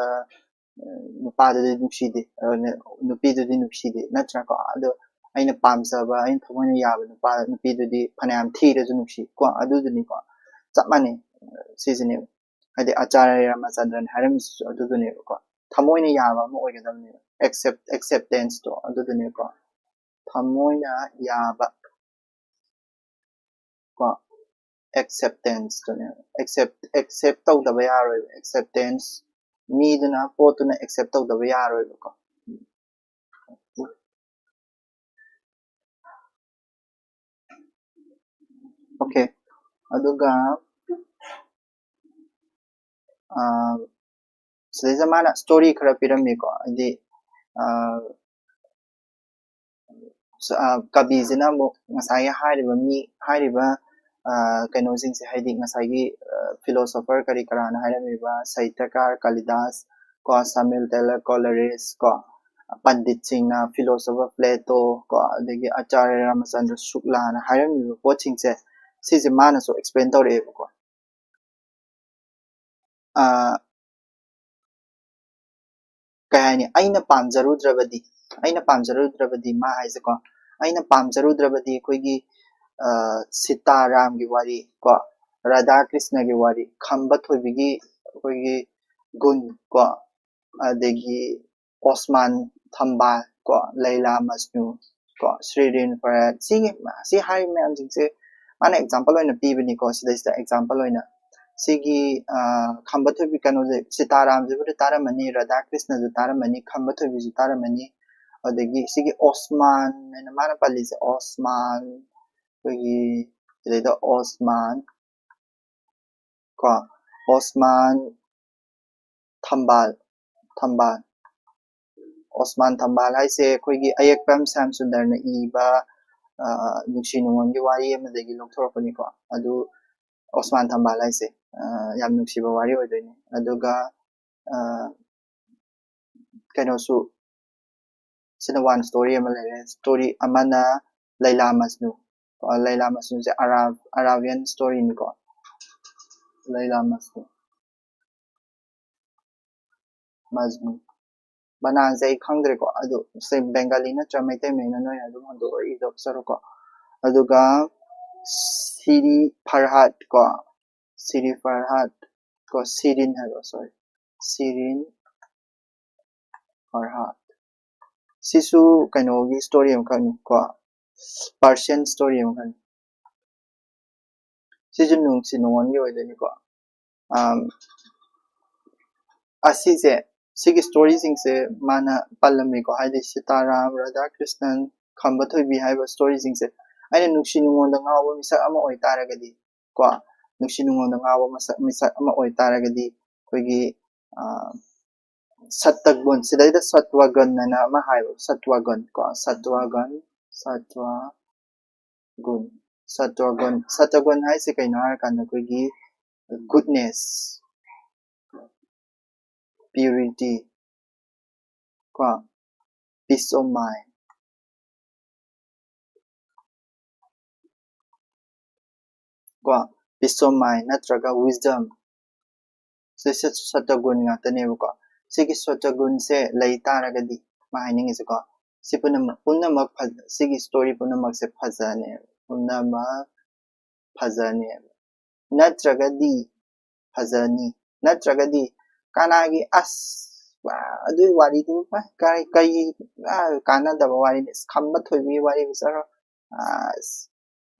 ꯑ, ꯅꯨꯄꯥꯗꯨꯗꯤ ꯅꯨꯡꯁꯤꯗꯦ, ꯑꯗꯨꯅ ꯅꯨꯄꯤꯗꯨꯗꯤ ꯅꯨꯡꯁꯤꯗꯦ, ꯅꯠꯇ꯭ꯔꯥꯀꯣ? ꯑꯗꯣ ꯑꯩꯅ ꯄꯥꯝꯖꯕ, ꯑꯩꯅ ꯊꯃꯣꯏꯅ ꯌꯥꯕ ꯅꯨꯄꯥ ꯅꯨꯄꯤꯗꯨꯗꯤ ꯐꯅꯌꯥꯝ ꯊꯤꯔꯁꯨ ꯅꯨꯡꯁꯤ ꯀꯣ꯫ ꯑꯗꯨꯗꯨꯅꯤꯀꯣ, ꯆꯞ ꯃꯥꯟꯅꯩ꯫ ꯁꯤꯁꯤꯅꯦꯕ ꯍꯥꯏꯗꯤ ꯑꯆꯥꯔꯌ ꯔꯥꯃꯆꯟꯗ꯭ꯔꯟ ꯍꯥꯏꯔꯝꯃꯤꯁꯤꯁꯨ ꯑꯗꯨꯗꯨꯅꯦꯕꯀꯣ꯫ ꯊꯃꯣꯏꯅ ꯌꯥꯕ ꯑꯃ ꯑꯣꯏꯒꯗꯕꯅꯦꯕ, accept acceptance ꯇꯣ ꯑꯗꯨꯗꯨꯅꯦꯕꯀꯣ꯫ ꯊꯃꯣꯏꯅ ꯌꯥꯕ ꯀꯣ, acceptance ꯇꯨꯅꯦꯕ꯫ Accept accept ꯇꯧꯗꯕ ꯌꯥꯔꯣꯏꯕ꯫ Acceptance, ꯃꯤꯗꯨꯅ, ꯄꯣꯠꯇꯨꯅ accept ꯇꯧꯗꯕ ꯌꯥꯔꯣꯏꯕꯀꯣ꯫ Okay. ꯑꯗꯨꯒ ꯑꯥ, ꯁꯤꯗꯩꯁꯤꯗ ꯃꯥꯅ ꯁ꯭ꯇꯣꯔꯤ ꯈꯔ ꯄꯤꯔꯝꯃꯤꯀꯣ, ꯍꯥꯏꯗꯤ ꯑꯥ, ꯁ-, ꯑꯥ, ꯀꯕꯤꯁꯤꯅ ꯑꯃꯨꯛ ꯉꯁꯥꯏꯒꯤ ꯍꯥꯏꯔꯤꯕ ꯃꯤ, ꯍꯥꯏꯔꯤꯕ ꯑꯥ, ꯀꯩꯅꯣꯁꯤꯡꯁꯦ, ꯍꯥꯏꯗꯤ ꯉꯁꯥꯏꯒꯤ ꯐꯤꯂꯣꯁꯣꯐꯔ ꯀꯔꯤ ꯀꯔꯥꯅ ꯍꯥꯏꯔꯝꯃꯤꯕ ꯁꯥꯍꯤꯇ꯭ꯌꯀꯥꯔ ꯀꯥꯂꯤꯗꯥꯁ ꯀꯣ, ꯁꯥꯃꯨꯑꯦꯜ ꯇꯦꯂꯔ ꯀꯣꯂꯔꯤꯁ ꯀꯣ, ꯄꯟꯗꯤꯠꯁꯤꯡꯅ, ꯐꯤꯂꯣꯁꯣꯐꯔ ꯄ꯭ꯂꯦꯇꯣ ꯀꯣ, ꯑꯗꯒꯤ ꯑꯆꯥꯔꯌ ꯔꯥꯃꯆꯟꯗ꯭ꯔ ꯁꯨꯛꯂꯥꯅ ꯍꯥꯏꯔꯝꯃꯤꯕ ꯄꯣꯠꯁꯤꯡꯁꯦ, ꯁꯤꯁꯦ ꯃꯥꯅꯁꯨ ꯑꯦꯛꯁꯄ꯭ꯂꯦꯟ ꯇꯧꯔꯛꯑꯦꯕꯀꯣ꯫ ꯑꯥ, ꯀꯩ ꯍꯥꯏꯅꯤ, ꯑꯩꯅ ꯄꯥꯝꯖꯔꯨꯗ꯭ꯔꯕꯗꯤ, ꯑꯩꯅ ꯄꯥꯝꯖꯔꯨꯗ꯭ꯔꯕꯗꯤ ꯃꯥ ꯍꯥꯏꯁꯦꯀꯣ, ꯑꯩꯅ ꯄꯥꯝꯖꯔꯨꯗ꯭ꯔꯕꯗꯤ ꯑꯩꯈꯣꯏꯒꯤ ꯑꯥ, ꯁꯤꯇꯥꯔꯥꯝꯒꯤ ꯋꯥꯔꯤ ꯀꯣ, ꯔꯥꯙꯥ ꯀ꯭ꯔꯤꯁꯅꯒꯤ ꯋꯥꯔꯤ, ꯈꯝꯕ ꯊꯣꯏꯕꯤꯒꯤ ꯑꯩꯈꯣꯏꯒꯤ ꯒꯨꯟ ꯀꯣ, ꯑꯗꯒꯤ ꯑꯣꯁꯃꯥꯟ ꯊꯝꯕꯥꯜ ꯀꯣ, ꯂꯩꯂꯥ ꯃꯖꯅꯨ ꯀꯣ, ꯁꯤꯔꯤꯟ ꯐꯔꯍꯥꯗ, ꯁꯤꯒꯤ, ꯁꯤ ꯍꯥꯏꯔꯤꯕ ꯃꯌꯥꯝꯁꯤꯡꯁꯦ ꯃꯥꯅ ꯑꯦꯛꯖꯥꯝꯄꯜ ꯑꯣꯏꯅ ꯄꯤꯕꯅꯤꯀꯣ, ꯁꯤꯗꯩꯁꯤꯗ ꯑꯦꯛꯖꯥꯝꯄꯜ ꯑꯣꯏꯅ꯫ ꯁꯤꯒꯤ ꯑꯥ, ꯈꯝꯕ ꯊꯣꯏꯕꯤ, ꯀꯩꯅꯣꯁꯦ, ꯁꯤꯇꯥꯔꯥꯝꯁꯤꯕꯨꯗꯤ ꯇꯥꯔꯝꯃꯅꯤ, ꯔꯥꯙꯥ ꯀ꯭ꯔꯤꯁꯅꯁꯨ ꯇꯥꯔꯝꯃꯅꯤ, ꯈꯝꯕ ꯊꯣꯏꯕꯤꯁꯨ ꯇꯥꯔꯝꯃꯅꯤ, ꯑꯗꯒꯤ ꯁꯤꯒꯤ ꯑꯣꯁꯃꯥꯟ ꯍꯥꯏꯅ ꯃꯥꯅ ꯄꯜꯂꯤꯁꯦ, ꯑꯣꯁꯃꯥꯟ, ꯑꯩꯈꯣꯏꯒꯤ ꯁꯤꯗꯩꯗ ꯑꯣꯁꯃꯥꯟ ꯀꯣ, ꯑꯣꯁꯃꯥꯟ ꯊꯝꯕꯥꯜ, ꯊꯝꯕꯥꯜ, ꯑꯣꯁꯃꯥꯟ ꯊꯝꯕꯥꯜ ꯍꯥꯏꯁꯦ ꯑꯩꯈꯣꯏꯒꯤ ꯑꯌꯦꯛꯄꯝ ꯁ꯭ꯌꯥꯝ ꯁꯨꯟꯗꯔꯅ ꯏꯕ, ꯑꯥ, ꯅꯨꯡꯁꯤ ꯅꯨꯡꯉꯣꯟꯒꯤ ꯋꯥꯔꯤ ꯑꯃꯗꯒꯤ ꯂꯧꯊꯣꯔꯛꯄꯅꯤꯀꯣ꯫ ꯑꯗꯨ ꯑꯣꯁꯃꯥꯟ ꯊꯝꯕꯥꯜ ꯍꯥꯏꯁꯦ, ꯑꯥ, ꯌꯥꯝ ꯅꯨꯡꯁꯤꯕ ꯋꯥꯔꯤ ꯑꯣꯏꯗꯣꯏꯅꯦ꯫ ꯑꯗꯨꯒ ꯑꯥ, ꯀꯩꯅꯣꯁꯨ, ꯁꯤꯅ ꯋꯥꯟ ꯁ꯭ꯇꯣꯔꯤ ꯑꯃ ꯂꯩꯔꯦ꯫ ꯁ꯭ꯇꯣꯔꯤ ꯑꯃꯅ ꯂꯩꯂꯥ ꯃꯖꯅꯨ꯫ ꯑ, ꯂꯩꯂꯥ ꯃꯖꯅꯨꯁꯦ ꯑꯔꯥ-, ꯑꯔꯥꯕꯤꯌꯟ ꯁ꯭ꯇꯣꯔꯤꯅꯤꯀꯣ꯫ ꯂꯩꯂꯥ ꯃꯖꯅꯨ꯫ ꯃꯖꯅꯨ꯫ ꯕꯅꯥꯟꯁꯦ ꯑꯩ ꯈꯪꯗ꯭ꯔꯦꯀꯣ꯫ ꯑꯗꯨ ꯁꯤ ꯕꯦꯡꯒꯥꯂꯤ ꯅꯠꯇ꯭ꯔ ꯃꯩꯇꯩ ꯃꯌꯦꯛꯅ ꯅꯣꯏꯅ ꯑꯗꯨꯝ ꯍꯟꯗꯣꯛꯑꯒ ꯏꯊꯣꯛꯆꯔꯣꯀꯣ꯫ ꯑꯗꯨꯒ ꯁꯤꯔꯤ ꯐꯔꯍꯥꯗ ꯀꯣ꯫ ꯁꯤꯔꯤ ꯐꯔꯍꯥꯗ ꯀꯣ꯫ ꯁꯤꯔꯤꯟ ꯍꯥꯏꯕ, ꯁꯣꯔꯤ꯫ ꯁꯤꯔꯤꯟ ꯐꯔꯍꯥꯗ꯫ ꯁꯤꯁꯨ ꯀꯩꯅꯣꯒꯤ ꯁ꯭ꯇꯣꯔꯤ ꯑꯃꯈꯛꯅꯤ ꯀꯣ꯫ ꯄꯔꯁꯤꯌꯟ ꯁ꯭ꯇꯣꯔꯤ ꯑꯃꯈꯛꯅꯤ꯫ ꯁꯤꯁꯨ ꯅꯨꯡꯁꯤ ꯅꯨꯡꯉꯣꯟꯒꯤ ꯑꯣꯏꯗꯣꯏꯅꯤꯀꯣ꯫ ꯑꯝ, ꯑꯁꯤꯁꯦ, ꯁꯤꯒꯤ ꯁ꯭ꯇꯣꯔꯤꯁꯤꯡꯁꯦ ꯃꯥꯅ ꯄꯜꯂꯝꯃꯤꯀꯣ, ꯍꯥꯏꯗꯤ ꯁꯤꯇꯥꯔꯥꯝ, ꯔꯥꯙꯥ ꯀ꯭ꯔꯤꯁꯅꯟ, ꯈꯝꯕ ꯊꯣꯏꯕꯤ ꯍꯥꯏꯕ ꯁ꯭ꯇꯣꯔꯤꯁꯤꯡꯁꯦ꯫ ꯑꯩꯅ ꯅꯨꯡꯁꯤ ꯅꯨꯡꯉꯣꯟꯗ ꯉꯥꯎꯕ ꯃꯤꯁꯛ ꯑꯃ ꯑꯣꯏꯇꯥꯔꯒꯗꯤ, ꯀꯣ, ꯅꯨꯡꯁꯤ ꯅꯨꯡꯉꯣꯟꯗ ꯉꯥꯎꯕ ꯃꯁꯛ ꯃꯤꯁꯛ ꯑꯃ ꯑꯣꯏꯇꯥꯔꯒꯗꯤ ꯑꯩꯈꯣꯏꯒꯤ ꯁꯠꯇꯒꯨꯟ, ꯁꯤꯗꯩꯗ ꯁꯠꯋꯒꯨꯟ ꯍꯥꯏꯅ ꯑꯃ ꯍꯥꯏꯕ, ꯁꯠꯋꯒꯨꯟ ꯀꯣ, ꯁꯠꯋꯒꯨꯟ, ꯁꯠꯋꯒꯨꯟ, ꯁꯠꯋꯒꯨꯟ, ꯁꯠꯋꯒꯨꯟ ꯍꯥꯏꯁꯦ ꯀꯩꯅꯣ ꯍꯥꯏꯔꯀꯥꯟꯗ ꯑꯩꯈꯣꯏꯒꯤ goodness, purity ꯀꯣ, peace of mind ꯀꯣ, peace of mind ꯅꯠꯇ꯭ꯔꯒ wisdom, ꯁꯤ ꯁꯠ- ꯁꯠꯇꯒꯨꯟ ꯉꯥꯛꯇꯅꯦꯕꯀꯣ꯫ ꯁꯤꯒꯤ ꯁꯠꯇꯒꯨꯟꯁꯦ ꯂꯩ ꯇꯥꯔꯒꯗꯤ ꯃꯥ ꯍꯥꯏꯅꯤꯡꯉꯤꯁꯦꯀꯣ, ꯁꯤ ꯄꯨꯝꯅꯃꯛ ꯄꯨꯝꯅꯃꯛ ꯐꯖ- ꯁꯤꯒꯤ story ꯄꯨꯝꯅꯃꯛꯁꯦ ꯐꯖꯅꯦꯕ, ꯄꯨꯝꯅꯃꯛ ꯐꯖꯅꯦꯕ꯫ ꯅꯠꯇ꯭ꯔꯒꯗꯤ ꯐꯖꯅꯤ, ꯅꯠꯇ꯭ꯔꯒꯗꯤ ꯀꯅꯥꯒꯤ ꯑꯁ ꯑꯗꯨꯒꯤ ꯋꯥꯔꯤꯗꯨ ꯀꯔꯤ ꯀꯔꯤ ꯀꯥꯟꯅꯗꯕ ꯋꯥꯔꯤꯅꯤ, ꯈꯝꯕ ꯊꯣꯏꯕꯤꯒꯤ ꯋꯥꯔꯤꯕꯨ ꯆꯠꯂꯣ, ꯑꯁ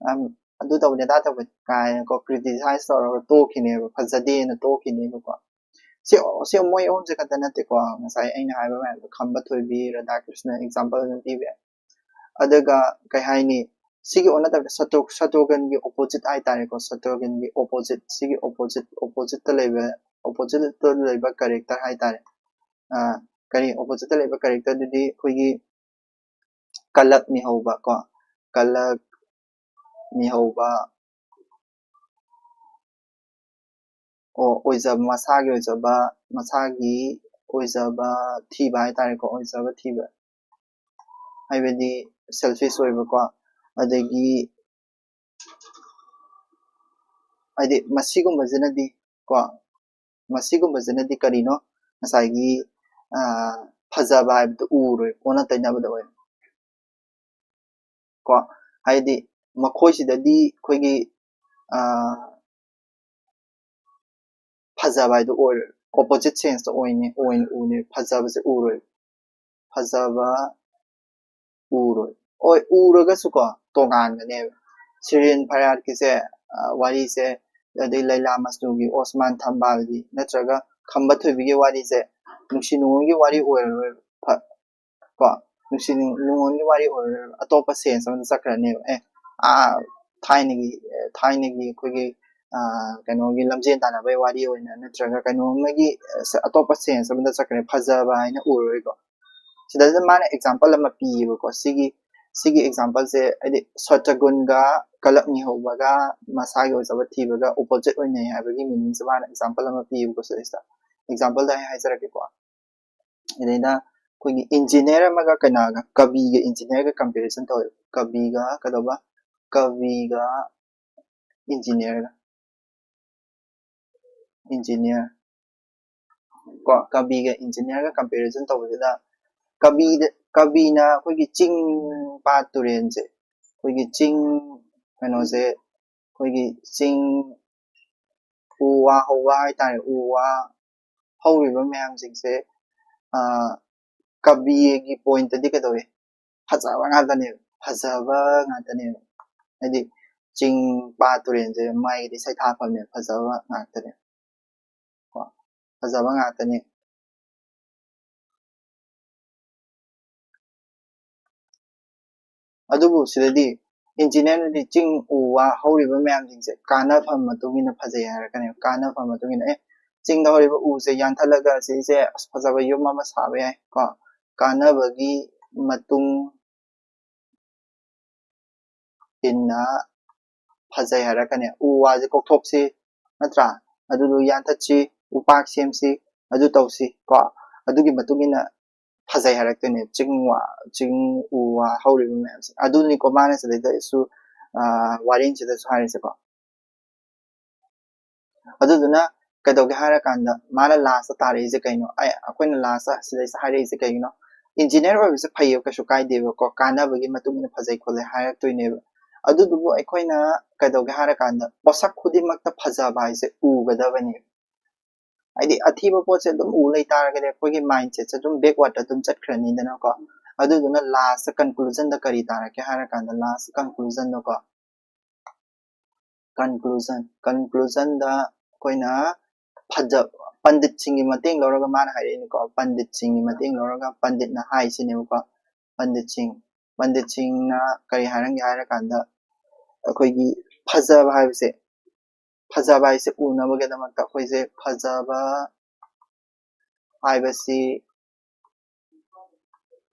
ꯑꯗꯨ ꯇꯧꯕꯅꯤ ꯑꯗꯥ ꯇꯧꯕꯅꯤ ꯀꯥꯏꯅꯀꯣ criticize ꯇꯧꯔꯒ ꯇꯣꯛꯈꯤꯅꯦꯕ, ꯐꯖꯗꯦꯅ ꯇꯣꯛꯈꯤꯅꯦꯕꯀꯣ꯫ ꯁꯤ ꯁꯤ ꯃꯣꯏ ꯑꯍꯨꯝꯁꯦ ꯈꯛꯇ ꯅꯠꯇꯦꯀꯣ, ꯉꯁꯥꯏ ꯑꯩꯅ ꯍꯥꯏꯕ ꯃꯌꯥꯝꯗꯣ, ꯈꯝꯕ ꯊꯣꯏꯕꯤ, ꯔꯥꯙꯥꯀ꯭ꯔꯤꯁꯅ example ꯑꯗꯨꯝ ꯄꯤꯕ ꯌꯥꯏ꯫ ꯑꯗꯨꯒ ꯀꯩ ꯍꯥꯏꯅꯤ, ꯁꯤꯒꯤ ꯑꯣꯟꯅ ꯇꯩꯅꯕ ꯁꯇꯣ ꯁꯇꯣꯒꯟꯒꯤ opposite ꯍꯥꯏꯇꯥꯔꯦꯀꯣ, ꯁꯇꯣꯒꯟꯒꯤ opposite, ꯁꯤꯒꯤ opposite, oppositeꯇ ꯂꯩꯕ, oppositeꯇ ꯂꯩꯕ character ꯍꯥꯏꯇꯥꯔꯦ꯫ ꯀꯔꯤ oppositeꯇ ꯂꯩꯕ characterꯗꯨꯗꯤ ꯑꯩꯈꯣꯏꯒꯤ ꯀꯂꯛ ꯃꯤꯍꯧꯕ ꯀꯣ, ꯀꯂꯛ ꯃꯤꯍꯧꯕ, ꯑꯣ ꯑꯣꯏꯖꯕ, ꯃꯁꯥꯒꯤ ꯑꯣꯏꯖꯕ, ꯃꯁꯥꯒꯤ ꯑꯣꯏꯖꯕ ꯊꯤꯕ ꯍꯥꯏꯇꯥꯔꯦꯀꯣ, ꯑꯣꯏꯖꯕ ꯊꯤꯕ ꯍꯥꯏꯕꯗꯤ selfish ꯑꯣꯏꯕꯀꯣ꯫ ꯑꯗꯒꯤ ꯍꯥꯏꯗꯤ ꯃꯁꯤꯒꯨꯝꯕꯁꯤꯅꯗꯤ ꯀꯣ, ꯃꯁꯤꯒꯨꯝꯕꯁꯤꯅꯗꯤ ꯀꯔꯤꯅꯣ, ꯉꯁꯥꯏꯒꯤ ꯐꯖꯕ ꯍꯥꯏꯕꯗꯨ ꯎꯔꯣꯏ, ꯑꯣꯟꯅ ꯇꯩꯅꯕꯗ ꯑꯣꯏꯅ ꯀꯣ꯫ ꯍꯥꯏꯗꯤ ꯃꯈꯣꯏꯁꯤꯗꯗꯤ ꯑꯩꯈꯣꯏꯒꯤ ꯐꯖꯕ ꯍꯥꯏꯗꯣ ꯑꯣꯏꯔꯣꯏ, opposite senseꯇ ꯑꯣꯏꯅꯤ, ꯑꯣꯏꯅ ꯎꯅꯤ, ꯐꯖꯕꯁꯦ ꯎꯔꯣꯏ, ꯐꯖꯕ ꯎꯔꯣꯏ꯫ ꯍꯣꯏ ꯎꯔꯒꯁꯨꯀꯣ, ꯇꯣꯉꯥꯟꯒꯅꯦꯕ꯫ ꯁꯤꯔꯤꯟ ꯐꯔꯌꯥꯗꯀꯤꯁꯦ ꯋꯥꯔꯤꯁꯦ, ꯑꯗꯩ ꯂꯩꯂꯥ ꯃꯖꯅꯨꯒꯤ, ꯑꯣꯁꯃꯥꯟ ꯊꯝꯕꯥꯜꯒꯤ ꯅꯠꯇ꯭ꯔꯒ ꯈꯝꯕ ꯊꯣꯏꯕꯤꯒꯤ ꯋꯥꯔꯤꯁꯦ ꯅꯨꯡꯁꯤ ꯅꯨꯡꯉꯣꯟꯒꯤ ꯋꯥꯔꯤ ꯑꯣꯏꯔꯔꯣꯏꯕ꯫ ꯀꯣ, ꯅꯨꯡꯁꯤ ꯅꯨꯡꯉꯣꯟꯒꯤ ꯋꯥꯔꯤ ꯑꯣꯏꯔꯔꯣꯏꯕ, ꯑꯇꯣꯞꯄ sense ꯑꯃꯗ ꯆꯠꯈ꯭ꯔꯅꯦꯕ꯫ ꯑꯦ ꯑꯥ ꯊꯥꯏꯅꯒꯤ ꯊꯥꯏꯅꯒꯤ ꯑꯩꯈꯣꯏꯒꯤ ꯀꯩꯅꯣꯒꯤ ꯂꯝꯖꯦꯟ ꯇꯥꯟꯅꯕꯒꯤ ꯋꯥꯔꯤ ꯑꯣꯏꯅ ꯅꯠꯇ꯭ꯔꯒ ꯀꯩꯅꯣ ꯑꯃꯒꯤ ꯑꯇꯣꯞꯄ ꯁꯦꯟꯁ ꯑꯃꯗ ꯆꯠꯈ꯭ꯔꯦ, ꯐꯖꯕ ꯍꯥꯏꯅ ꯎꯔꯣꯏꯀꯣ꯫ ꯁꯤꯗꯩꯁꯤꯗ ꯃꯥꯅ ꯑꯦꯛꯖꯥꯝꯄꯜ ꯑꯃ ꯄꯤꯌꯦꯕꯀꯣ꯫ ꯁꯤꯒꯤ ꯁꯤꯒꯤ ꯑꯦꯛꯖꯥꯝꯄꯜꯁꯦ ꯍꯥꯏꯗꯤ ꯁꯣꯇꯒꯨꯟꯒ ꯀꯂꯛ ꯅꯤꯍꯧꯕꯒ ꯃꯁꯥꯒꯤ ꯑꯣꯏꯖꯕ ꯊꯤꯕꯒ ꯑꯣꯄꯣꯖꯤꯠ ꯑꯣꯏꯅꯩ ꯍꯥꯏꯕꯒꯤ ꯃꯤꯅꯤꯡꯁꯦ ꯃꯥꯅ ꯑꯦꯛꯖꯥꯝꯄꯜ ꯑꯃ ꯄꯤꯌꯦꯕꯀꯣ꯫ ꯁꯤꯗꯩꯁꯤꯗ ꯑꯦꯛꯖꯥꯝꯄꯜꯗ ꯑꯩ ꯍꯥꯏꯖꯔꯛꯀꯦꯀꯣ꯫ ꯑꯗꯩꯗ ꯑꯩꯈꯣꯏꯒꯤ ꯏꯟꯖꯤꯅꯤꯌꯔ ꯑꯃꯒ ꯀꯩꯅꯥꯒ, ꯀꯕꯤꯒ ꯏꯟꯖꯤꯅꯤꯌꯔꯒ ꯀꯝꯄꯦꯔꯤꯖꯟ ꯇꯧꯋꯦ꯫ ꯀꯕꯤꯒ ꯀꯩꯗꯧꯕ? ꯀꯕꯤꯒ ꯏꯟꯖꯤꯅꯤꯌꯔꯒ ꯏꯟꯖꯤꯅꯤꯌꯔ ꯀꯣ ꯀꯕꯤꯒ ꯏꯟꯖꯤꯅꯤꯌꯔꯒ ꯀꯝꯄꯦꯔꯤꯖꯟ ꯇꯧꯕꯁꯤꯗ ꯀꯕꯤꯗ ꯀꯕꯤꯅ ꯑꯩꯈꯣꯏꯒꯤ ꯆꯤꯡ ꯄꯥꯠ ꯇꯨꯔꯦꯟꯁꯦ, ꯑꯩꯈꯣꯏꯒꯤ ꯆꯤꯡ ꯀꯩꯅꯣꯁꯦ, ꯑꯩꯈꯣꯏꯒꯤ ꯆꯤꯡ ꯎ ꯋꯥ ꯍꯧꯕ ꯍꯥꯏꯇꯥꯔꯦ, ꯎ ꯋꯥ ꯍꯧꯔꯤꯕ ꯃꯌꯥꯝꯁꯤꯡꯁꯦ ꯀꯕꯤꯒꯤ ꯄꯣꯏꯟꯇꯗꯤ ꯀꯩꯗꯧꯋꯦ? ꯐꯖꯕ ꯉꯥꯛꯇꯅꯦꯕ, ꯐꯖꯕ ꯉꯥꯛꯇꯅꯦꯕ꯫ ꯍꯥꯏꯗꯤ ꯆꯤꯡ ꯄꯥꯠ ꯇꯨꯔꯦꯟꯁꯦ ꯃꯥꯒꯤꯗꯤ ꯁꯩꯊꯥꯐꯝꯅꯦ, ꯐꯖꯕ ꯉꯥꯛꯇꯅꯦ ꯀꯣ, ꯐꯖꯕ ꯉꯥꯛꯇꯅꯦ꯫ ꯑꯗꯨꯕꯨ ꯁꯤꯗꯗꯤ ꯏꯟꯖꯤꯅꯤꯌꯔꯅꯗꯤ ꯆꯤꯡ ꯎ ꯋꯥ ꯍꯧꯔꯤꯕ ꯃꯌꯥꯝꯁꯤꯡꯁꯦ ꯀꯥꯟꯅꯐꯝ ꯃꯇꯨꯡ ꯏꯟꯅ ꯐꯖꯩ ꯍꯥꯏꯔꯛꯀꯅꯦꯕ꯫ ꯀꯥꯟꯅꯐꯝ ꯃꯇꯨꯡ ꯏꯟꯅ ꯑꯦ ꯆꯤꯡꯗ ꯍꯧꯔꯤꯕ ꯎꯁꯦ ꯌꯥꯟꯊꯠꯂꯒ ꯁꯤꯁꯦ ꯑꯁ ꯐꯖꯕ ꯌꯨꯝ ꯑꯃ ꯁꯥꯕ ꯌꯥꯏ ꯀꯣ꯫ ꯀꯥꯟꯅꯕꯒꯤ ꯃꯇꯨꯡ ꯏꯟꯅ ꯐꯖꯩ ꯍꯥꯏꯔꯛꯀꯅꯤ꯫ ꯎ ꯋꯥꯁꯦ ꯀꯣꯛꯊꯣꯛꯁꯤ, ꯅꯠꯇ꯭ꯔꯥ? ꯑꯗꯨꯗꯣ ꯌꯥꯟꯊꯠꯁꯤ, ꯎꯄꯥꯛ ꯁꯦꯝꯁꯤ, ꯑꯗꯨ ꯇꯧꯁꯤ ꯀꯣ꯫ ꯑꯗꯨꯒꯤ ꯃꯇꯨꯡ ꯏꯟꯅ ꯐꯖꯩ ꯍꯥꯏꯔꯛꯇꯣꯏꯅꯦ꯫ ꯆꯤꯡ ꯋꯥ ꯆꯤꯡ ꯎ ꯋꯥ ꯍꯧꯔꯤꯕ ꯃꯌꯥꯝꯁꯦ ꯑꯗꯨꯅꯤꯀꯣ ꯃꯥꯅ ꯁꯤꯗꯩꯗꯁꯨ ꯋꯥꯔꯦꯡꯁꯤꯗꯁꯨ ꯍꯥꯏꯔꯤꯁꯦꯀꯣ꯫ ꯑꯗꯨꯗꯨꯅ ꯀꯩꯗꯧꯒꯦ ꯍꯥꯏꯔꯀꯥꯟꯗ ꯃꯥꯅ ꯂꯥꯁꯇ ꯇꯥꯔꯛꯏꯁꯦ ꯀꯩꯅꯣ? ꯑꯩꯈꯣꯏꯅ ꯂꯥꯁꯇ ꯁꯤꯗꯩꯁꯤꯗ ꯍꯥꯏꯔꯛꯏꯁꯦ ꯀꯩꯒꯤꯅꯣ? ꯏꯟꯖꯤꯅꯤꯌꯔ ꯑꯣꯏꯕꯁꯦ ꯐꯩꯌꯦꯕ, ꯀꯩꯁꯨ ꯀꯥꯏꯗꯦꯕꯀꯣ, ꯀꯥꯟꯅꯕꯒꯤ ꯃꯇꯨꯡ ꯏꯟꯅ ꯐꯖꯩ ꯈꯣꯠꯂꯦ ꯍꯥꯏꯔꯛꯇꯣꯏꯅꯦꯕ꯫ ꯑꯗꯨꯗꯨꯕꯨ ꯑꯩꯈꯣꯏꯅ ꯀꯩꯗꯧꯒꯦ ꯍꯥꯏꯔꯀꯥꯟꯗ ꯄꯣꯠꯁꯛ ꯈꯨꯗꯤꯡꯃꯛꯇ ꯐꯖꯕ ꯍꯥꯏꯁꯦ ꯎꯒꯗꯕꯅꯦꯕ꯫ ꯍꯥꯏꯗꯤ ꯑꯊꯤꯕ ꯄꯣꯠꯁꯦ ꯑꯗꯨꯝ ꯎ ꯂꯩ ꯇꯥꯔꯒꯗꯤ ꯑꯩꯈꯣꯏꯒꯤ ꯃꯥꯏꯟꯁꯦꯠꯁꯦ ꯑꯗꯨꯝ ꯕꯦꯛꯋꯥꯔꯗ ꯑꯗꯨꯝ ꯆꯠꯈ꯭ꯔꯅꯤꯗꯅꯀꯣ꯫ ꯑꯗꯨꯗꯨꯅ ꯂꯥꯁꯇ ꯀꯟꯀ꯭ꯂꯨꯖꯟꯗ ꯀꯔꯤ ꯇꯥꯔꯛꯀꯦ ꯍꯥꯏꯔꯀꯥꯟꯗ ꯂꯥꯁ ꯀꯟꯀ꯭ꯂꯨꯖꯟꯗꯀꯣ ꯀꯟꯀ꯭ꯂꯨꯖꯟ ꯀꯟꯀ꯭ꯂꯨꯖꯟꯗ ꯑꯩꯈꯣꯏꯅ ꯐꯖ ꯄꯟꯗꯤꯠꯁꯤꯡꯒꯤ ꯃꯇꯦꯡ ꯂꯧꯔꯒ ꯃꯥꯅ ꯍꯥꯏꯔꯛꯏꯅꯤꯀꯣ꯫ ꯄꯟꯗꯤꯠꯁꯤꯡꯒꯤ ꯃꯇꯦꯡ ꯂꯧꯔꯒ ꯄꯟꯗꯤꯠꯅ ꯍꯥꯏꯁꯤꯅꯦꯕꯀꯣ꯫ ꯄꯟꯗꯤꯠꯁꯤꯡ ꯄꯟꯗꯤꯠꯁꯤꯡꯅ ꯀꯔꯤ ꯍꯥꯏꯔꯝꯒꯦ ꯍꯥꯏꯔꯀꯥꯟꯗ ꯑꯩꯈꯣꯏꯒꯤ ꯐꯖꯕ ꯍꯥꯏꯕꯁꯦ, ꯐꯖꯕ ꯍꯥꯏꯁꯦ ꯎꯅꯕꯒꯤꯗꯃꯛꯇ ꯑꯩꯈꯣꯏꯁꯦ ꯐꯖꯕ ꯍꯥꯏꯕꯁꯤ,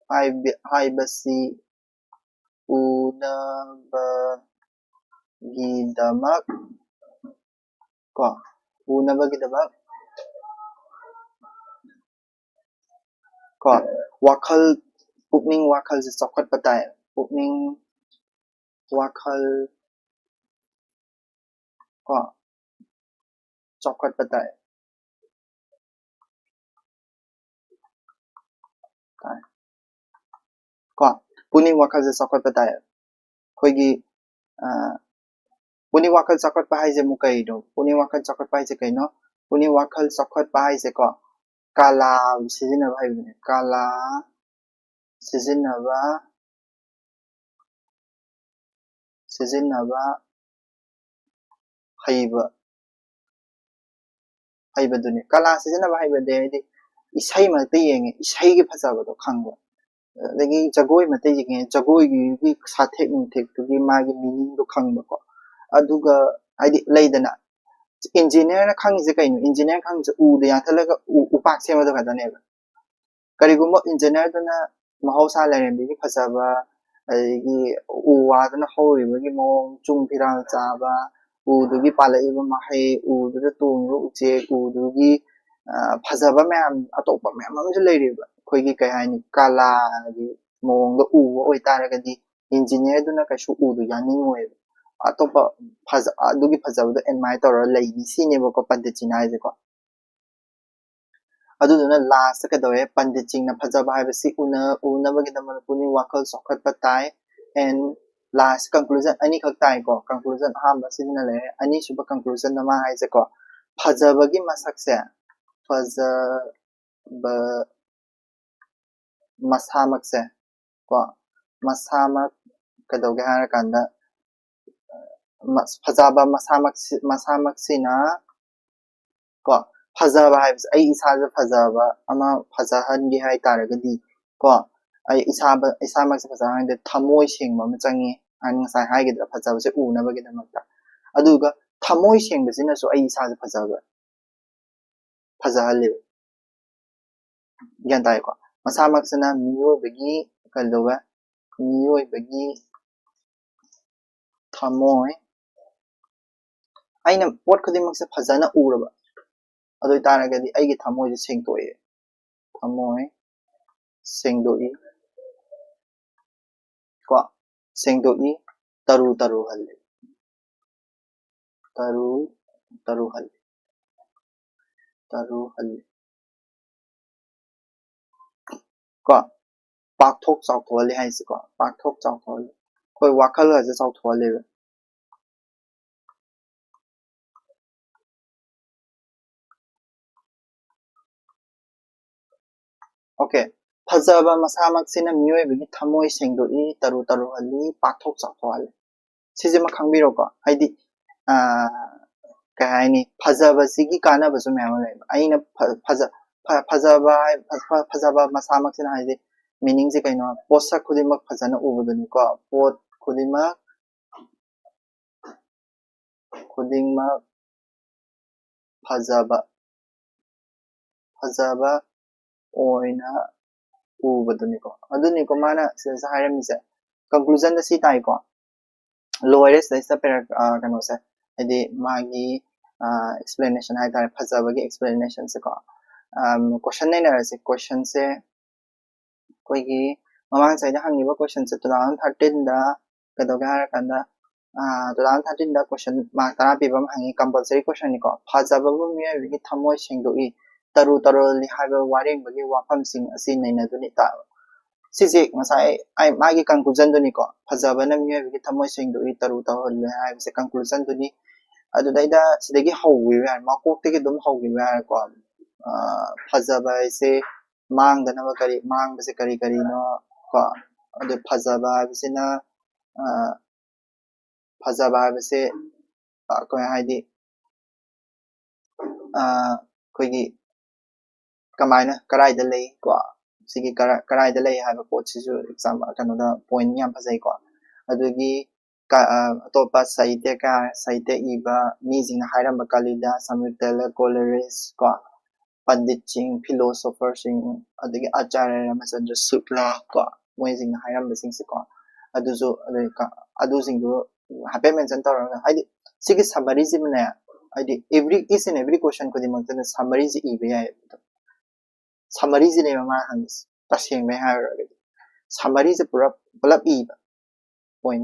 ꯍꯥꯏꯕ-, ꯍꯥꯏꯕꯁꯤ ꯎꯅꯕꯒꯤꯗꯃꯛ ꯀꯣ, ꯎꯅꯕꯒꯤꯗꯃꯛ ꯀꯣ, ꯋꯥꯈꯜ, ꯄꯨꯛꯅꯤꯡ ꯋꯥꯈꯜꯁꯦ ꯆꯥꯎꯈꯠꯄ ꯇꯥꯏ꯫ ꯄꯨꯛꯅꯤꯡ ꯋꯥꯈꯜ ꯀꯣ, ꯆꯥꯎꯈꯠꯄ ꯇꯥꯏ꯫ ꯀꯣ, ꯄꯨꯛꯅꯤꯡ ꯋꯥꯈꯜꯁꯦ ꯆꯥꯎꯈꯠꯄ ꯇꯥꯏ꯫ ꯑꯩꯈꯣꯏꯒꯤ, ꯑ, ꯄꯨꯛꯅꯤꯡ ꯋꯥꯈꯜ ꯆꯥꯎꯈꯠꯄ ꯍꯥꯏꯁꯦ ꯑꯃꯨꯛ ꯀꯩꯅꯣ? ꯄꯨꯛꯅꯤꯡ ꯋꯥꯈꯜ ꯆꯥꯎꯈꯠꯄ ꯍꯥꯏꯁꯦ ꯀꯩꯅꯣ? ꯄꯨꯛꯅꯤꯡ ꯋꯥꯈꯜ ꯆꯥꯎꯈꯠꯄ ꯍꯥꯏꯁꯦꯀꯣ, ꯀꯂꯥ ꯁꯤꯖꯤꯟꯅꯕ ꯍꯩꯕꯗꯨꯅꯦ꯫ ꯀꯂꯥ ꯁꯤꯖꯤꯟꯅꯕ, ꯁꯤꯖꯤꯟꯅꯕ ꯍꯩꯕ, ꯍꯩꯕꯗꯨꯅꯤ꯫ ꯀꯂꯥ ꯁꯤꯖꯤꯟꯅꯕ ꯍꯩꯕꯗꯤ ꯍꯥꯏꯗꯤ ꯏꯁꯩꯃꯛꯇ ꯌꯦꯡꯉꯦ, ꯏꯁꯩꯒꯤ ꯐꯖꯕꯗꯣ ꯈꯪꯕ꯫ ꯑꯗꯒꯤ ꯖꯒꯣꯏ ꯃꯇꯩ ꯌꯦꯡꯉꯦ, ꯖꯒꯣꯏꯒꯤ ꯁꯥꯊꯦꯛ ꯅꯨꯡꯊꯦꯛꯇꯨꯒꯤ ꯃꯥꯒꯤ meaningꯗꯣ ꯈꯪꯕꯀꯣ꯫ ꯑꯗꯨꯒ ꯍꯥꯏꯗꯤ ꯂꯩꯗꯅ, engineerꯅ ꯈꯪꯉꯤꯁꯦ ꯀꯩꯅꯣ? Engineer ꯈꯪꯉꯤꯁꯦ ꯎꯗ ꯌꯥꯟꯊꯠꯂꯒ ꯎ-, ꯎꯄꯥꯛ ꯁꯦꯝꯕꯗꯣ ꯈꯛꯇꯅꯦꯕ꯫ ꯀꯔꯤꯒꯨꯝꯕ engineerꯗꯨꯅ ꯃꯍꯧꯁꯥ ꯂꯥꯏꯔꯦꯝꯕꯤꯒꯤ ꯐꯖꯕ, ꯑꯗꯒꯤ ꯎ ꯋꯥꯗꯨꯅ ꯍꯧꯔꯤꯕꯒꯤ ꯃꯑꯣꯡ, ꯆꯨꯡ ꯐꯤꯔꯥꯜ ꯆꯥꯕ, ꯎꯗꯨꯒꯤ ꯄꯥꯜꯂꯛꯏꯕ ꯃꯍꯩ, ꯎꯗꯨꯗ ꯇꯣꯡꯉꯤꯕ ꯎꯆꯦꯛ, ꯎꯗꯨꯒꯤ, ꯑ, ꯐꯖꯕ ꯃꯌꯥꯝ, ꯑꯇꯣꯞꯄ ꯃꯌꯥꯝ ꯑꯃꯁꯨ ꯂꯩꯔꯤꯕ꯫ ꯑꯩꯈꯣꯏꯒꯤ ꯀꯩ ꯍꯥꯏꯅꯤ, ꯀꯂꯥꯒꯤ ꯃꯑꯣꯡꯗ ꯎꯕ ꯑꯣꯏꯇꯥꯔꯒꯗꯤ engineerꯗꯨꯅ ꯀꯩꯁꯨ ꯎꯗꯨ ꯌꯥꯅꯤꯡꯉꯣꯏꯕ꯫ ꯑꯇꯣꯞꯄ ꯐꯖ-, ꯑꯗꯨꯒꯤ ꯐꯖꯕꯗꯣ admire ꯇꯧꯔꯒ ꯂꯩꯅꯤ ꯁꯤꯅꯦꯕꯀꯣ ꯄꯟꯗꯤꯠꯖꯤꯅ ꯍꯥꯏꯁꯦꯀꯣ꯫ ꯑꯗꯨꯗꯨꯅ lastꯇ ꯀꯩꯗꯧꯋꯦ? ꯄꯟꯗꯤꯠꯁꯤꯡꯅ ꯐꯖꯕ ꯍꯥꯏꯕꯁꯤ ꯎꯅ-, ꯎꯅꯕꯒꯤꯗꯃꯛ ꯄꯨꯛꯅꯤꯡ ꯋꯥꯈꯜ ꯆꯥꯎꯈꯠꯄ ꯇꯥꯏ꯫ And last conclusion ꯑꯅꯤꯈꯛ ꯇꯥꯏꯀꯣ꯫ Conclusion ꯑꯍꯥꯟꯕ ꯁꯤꯗꯅ ꯂꯩꯔꯦ꯫ ꯑꯅꯤꯁꯨꯕ conclusionꯗ ꯃꯥ ꯍꯥꯏꯁꯦꯀꯣ, ꯐꯖꯕꯒꯤ ꯃꯁꯛꯁꯦ, ꯐꯖꯕ ꯃꯁꯥꯃꯛꯁꯦ ꯀꯣ, ꯃꯁꯥꯃꯛ ꯀꯩꯗꯧꯒꯦ ꯍꯥꯏꯔꯀꯥꯟꯗ, ꯃꯁ-, ꯐꯖꯕ ꯃꯁꯥꯃꯛꯁꯤ-, ꯃꯁꯥꯃꯛꯁꯤꯅ ꯀꯣ, ꯐꯖꯕ ꯍꯥꯏꯕꯁꯦ ꯑꯩ ꯏꯁꯥꯁꯦ ꯐꯖꯕ ꯑꯃ ꯐꯖꯍꯟꯒꯦ ꯍꯥꯏ ꯇꯥꯔꯒꯗꯤ ꯀꯣ, ꯑꯩ ꯏꯁꯥꯕ-, ꯏꯁꯥꯃꯛꯁꯦ ꯐꯖꯍꯟꯒꯦ ꯊꯃꯣꯏ ꯁꯦꯡꯕ ꯑꯃ ꯆꯪꯉꯤ꯫ ꯑꯩꯅ ꯉꯁꯥꯏ ꯍꯥꯏꯈꯤꯗ꯭ꯔꯥ, ꯐꯖꯕꯁꯦ ꯎꯅꯕꯒꯤꯗꯃꯛꯇ꯫ ꯑꯗꯨꯒ ꯊꯃꯣꯏ ꯁꯦꯡꯕꯁꯤꯅꯁꯨ ꯑꯩ ꯏꯁꯥꯁꯦ ꯐꯖꯕ ꯐꯖꯍꯜꯂꯦꯕ꯫ ꯒ꯭ꯌꯥꯟ ꯇꯥꯏꯀꯣ? ꯃꯁꯥꯃꯛꯁꯤꯅ ꯃꯤꯑꯣꯏꯕꯒꯤ ꯀꯩꯗꯧꯕ ꯃꯤꯑꯣꯏꯕꯒꯤ ꯊꯃꯣꯏ, ꯑꯩꯅ ꯄꯣꯠ ꯈꯨꯗꯤꯡꯃꯛꯁꯦ ꯐꯖꯅ ꯎꯔꯕ, ꯑꯗꯨ ꯑꯣꯏꯇꯥꯔꯒꯗꯤ ꯑꯩꯒꯤ ꯊꯃꯣꯏꯁꯦ ꯁꯦꯡꯗꯣꯛꯑꯦ꯫ ꯊꯃꯣꯏ ꯁꯦꯡꯗꯣꯛꯏ ꯀꯣ, ꯁꯦꯡꯗꯣꯛꯏ, ꯇꯔꯨ ꯇꯔꯨ ꯍꯜꯂꯤ꯫ ꯇꯔꯨ ꯇꯔꯨ ꯍꯜꯂꯤ꯫ ꯇꯔꯨ ꯍꯜꯂꯤ꯫ ꯀꯣ, ꯄꯥꯛꯊꯣꯛ ꯆꯥꯎꯊꯣꯛꯍꯜꯂꯤ ꯍꯥꯏꯁꯤꯀꯣ, ꯄꯥꯛꯊꯣꯛ ꯆꯥꯎꯊꯣꯛꯍꯜꯂꯤ꯫ ꯑꯩꯈꯣꯏ ꯋꯥꯈꯜꯒꯁꯦ ꯆꯥꯎꯊꯣꯛꯍꯜꯂꯦꯕ꯫ ꯑꯣꯀꯦ, ꯐꯖꯕ ꯃꯁꯥꯃꯛꯁꯤꯅ ꯃꯤꯑꯣꯏꯕꯒꯤ ꯊꯃꯣꯏ ꯁꯦꯡꯗꯣꯛꯏ, ꯇꯔꯨ ꯇꯔꯨꯍꯜꯂꯤ, ꯄꯥꯛꯊꯣꯛ ꯆꯥꯎꯊꯣꯛꯍꯜꯂꯤ꯫ ꯁꯤꯁꯤꯃ ꯈꯪꯕꯤꯔꯣꯀꯣ꯫ ꯍꯥꯏꯗꯤ, ꯑ, ꯀꯩ ꯍꯥꯏꯅꯤ, ꯐꯖꯕꯁꯤꯒꯤ ꯀꯥꯟꯅꯕꯁꯨ ꯃꯌꯥꯝ ꯑꯃ ꯂꯩꯕ꯫ ꯑꯩꯅ ꯐ-, ꯐꯖ-, ꯐ-, ꯐꯖꯕ ꯍꯥꯏ-, ꯐ-, ꯐꯖꯕ ꯃꯁꯥꯃꯛꯁꯤꯅ ꯍꯥꯏꯗꯤ meaningꯁꯦ ꯀꯩꯅꯣ? ꯄꯣꯠꯁꯛ ꯈꯨꯗꯤꯡꯃꯛ ꯐꯖꯅ ꯎꯕꯗꯨꯅꯤꯀꯣ꯫ ꯄꯣꯠ ꯈꯨꯗꯤꯡꯃꯛ, ꯈꯨꯗꯤꯡꯃꯛ ꯐꯖꯕ, ꯐꯖꯕ ꯑꯣꯏꯅ ꯎꯕꯗꯨꯅꯤꯀꯣ꯫ ꯑꯗꯨꯅꯤꯀꯣ ꯃꯥꯅ ꯁꯤꯗꯁꯨ ꯍꯥꯏꯔꯝꯃꯤꯁꯦ꯫ Conclusionꯗ ꯁꯤ ꯇꯥꯏꯀꯣ꯫ ꯂꯣꯏꯔꯦ ꯁꯤꯗꯩꯁꯤꯗ ꯄꯦꯔꯥ-, ꯑ, ꯀꯩꯅꯣꯁꯦ, ꯍꯥꯏꯗꯤ ꯃꯥꯒꯤ, ꯑ, explanation ꯍꯥꯏꯇꯥꯔꯦ, ꯐꯖꯕꯒꯤ explanationꯁꯦꯀꯣ꯫ ꯑꯝ, question ꯅꯩꯅꯔꯁꯦ꯫ Questionꯁꯦ ꯑꯩꯈꯣꯏꯒꯤ ꯃꯃꯥꯡ ꯆꯍꯤꯗ ꯍꯪꯉꯤꯕ questionꯁꯦ two thousand thirteenꯗ ꯀꯩꯗꯧꯒꯦ ꯍꯥꯏꯔꯀꯥꯟꯗ, ꯑ, two thousand thirteenꯗ question mark ꯇꯔꯥ ꯄꯤꯕ ꯑꯃ ꯍꯪꯉꯤ, compulsory questionꯅꯤꯀꯣ꯫ ꯐꯖꯕꯕꯨ ꯃꯤꯑꯣꯏꯕꯒꯤ ꯊꯃꯣꯏ ꯁꯦꯡꯗꯣꯛꯏ, ꯇꯔꯨ ꯇꯔꯨꯍꯜꯂꯤ ꯍꯥꯏꯕ ꯋꯥꯔꯦꯡꯕꯒꯤ ꯋꯥꯐꯝꯁꯤꯡ ꯑꯁꯤ ꯅꯩꯅꯗꯨꯅꯤ ꯇꯥꯕ꯫ ꯁꯤꯁꯦ ꯉꯁꯥꯏ ꯑꯩ, ꯃꯥꯒꯤ conclusionꯗꯨꯅꯤꯀꯣ, ꯐꯖꯕꯅ ꯃꯤꯑꯣꯏꯕꯒꯤ ꯊꯃꯣꯏ ꯁꯦꯡꯗꯣꯛꯏ, ꯇꯔꯨ ꯇꯔꯨꯍꯜꯂꯤ ꯍꯥꯏꯕꯁꯦ conclusionꯗꯨꯅꯤ꯫ ꯑꯗꯨꯗꯩꯗ ꯁꯤꯗꯒꯤ ꯍꯧꯈꯤꯕ ꯌꯥꯔꯦ, ꯃꯀꯣꯛꯇꯒꯤ ꯑꯗꯨꯝ ꯍꯧꯈꯤꯕ ꯌꯥꯔꯦꯀꯣ꯫ ꯑ, ꯐꯖꯕ ꯍꯥꯏꯁꯦ ꯃꯥꯡꯗꯅꯕ ꯀꯔꯤ, ꯃꯥꯡꯕꯁꯦ ꯀꯔꯤ ꯀꯔꯤꯅꯣ ꯀꯣ? ꯑꯗꯨ ꯐꯖꯕ ꯍꯥꯏꯕꯁꯤꯅ, ꯑ, ꯐꯖꯕ ꯍꯥꯏꯕꯁꯦ, ꯑ, ꯀꯩ ꯍꯥꯏꯗꯤ, ꯑ, ꯑꯩꯈꯣꯏꯒꯤ ꯀꯃꯥꯏꯅ, ꯀꯔꯥꯏꯗ ꯂꯩ ꯀꯣ? ꯁꯤꯒꯤ ꯀꯔꯥ-, ꯀꯔꯥꯏꯗ ꯂꯩ ꯍꯥꯏꯕ ꯄꯣꯠꯁꯤꯁꯨ exam, ꯀꯩꯅꯣꯗ point ꯌꯥꯝ ꯐꯖꯩꯀꯣ꯫ ꯑꯗꯨꯒꯤ ꯑꯇꯣꯞꯄ ꯁꯥꯍꯤꯇ꯭ꯌꯀꯥꯔ, ꯁꯥꯍꯤꯇ꯭ꯌ ꯏꯕ ꯃꯤꯁꯤꯡꯅ ꯍꯥꯏꯔꯝꯕ, ꯀꯥꯂꯤꯗꯥꯁ, ꯑꯃ꯭ꯔꯤꯇꯥꯂꯥ, ꯀꯣꯂꯔꯤꯁ ꯀꯣ, ꯄꯟꯗꯤꯠꯁꯤꯡ, ꯐꯤꯂꯣꯁꯣꯐꯔꯁꯤꯡ, ꯑꯗꯒꯤ ꯑꯆꯥꯔꯌ ꯔꯥꯃꯆꯟꯗ꯭ꯔ ꯁꯨꯛꯂꯥ ꯀꯣ, ꯃꯣꯏꯁꯤꯡꯅ ꯍꯥꯏꯔꯝꯕꯁꯤꯡꯁꯦꯀꯣ, ꯑꯗꯨꯁꯨ ꯑꯗꯨꯁꯤꯡꯗꯨ ꯍꯥꯏꯐꯦꯠ ꯃꯦꯟꯁꯟ ꯇꯧꯔꯒ, ꯍꯥꯏꯗꯤ ꯁꯤꯒꯤ ꯁꯝꯃꯔꯤꯁꯤꯃꯅꯦ, ꯍꯥꯏꯗꯤ every each and every question ꯈꯨꯗꯤꯡꯃꯛꯇꯅ ꯁꯝꯃꯔꯤꯁꯤ ꯏꯕ ꯌꯥꯏ꯫ ꯁꯝꯃꯔꯤꯁꯤꯅꯦꯕ ꯃꯥꯅ ꯍꯪꯉꯤꯁꯦ꯫ ꯇꯁꯦꯡꯅ ꯍꯥꯏꯔꯨꯔꯒꯗꯤ ꯁꯝꯃꯔꯤꯁꯦ ꯄꯨꯂꯞ ꯄꯨꯂꯞ ꯏꯕ, ꯄꯣꯏꯟ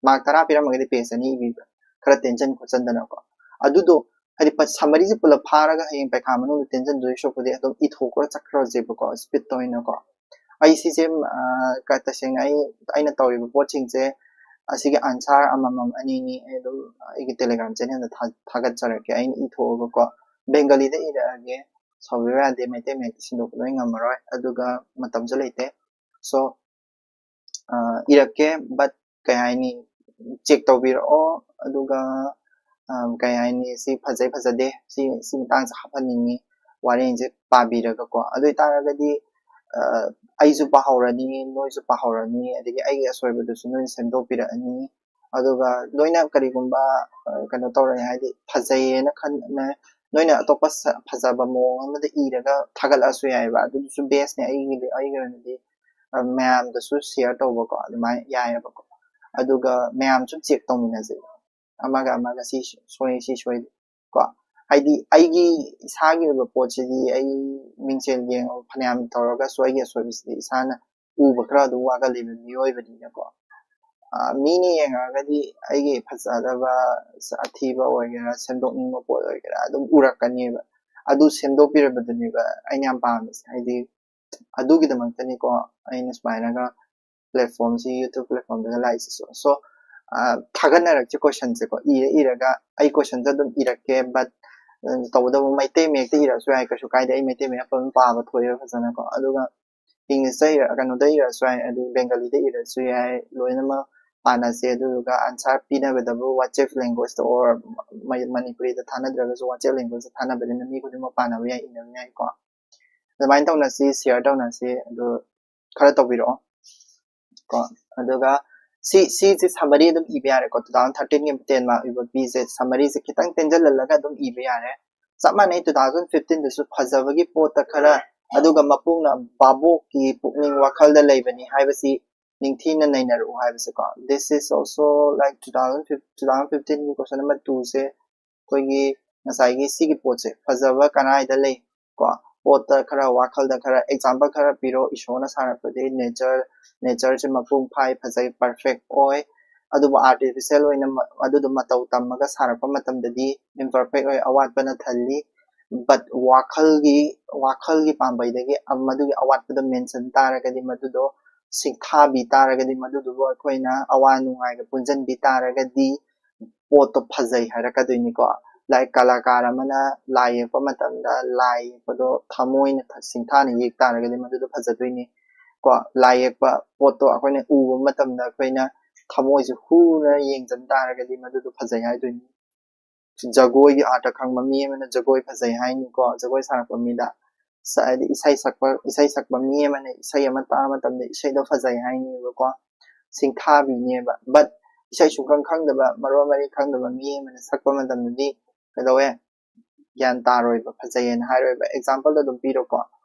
ꯃꯥꯔꯛ ꯇꯔꯥ ꯄꯤꯔꯝꯃꯒꯗꯤ ꯄꯦꯖ ꯑꯅꯤ ꯏꯕꯤꯕ, ꯈꯔ ꯇꯦꯟꯁꯟ ꯈꯣꯠꯆꯟꯗꯅꯀꯣ꯫ ꯑꯗꯨꯗꯣ ꯍꯥꯏꯗꯤ ꯁꯝꯃꯔꯤꯁꯦ ꯄꯨꯂꯞ ꯐꯥꯔꯒ ꯍꯌꯦꯡ ꯄꯩꯈꯥ ꯃꯅꯨꯡꯗ ꯇꯦꯟꯁꯟꯗꯣꯏ ꯁꯔꯨꯛꯄꯨꯗꯤ ꯑꯗꯨꯝ ꯏꯊꯣꯛꯈ꯭ꯔ ꯆꯠꯈ꯭ꯔꯁꯦꯕꯀꯣ, ꯁ꯭ꯄꯤꯠꯇ ꯑꯣꯏꯅꯀꯣ꯫ ꯑꯩ ꯁꯤꯁꯦ ꯇꯁꯦꯡꯅ ꯑꯩ ꯑꯩꯅ ꯇꯧꯔꯤꯕ ꯄꯣꯠꯁꯤꯡꯁꯦ, ꯑꯁꯤꯒꯤ ꯑꯟꯁꯥꯔ ꯑꯃꯃꯝ ꯑꯅꯤꯅꯤ ꯑꯩ ꯑꯗꯨꯝ ꯑꯩꯒꯤ ꯇꯦꯂꯦꯒ꯭ꯔꯥꯝ ꯆꯦꯅꯦꯜꯗ ꯊꯥꯒꯠꯆꯔꯛꯀꯦ꯫ ꯑꯩꯅ ꯏꯊꯣꯛꯑꯒꯀꯣ, ꯕꯦꯡꯒꯂꯤꯗ ꯏꯔꯛꯑꯒꯦ, ꯁꯥꯎꯕꯤꯕ ꯌꯥꯗꯦ, ꯃꯩꯇꯩ ꯃꯌꯦꯛꯇ ꯁꯤꯟꯗꯣꯛꯄ ꯂꯣꯏ ꯉꯝꯃꯔꯣꯏ, ꯑꯗꯨꯒ ꯃꯇꯝꯁꯨ ꯂꯩꯇꯦ꯫ So ꯏꯔꯛꯀꯦ, but ꯀꯩ ꯍꯥꯏꯅꯤ, ꯆꯦꯛ ꯇꯧꯕꯤꯔꯛꯑꯣ꯫ ꯑꯗꯨꯒ ꯀꯩ ꯍꯥꯏꯅꯤ, ꯁꯤ ꯐꯖꯩ ꯐꯖꯗꯦ, ꯁꯤ ꯁꯤ ꯃꯇꯥꯡꯁꯦ ꯍꯥꯞꯍꯟꯅꯤꯡꯉꯤ, ꯋꯥꯔꯦꯡꯁꯦ ꯄꯥꯕꯤꯔꯒꯀꯣ꯫ ꯑꯗꯨ ꯑꯣꯏꯇꯥꯔꯒꯗꯤ ꯑꯩꯁꯨ ꯄꯥꯍꯧꯔꯅꯤ, ꯅꯣꯏꯁꯨ ꯄꯥꯍꯧꯔꯅꯤ, ꯑꯗꯒꯤ ꯑꯩꯒꯤ ꯑꯁꯣꯏꯕꯗꯨꯁꯨ ꯅꯣꯏꯅ ꯁꯦꯝꯗꯣꯛꯄꯤꯔꯛꯑꯅꯤ꯫ ꯑꯗꯨꯒ ꯅꯣꯏꯅ ꯀꯔꯤꯒꯨꯝꯕ ꯀꯩꯅꯣ ꯇꯧꯔꯦ ꯍꯥꯏꯗꯤ ꯐꯖꯩꯌꯦꯅ ꯈꯟ ꯅꯣꯏꯅ ꯑꯇꯣꯞꯄ ꯐꯖꯕ ꯃꯑꯣꯡ ꯑꯃꯗ ꯏꯔꯒ ꯊꯥꯒꯠꯂꯛꯑꯁꯨ ꯌꯥꯏꯑꯕ꯫ ꯑꯗꯨꯗꯨꯁꯨ ꯕꯦꯁꯅꯦ ꯑꯩꯒꯤꯗꯤ, ꯑꯩꯒꯤ ꯑꯣꯏꯅꯗꯤ ꯃꯌꯥꯝꯗꯁꯨ ꯁꯤꯌꯔ ꯇꯧꯕꯀꯣ, ꯑꯗꯨꯃꯥꯏꯅ ꯌꯥꯏꯑꯕꯀꯣ꯫ ꯑꯗꯨꯒ ꯃꯌꯥꯝꯁꯨ ꯆꯦꯛ ꯇꯧꯃꯤꯟꯅꯁꯦ, ꯑꯃꯒ ꯑꯃꯒ ꯁꯤ ꯁꯣꯏ, ꯁꯤ ꯁꯣꯏ ꯀꯣ꯫ ꯍꯥꯏꯗꯤ ꯑꯩꯒꯤ ꯏꯁꯥꯒꯤ ꯑꯣꯏꯕ ꯄꯣꯠꯁꯤꯗꯤ ꯑꯩ ꯃꯤꯡꯁꯦꯜ ꯌꯦꯡꯉꯒ ꯐꯅꯌꯥꯝ ꯇꯧꯔꯒꯁꯨ ꯑꯩꯒꯤ ꯑꯁꯣꯏꯕꯁꯤꯗꯤ ꯏꯁꯥꯅ ꯎꯕ ꯈꯔ ꯑꯗꯨꯝ ꯋꯥꯒꯜꯂꯤꯕ ꯃꯤꯑꯣꯏꯕꯅꯤꯅꯀꯣ꯫ ꯃꯤꯅ ꯌꯦꯡꯉꯛꯑꯒꯗꯤ ꯑꯩꯒꯤ ꯐꯖꯗꯕ, ꯑꯊꯤꯕ ꯑꯣꯏꯒꯦꯔꯥ, ꯁꯦꯝꯗꯣꯛꯅꯤꯡꯕ ꯄꯣꯠ ꯑꯣꯏꯒꯦꯔꯥ, ꯑꯗꯨꯝ ꯎꯔꯛꯀꯅꯦꯕ꯫ ꯑꯗꯨ ꯁꯦꯝꯗꯣꯛꯄꯤꯔꯕꯗꯨꯅꯦꯕ ꯑꯩꯅ ꯌꯥꯝ ꯄꯥꯝꯃꯤꯁꯦ꯫ ꯍꯥꯏꯗꯤ ꯑꯗꯨꯒꯤꯗꯃꯛꯇꯅꯤꯀꯣ ꯑꯩꯅ ꯁꯨꯃꯥꯏꯅꯒ platformꯁꯤ, YouTube platformꯗꯒ ꯂꯥꯛꯏꯁꯤꯁꯨ꯫ So ꯊꯥꯒꯠꯅꯔꯛꯁꯦ questionꯁꯦꯀꯣ, ꯏꯔ ꯏꯔꯒ ꯑꯩ questionꯁꯦ ꯑꯗꯨꯝ ꯏꯔꯛꯀꯦ, but ꯇꯧꯕꯇꯕꯨ ꯃꯩꯇꯩ ꯃꯌꯦꯛꯇ ꯏꯔꯛꯑꯁꯨ ꯌꯥꯏ, ꯀꯩꯁꯨ ꯀꯥꯏꯗꯦ꯫ ꯑꯩ ꯃꯩꯇꯩ ꯃꯌꯦꯛ ꯑꯗꯨꯝ ꯄꯥꯕ ꯊꯣꯛꯑꯦꯕ ꯐꯖꯅꯀꯣ꯫ ꯑꯗꯨꯒ Englishꯇ ꯏꯔ, ꯀꯩꯅꯣꯗ ꯏꯔꯛꯑꯁꯨ ꯌꯥꯏ, ꯑꯗꯨ Bengaliꯗ ꯏꯔꯛꯑꯁꯨ ꯌꯥꯏ, ꯂꯣꯏꯅꯃꯛ ꯄꯥꯅꯁꯦ꯫ ꯑꯗꯨꯗꯨꯒ answer ꯄꯤꯅꯕꯗꯕꯨ WhatsApp languageꯊꯥꯅꯗ꯭ꯔꯒꯁꯨ WhatsApp languageꯇ ꯊꯥꯅꯕꯅꯤꯅ ꯃꯤ ꯈꯨꯗꯤꯡꯃꯛ ꯄꯥꯅꯕ ꯌꯥꯏ, ꯏꯅꯕ ꯌꯥꯏꯀꯣ꯫ ꯑꯗꯨꯃꯥꯏꯅ ꯇꯧꯅꯁꯤ, share ꯇꯧꯅꯁꯤ, ꯑꯗꯨ ꯈꯔ ꯇꯧꯕꯤꯔꯛꯑꯣ ꯀꯣ꯫ ꯑꯗꯨꯒ ꯁꯤ ꯁꯤꯁꯦ summary ꯑꯗꯨꯝ ꯏꯕ ꯌꯥꯔꯦꯀꯣ꯫ Two thousand thirteen ꯒꯤ ten mark ꯑꯣꯏꯕ ꯄꯤꯁꯦ summary ꯁꯦ ꯈꯤꯇꯪ ꯇꯦꯟꯖꯜꯍꯜꯂꯒ ꯑꯗꯨꯝ ꯏꯕ ꯌꯥꯔꯦ꯫ ꯆꯞ ꯃꯥꯟꯅꯩ, two thousand fifteen ꯗꯁꯨ ꯐꯖꯕꯒꯤ ꯄꯣꯠꯇ ꯈꯔ, ꯑꯗꯨꯒ ꯃꯄꯨꯅ ꯚꯥꯕꯣꯛꯀꯤ ꯄꯨꯛꯅꯤꯡ ꯋꯥꯈꯜꯗ ꯂꯩꯕꯅꯤ ꯍꯥꯏꯕꯁꯤ ꯅꯤꯡꯊꯤꯅ ꯅꯩꯅꯔꯛꯎ ꯍꯥꯏꯕꯁꯦꯀꯣ꯫ This is also like two thousand fifteen, two thousand fifteen ꯒꯤ question number two ꯁꯦ ꯑꯩꯈꯣꯏꯒꯤ ꯉꯁꯥꯏꯒꯤ ꯁꯤꯒꯤ ꯄꯣꯠꯁꯦ ꯐꯖꯕ ꯀꯗꯥꯏꯗ ꯂꯩ ꯀꯣ? ꯄꯣꯠꯇ ꯈꯔ, ꯋꯥꯈꯜꯗ ꯈꯔ example ꯈꯔ ꯄꯤꯔꯣ꯫ ꯏꯁꯣꯔꯅ ꯁꯥꯔꯛꯄꯗꯤ nature, nature ꯁꯦ ꯃꯄꯨꯡ ꯐꯥꯏ, ꯐꯖꯩ, perfect ꯑꯣꯏ꯫ ꯑꯗꯨꯕꯨ artificial ꯑꯣꯏꯅ ꯃ-, ꯑꯗꯨꯗꯣ ꯃꯇꯧ ꯇꯝꯃꯒ ꯁꯥꯔꯛꯄ ꯃꯇꯝꯗꯗꯤ imperfect ꯑꯣꯏ, ꯑꯋꯥꯠꯄꯅ ꯊꯜꯂꯤ꯫ But ꯋꯥꯈꯜꯒꯤ, ꯋꯥꯈꯜꯒꯤ ꯄꯥꯝꯕꯩꯗꯒꯤ ꯑ-, ꯃꯗꯨꯒꯤ ꯑꯋꯥꯠꯄꯗꯣ mention ꯇꯥꯔꯒꯗꯤ, ꯃꯗꯨꯗꯣ ꯁꯤꯡꯊꯥꯕꯤ ꯇꯥꯔꯒꯗꯤ, ꯃꯗꯨꯗꯨꯕꯨ ꯑꯩꯈꯣꯏꯅ ꯑꯋꯥ ꯅꯨꯡꯉꯥꯏꯒ ꯄꯨꯟꯁꯤꯟꯕꯤ ꯇꯥꯔꯒꯗꯤ ꯄꯣꯠꯇꯣ ꯐꯖꯩ ꯍꯥꯏꯔꯛꯀꯗꯣꯏꯅꯤꯀꯣ꯫ ꯂꯥꯏꯛ ꯀꯂꯥꯀꯥꯔ ꯑꯃꯅ ꯂꯥꯏ ꯌꯦꯛꯄ ꯃꯇꯝꯗ ꯂꯥꯏ ꯌꯦꯛꯄꯗꯣ ꯊꯃꯣꯏꯅ ꯊ-, ꯁꯤꯡꯊꯥꯅ ꯌꯦꯛ ꯇꯥꯔꯒꯗꯤ ꯃꯗꯨꯗꯣ ꯐꯖꯗꯣꯏꯅꯤ ꯀꯣ꯫ ꯂꯥꯏ ꯌꯦꯛꯄ ꯄꯣꯠꯇꯣ ꯑꯩꯈꯣꯏꯅ ꯎꯕ ꯃꯇꯝꯗ ꯑꯩꯈꯣꯏꯅ ꯊꯃꯣꯏꯁꯦ ꯍꯨꯅ ꯌꯦꯡꯁꯤꯟ ꯇꯥꯔꯒꯗꯤ ꯃꯗꯨꯗꯣ ꯐꯖꯩ ꯍꯥꯏꯗꯣꯏꯅꯤ꯫ ꯖꯒꯣꯏꯒꯤ ꯑꯥꯔꯠꯇ ꯈꯪꯕ ꯃꯤ ꯑꯃꯅ ꯖꯒꯣꯏ ꯐꯖꯩ ꯍꯥꯏꯅꯤꯀꯣ, ꯖꯒꯣꯏ ꯁꯥꯔꯛꯄ ꯃꯤꯗ꯫ ꯁ-, ꯍꯥꯏꯗꯤ ꯏꯁꯩ ꯁꯛꯄ, ꯏꯁꯩ ꯁꯛꯄ ꯃꯤ ꯑꯃꯅ ꯏꯁꯩ ꯑꯃ ꯇꯥꯕ ꯃꯇꯝꯗ ꯏꯁꯩꯗꯣ ꯐꯖꯩ ꯍꯥꯏꯅꯦꯕꯀꯣ, ꯁꯤꯡꯊꯥꯕꯤꯅꯦꯕ꯫ But ꯏꯁꯩ ꯁꯨꯡꯈꯪ ꯈꯪꯗꯕ, ꯃꯔꯣꯟ ꯃꯔꯤ ꯈꯪꯗꯕ ꯃꯤ ꯑꯃꯅ ꯁꯛꯄ ꯃꯇꯝꯗꯗꯤ ꯀꯩꯗꯧꯋꯦ? ꯒ꯭ꯌꯥꯟ ꯇꯥꯔꯣꯏꯕ, ꯐꯖꯩꯌꯦꯅ ꯍꯥꯏꯔꯣꯏꯕ꯫ Example ꯗꯣ ꯑꯗꯨꯝ ꯄꯤꯔꯣꯀꯣ꯫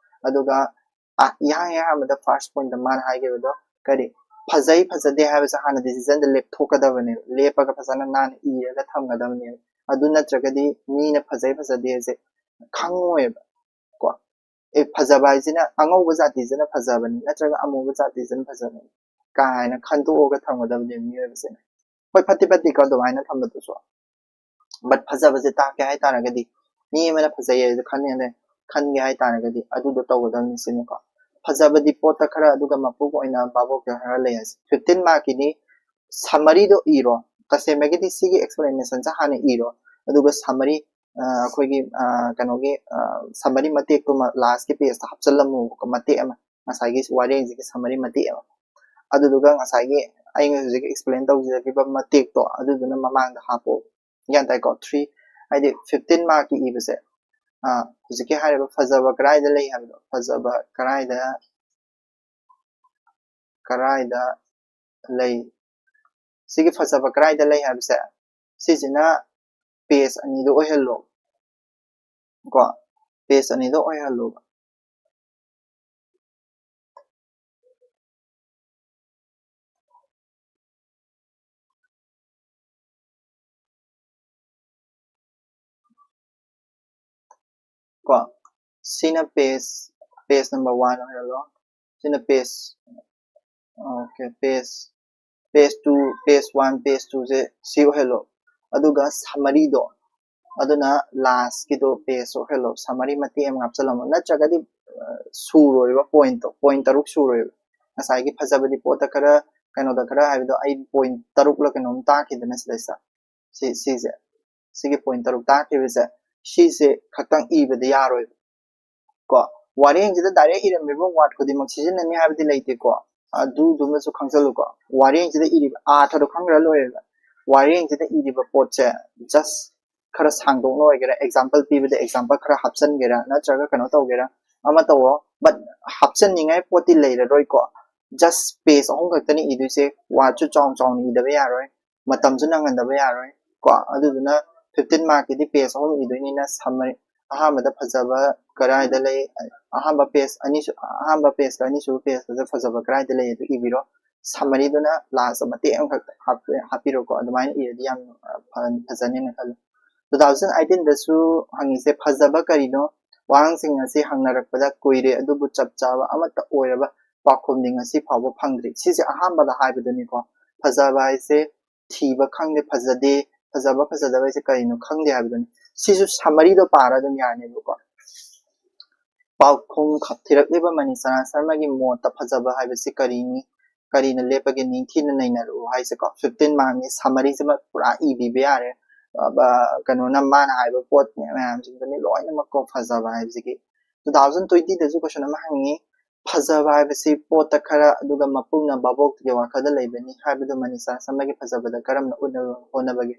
ꯑꯗꯨꯒ, ꯑ, ꯏꯍꯥꯟ ꯑꯍꯥꯟꯕꯗ first point ꯇ ꯃꯥꯅ ꯍꯥꯏꯈꯤꯕꯗꯣ ꯀꯔꯤ? ꯐꯖꯩ ꯐꯖꯗꯦ ꯍꯥꯏꯕꯁꯦ ꯍꯥꯟꯅ decision ꯗ ꯂꯦꯞꯊꯣꯛꯀꯗꯕꯅꯦꯕ, ꯂꯦꯞꯄꯒ ꯐꯖꯅ ꯅꯥꯟꯅ ꯏꯔꯒ ꯊꯝꯒꯗꯕꯅꯦꯕ꯫ ꯑꯗꯨ ꯅꯠꯇ꯭ꯔꯒꯗꯤ ꯃꯤꯅ ꯐꯖꯩ ꯐꯖꯗꯦꯁꯦ ꯈꯪꯉꯣꯏꯕ ꯀꯣ꯫ ꯑꯦ, ꯐꯖꯕ ꯍꯥꯏꯁꯤꯅ ꯑꯉꯧꯕ ꯖꯥꯇꯤꯁꯤꯅ ꯐꯖꯕꯅꯤ ꯅꯠꯇ꯭ꯔꯒ ꯑꯃꯨꯕ ꯖꯥꯇꯤꯁꯤꯅ ꯐꯖꯕꯅꯤ ꯀꯥꯏꯅ ꯈꯟꯗꯣꯛꯑꯒ ꯊꯝꯒꯗꯕꯅꯦꯕ ꯃꯤꯑꯣꯏꯕꯁꯤꯅ꯫ ꯍꯣꯏ, ꯐꯠꯇꯤ ꯐꯠꯇꯦꯀꯣ ꯑꯗꯨꯃꯥꯏꯅ ꯊꯝꯕꯗꯨꯁꯨ, but ꯐꯖꯕꯁꯦ ꯇꯥꯛꯀꯦ ꯍꯥꯏꯇꯥꯔꯒꯗꯤ, ꯃꯤ ꯑꯃꯅ ꯐꯖꯩ ꯍꯥꯏꯗꯣ ꯈꯟꯒꯦ, ꯈꯟꯒꯦ ꯍꯥꯏꯇꯥꯔꯒꯗꯤ ꯑꯗꯨꯗꯣ ꯇꯧꯒꯗꯕꯅꯤ ꯁꯤꯅꯤꯀꯣ꯫ ꯐꯖꯕꯗꯤ ꯄꯣꯠꯇ ꯈꯔ, ꯑꯗꯨꯒ ꯃꯄꯨꯒꯤ ꯑꯣꯏꯅ ꯚꯥꯕꯣꯛꯇ ꯈꯔ ꯂꯩ ꯍꯥꯏꯁꯦ꯫ Fifteen mark ꯀꯤꯗꯤ summary ꯗꯣ ꯏꯔꯣ꯫ ꯇꯁꯦꯡꯕꯒꯤꯗꯤ ꯁꯤꯒꯤ explanation ꯁꯦ ꯍꯥꯟꯅ ꯏꯔꯣ, ꯑꯗꯨꯒ summary, ꯑ, ꯑꯩꯈꯣꯏꯒꯤ, ꯑ, ꯀꯩꯅꯣꯒꯤ, ꯑ, summary ꯃꯇꯦꯛꯇꯨꯃ last ꯀꯤ page ꯇ ꯍꯥꯞꯆꯤꯜꯂꯝꯃꯨꯕꯀꯣ, ꯃꯇꯦꯛ ꯑꯃ, ꯉꯁꯥꯏꯒꯤ ꯋꯥꯔꯦꯡꯁꯤꯒꯤ summary ꯃꯇꯦꯛ ꯑꯃ꯫ ꯑꯗꯨꯗꯨꯒ ꯉꯁꯥꯏꯒꯤ ꯑꯩꯅ ꯍꯧꯖꯤꯛ explain ꯇꯧꯖꯈꯤꯕ ꯃꯇꯦꯛꯇꯣ ꯑꯗꯨꯗꯨꯅ ꯃꯃꯥꯡꯗ ꯍꯥꯞꯄꯣ꯫ ꯒ꯭ꯌꯥꯟ ꯇꯥꯏꯀꯣ? Three, ꯍꯥꯏꯗꯤ fifteen mark ꯀꯤ ꯏꯕꯁꯦ, ꯑ, ꯍꯧꯖꯤꯛꯀꯤ ꯍꯥꯏꯔꯤꯕ ꯐꯖꯕ ꯀꯗꯥꯏꯗ ꯂꯩ ꯍꯥꯏꯕꯗꯣ, ꯐꯖꯕ ꯀꯗꯥꯏꯗ, ꯀꯗꯥꯏꯗ ꯂꯩ? ꯁꯤꯒꯤ ꯐꯖꯕ ꯀꯗꯥꯏꯗ ꯂꯩ ꯍꯥꯏꯕꯁꯦ, ꯁꯤꯁꯤꯅ ꯄꯦꯖ ꯑꯅꯤꯗꯣ ꯑꯣꯏꯍꯜꯂꯣ ꯀꯣ, ꯄꯦꯖ ꯑꯅꯤꯗꯣ ꯑꯣꯏꯍꯜꯂꯣꯕ꯫ ꯀꯣ, ꯁꯤꯅ ꯄꯦꯖ, ꯄꯦꯖ ꯅꯝꯕꯔ ꯋꯥꯟ ꯑꯣꯏꯍꯜꯂꯣ꯫ ꯁꯤꯅ page, okay, page, page two, page one, page ꯇꯨꯁꯦ ꯁꯤ ꯑꯣꯏꯍꯜꯂꯣ꯫ ꯑꯗꯨꯒ ꯁꯝꯃꯔꯤꯗꯣ, ꯑꯗꯨꯅ ꯂꯥꯁꯀꯤꯗꯣ ꯄꯦꯖ ꯑꯣꯏꯍꯜꯂꯣ꯫ ꯁꯝꯃꯔꯤ ꯃꯇꯦꯛ ꯑꯃ ꯍꯥꯞꯆꯜꯂꯝꯃꯣ, ꯅꯠꯇ꯭ꯔꯒꯗꯤ ꯑ, ꯁꯨꯔꯣꯏꯕ ꯄꯣꯏꯟꯠꯇꯣ, ꯄꯣꯏꯟꯠ ꯇꯔꯨꯛ ꯁꯨꯔꯣꯏꯕ꯫ ꯉꯁꯥꯏꯒꯤ ꯐꯖꯕꯗꯤ ꯄꯣꯠꯇ ꯈꯔ, ꯀꯩꯅꯣꯗ ꯈꯔ ꯍꯥꯏꯕꯗꯣ, ꯑꯩ ꯄꯣꯏꯟꯠ ꯇꯔꯨꯛꯂ ꯀꯩꯅꯣꯝ ꯇꯥꯛꯈꯤꯗꯅ ꯁꯤꯗꯩꯁꯤꯗ꯫ ꯁꯤ, ꯁꯤꯁꯦ, ꯁꯤꯒꯤ ꯄꯣꯏꯟꯠ ꯇꯔꯨꯛ ꯇꯥꯛꯈꯤꯕꯁꯦ, ꯁꯤꯁꯦ ꯈꯛꯇꯪ ꯏꯕꯗꯤ ꯌꯥꯔꯣꯏꯕ꯫ ꯀꯣ, ꯋꯥꯔꯦꯡꯁꯤꯗ ꯗꯥꯏꯔꯦꯛ ꯏꯔꯝꯃꯤꯕ ꯋꯥꯔꯗ ꯈꯨꯗꯤꯡꯃꯛ ꯁꯤꯖꯤꯟꯅꯅꯤ ꯍꯥꯏꯕꯗꯤ ꯂꯩꯇꯦꯀꯣ꯫ ꯑꯗꯨꯗꯨꯃꯁꯨ ꯈꯪꯖꯜꯂꯨꯀꯣ꯫ ꯋꯥꯔꯦꯡꯁꯤꯗ ꯏꯔꯤꯕ ꯑꯥꯔꯊꯗꯣ ꯈꯪꯈ꯭ꯔ ꯂꯣꯏꯔꯦꯕ꯫ ꯋꯥꯔꯦꯡꯁꯤꯗ ꯏꯔꯤꯕ ꯄꯣꯠꯁꯦ ꯖꯁ ꯈꯔ ꯁꯥꯡꯗꯣꯛꯅ ꯑꯣꯏꯒꯦꯔꯥ, ꯑꯦꯛꯖꯥꯝꯄꯜ ꯄꯤꯕꯗ ꯑꯦꯛꯖꯥꯝꯄꯜ ꯈꯔ ꯍꯥꯞꯆꯤꯟꯒꯦꯔꯥ, ꯅꯠꯇ꯭ꯔꯒ ꯀꯩꯅꯣ ꯇꯧꯒꯦꯔꯥ, ꯑꯃ ꯇꯧꯋꯣ, ꯕꯠ ꯍꯥꯞꯆꯤꯟꯅꯤꯡꯉꯥꯏ ꯄꯣꯠꯇꯤ ꯂꯩꯔꯔꯣꯏꯀꯣ꯫ ꯖꯁ ꯄꯦꯖ ꯑꯍꯨꯝ ꯈꯛꯇꯅꯤ ꯏꯗꯣꯏꯁꯦ, ꯋꯥꯔꯗꯁꯨ ꯆꯥꯎꯅ ꯆꯥꯎꯅ ꯏꯗꯕ ꯌꯥꯔꯣꯏ, ꯃꯇꯝꯁꯨ ꯅꯪꯍꯟꯗꯕ ꯌꯥꯔꯣꯏ ꯀꯣ꯫ ꯑꯗꯨꯗꯨꯅ ꯐꯤꯐꯇꯤꯟ ꯃꯥꯔꯛꯀꯤꯗꯤ ꯄꯦꯖ ꯑꯍꯨꯝ ꯏꯗꯣꯏꯅꯤꯅ ꯁꯝꯃꯔꯤ, ꯑꯍꯥꯟꯕꯗ ꯐꯖꯕ ꯀꯗꯥꯏꯗ ꯂꯩ, ꯑꯍꯥꯟꯕ ꯄꯦꯖ ꯑꯅꯤꯁꯨ, ꯑꯍꯥꯟꯕ ꯄꯦꯖꯀ ꯑꯅꯤꯁꯨꯕ ꯄꯦꯖꯀꯗ ꯐꯖꯕ ꯀꯗꯥꯏꯗ ꯂꯩ ꯑꯗꯨ ꯏꯕꯤꯔꯣ꯫ ꯁꯝꯃꯔꯤꯗꯨꯅ ꯂꯥꯁꯇ ꯃꯇꯦꯛ ꯑꯃꯈꯛ ꯍꯥꯞꯄ-, ꯍꯥꯞꯄꯤꯔꯣꯀꯣ꯫ ꯑꯗꯨꯃꯥꯏꯅ ꯏꯔꯗꯤ ꯌꯥꯝ, ꯑ, ꯐ-, ꯐꯖꯅꯦꯅ ꯈꯜꯂꯤ꯫ ꯇꯨ ꯊꯥꯎꯖꯟ ꯑꯩꯠꯇꯤꯟꯗꯁꯨ ꯍꯪꯉꯤꯁꯦ, ꯐꯖꯕ ꯀꯔꯤꯅꯣ? ꯋꯥꯍꯪꯁꯤꯡ ꯑꯁꯤ ꯍꯪꯅꯔꯛꯄꯗ ꯀꯨꯏꯔꯦ, ꯑꯗꯨꯕꯨ ꯆꯞ ꯆꯥꯕ ꯑꯃꯠꯇ ꯑꯣꯏꯔꯕ ꯄꯥꯎꯈꯨꯝꯗꯤ ꯉꯁꯤ ꯐꯥꯎꯕ ꯐꯪꯗ꯭ꯔꯤ꯫ ꯁꯤꯁꯦ ꯑꯍꯥꯟꯕꯗ ꯍꯥꯏꯕꯗꯨꯅꯤꯀꯣ꯫ ꯐꯖꯕ ꯍꯥꯏꯁꯦ ꯊꯤꯕ ꯈꯪꯗꯦ, ꯐꯖꯗꯦ, ꯐꯖꯕ ꯐꯖꯗꯕ ꯍꯥꯏꯁꯦ ꯀꯔꯤꯅꯣ ꯈꯪꯗꯦ ꯍꯥꯏꯕꯗꯨꯅꯤ꯫ ꯁꯤꯁꯨ ꯁꯝꯃꯔꯤꯗꯣ ꯄꯥꯔ ꯑꯗꯨꯝ ꯌꯥꯅꯦꯕꯀꯣ꯫ ꯄꯥꯎꯈꯨꯝ ꯈ-, ꯊꯤꯔꯛꯂꯤꯕ ꯃꯅꯤꯆꯔꯥ ꯁꯔꯃꯒꯤ ꯃꯣꯠꯇ ꯐꯖꯕ ꯍꯥꯏꯕꯁꯤ ꯀꯔꯤꯅꯤ? ꯀꯔꯤꯅ ꯂꯦꯞꯄꯒꯦ? ꯅꯤꯡꯊꯤꯅ ꯅꯩꯅꯔꯛꯎ ꯍꯥꯏꯁꯦꯀꯣ꯫ ꯐꯤꯐꯇꯤꯟ ꯃꯥꯔꯛꯅꯤ, ꯁꯝꯃꯔꯤꯁꯤꯃ ꯄꯨꯔꯥ ꯏꯕꯤꯕ ꯌꯥꯔꯦ꯫ ꯑ, ꯀꯩꯅꯣꯅ, ꯃꯥꯅ ꯍꯥꯏꯕ ꯄꯣꯠ ꯃꯌꯥꯝꯁꯤꯡꯗꯨꯅꯤ ꯂꯣꯏꯅꯃꯛꯀꯣ ꯐꯖꯕ ꯍꯥꯏꯕꯁꯤꯒꯤ꯫ ꯇꯨ ꯊꯥꯎꯖꯟ ꯇ꯭ꯋꯦꯟꯇꯤꯗꯁꯨ ꯀꯣꯏꯁꯟ ꯑꯃ ꯍꯪꯉꯤ, ꯐꯖꯕ ꯍꯥꯏꯕꯁꯤ ꯄꯣꯠꯇ ꯈꯔ, ꯑꯗꯨꯒ ꯃꯄꯨꯝꯅ ꯚꯥꯕꯣꯛꯇꯒꯤ ꯋꯥꯈꯜꯗ ꯂꯩꯕꯅꯤ ꯍꯥꯏꯕꯗꯨ ꯃꯅꯤꯆꯔꯥ ꯁꯔꯃꯒꯤ ꯐꯖꯕꯗ ꯀꯔꯝꯅ ꯎꯠꯅꯕ ꯍꯣꯠꯅꯕꯒꯦ?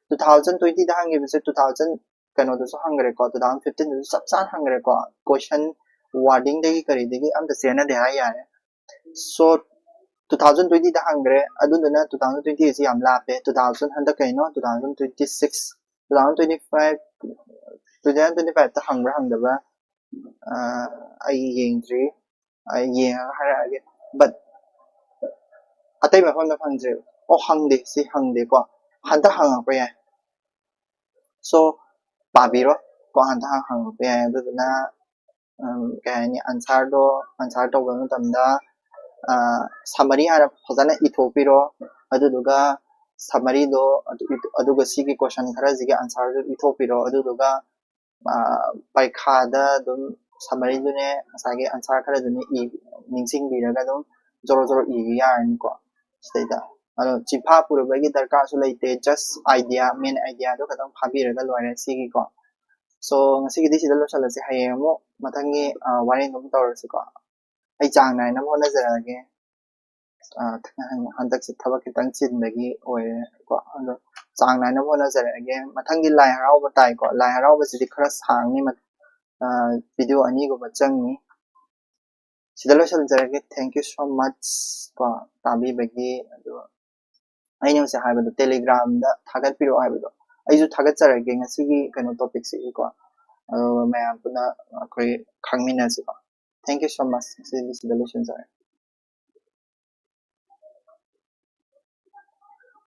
ꯇꯨ ꯊꯥꯎꯖꯟ ꯇ꯭ꯋꯦꯟꯇꯤꯗ ꯍꯪꯈꯤꯕꯁꯦ ꯇꯨ ꯊꯥꯎꯖꯟ ꯀꯩꯅꯣꯗꯁꯨ ꯍꯪꯈ꯭ꯔꯦꯀꯣ, ꯇꯨ ꯊꯥꯎꯖꯟ ꯐꯤꯐꯇꯤꯟꯗꯁꯨ ꯆꯞ ꯆꯥꯅ ꯍꯪꯈ꯭ꯔꯦꯀꯣ꯫ ꯀꯣꯏꯁꯟ ꯋꯥꯔꯗꯤꯡꯗꯒꯤ ꯀꯔꯤꯗꯒꯤ ꯑꯝꯇ ꯆꯦꯟꯅꯗꯦ ꯍꯥꯏ ꯌꯥꯔꯦ꯫ ꯁꯣ, two thousand twenty ꯗ ꯍꯪꯈ꯭ꯔꯦ, ꯑꯗꯨꯗꯨꯅ two thousand twenty ꯑꯁꯤ ꯌꯥꯝ ꯂꯥꯞꯄꯦ꯫ Two thousand ꯍꯟꯗꯛ ꯀꯩꯅꯣ? Two thousand twenty six, two thousand twenty five, two thousand twenty five ꯇ ꯍꯪꯕ꯭ꯔꯥ ꯍꯪꯗꯕ꯭ꯔꯥ ꯑꯩ ꯌꯦꯡꯗ꯭ꯔꯤ꯫ ꯑꯩ ꯌꯦꯡꯉꯒ ꯍꯥꯏꯔꯛꯑꯒꯦ꯫ But ꯑꯇꯩ ꯃꯐꯝꯗ ꯐꯪꯗ꯭ꯔꯦꯕ꯫ ꯑꯣ, ꯍꯪꯗꯦ, ꯁꯤ ꯍꯪꯗꯦꯀꯣ꯫ ꯍꯟꯗꯛ ꯍꯪꯉꯛꯄ ꯌꯥꯏ꯫ So, ꯄꯥꯕꯤꯔꯣ ꯀꯣ, ꯍꯟꯗꯛ ꯍꯪꯉꯛꯄ ꯌꯥꯏ꯫ ꯑꯗꯨꯗꯨꯅ ꯀꯩ ꯍꯥꯏꯅꯤ, ꯑꯟꯁꯥꯔꯗꯣ, ꯑꯟꯁꯥꯔ ꯇꯧꯕ ꯃꯇꯝꯗ ꯁꯃꯔꯤ ꯍꯥꯟꯅ ꯐꯖꯅ ꯏꯊꯣꯛꯄꯤꯔꯣ꯫ ꯑꯗꯨꯗꯨꯒ ꯁꯃꯔꯤꯗꯣ, ꯑꯗꯨꯒ ꯁꯤꯒꯤ ꯀꯣꯏꯁꯟ ꯈꯔꯁꯤꯒꯤ ꯑꯟꯁꯥꯔꯁꯨ ꯏꯊꯣꯛꯄꯤꯔꯣ꯫ ꯑꯗꯨꯗꯨꯒ ꯄꯔꯤꯈꯥꯗ ꯑꯗꯨꯝ ꯁꯃꯔꯤꯗꯨꯅꯦ, ꯉꯁꯥꯏꯒꯤ ꯑꯟꯁꯥꯔ ꯈꯔꯗꯨꯅꯦ ꯅꯤꯡꯁꯤꯡꯕꯤꯔꯒ ꯑꯗꯨꯝ ꯖꯣꯔꯣ ꯖꯣꯔꯣ ꯏꯕ ꯌꯥꯔꯅꯤꯀꯣ꯫ ꯁꯤꯗꯩꯗ ꯑꯗꯣ ꯆꯤꯟꯐꯥ ꯄꯨꯔꯨꯕꯒꯤ ꯗꯔꯀꯥꯔꯁꯨ ꯂꯩꯇꯦ, just idea, main idea ꯗꯣ ꯈꯛꯇꯪ ꯐꯥꯕꯤꯔꯒ ꯂꯣꯏꯔꯦ ꯁꯤꯒꯤꯀꯣ꯫ So, ꯉꯁꯤꯒꯤꯗꯤ ꯁꯤꯗ ꯂꯣꯏꯁꯤꯜꯂꯁꯤ꯫ ꯍꯌꯦꯡ ꯑꯃꯨꯛ ꯃꯊꯪꯒꯤ ꯋꯥꯔꯦꯡꯗ ꯑꯃꯨꯛ ꯇꯧꯔꯁꯤꯀꯣ꯫ ꯑꯩ ꯆꯥꯡ ꯅꯥꯏꯅꯕ ꯍꯣꯠꯅꯖꯔꯛꯑꯒꯦ꯫ ꯍꯟꯗꯛꯁꯦ ꯊꯕꯛ ꯈꯤꯇꯪ ꯆꯤꯟꯕꯒꯤ ꯑꯣꯏꯔꯦꯀꯣ꯫ ꯑꯗꯣ ꯆꯥꯡ ꯅꯥꯏꯅꯕ ꯍꯣꯠꯅꯖꯔꯛꯑꯒꯦ꯫ ꯃꯊꯪꯒꯤ ꯂꯥꯏ ꯍꯔꯥꯎꯕ ꯇꯥꯏꯀꯣ꯫ ꯂꯥꯏ ꯍꯔꯥꯎꯕꯁꯤꯗꯤ ꯈꯔ ꯁꯥꯡꯅꯤ, video ꯑꯅꯤꯒꯨꯝꯕ ꯆꯪꯅꯤ꯫ ꯁꯤꯗ ꯂꯣꯏꯁꯤꯟꯖꯔꯒꯦ꯫ Thank you so much ꯀꯣ, ꯇꯥꯕꯤꯕꯒꯤ꯫ ꯑꯗꯣ ꯑꯩꯅ ꯍꯧꯖꯤꯛ ꯍꯥꯏꯕꯗꯣ, Telegram ꯗ ꯊꯥꯒꯠꯄꯤꯔꯛꯑꯣ ꯍꯥꯏꯕꯗꯣ, ꯑꯩꯁꯨ ꯊꯥꯒꯠꯆꯔꯒꯦ ꯉꯁꯤꯒꯤ ꯀꯩꯅꯣ topic ꯁꯤꯒꯤꯀꯣ꯫ ꯑꯗꯨꯒ ꯃꯌꯥꯝ ꯄꯨꯟꯅ ꯑꯩꯈꯣꯏ ꯈꯪꯃꯤꯟꯅꯁꯤꯀꯣ꯫ Thank you so much꯫ ꯉꯁꯤꯗꯤ ꯁꯤꯗ ꯂꯣꯏꯁꯤꯟꯖꯔꯒꯦ꯫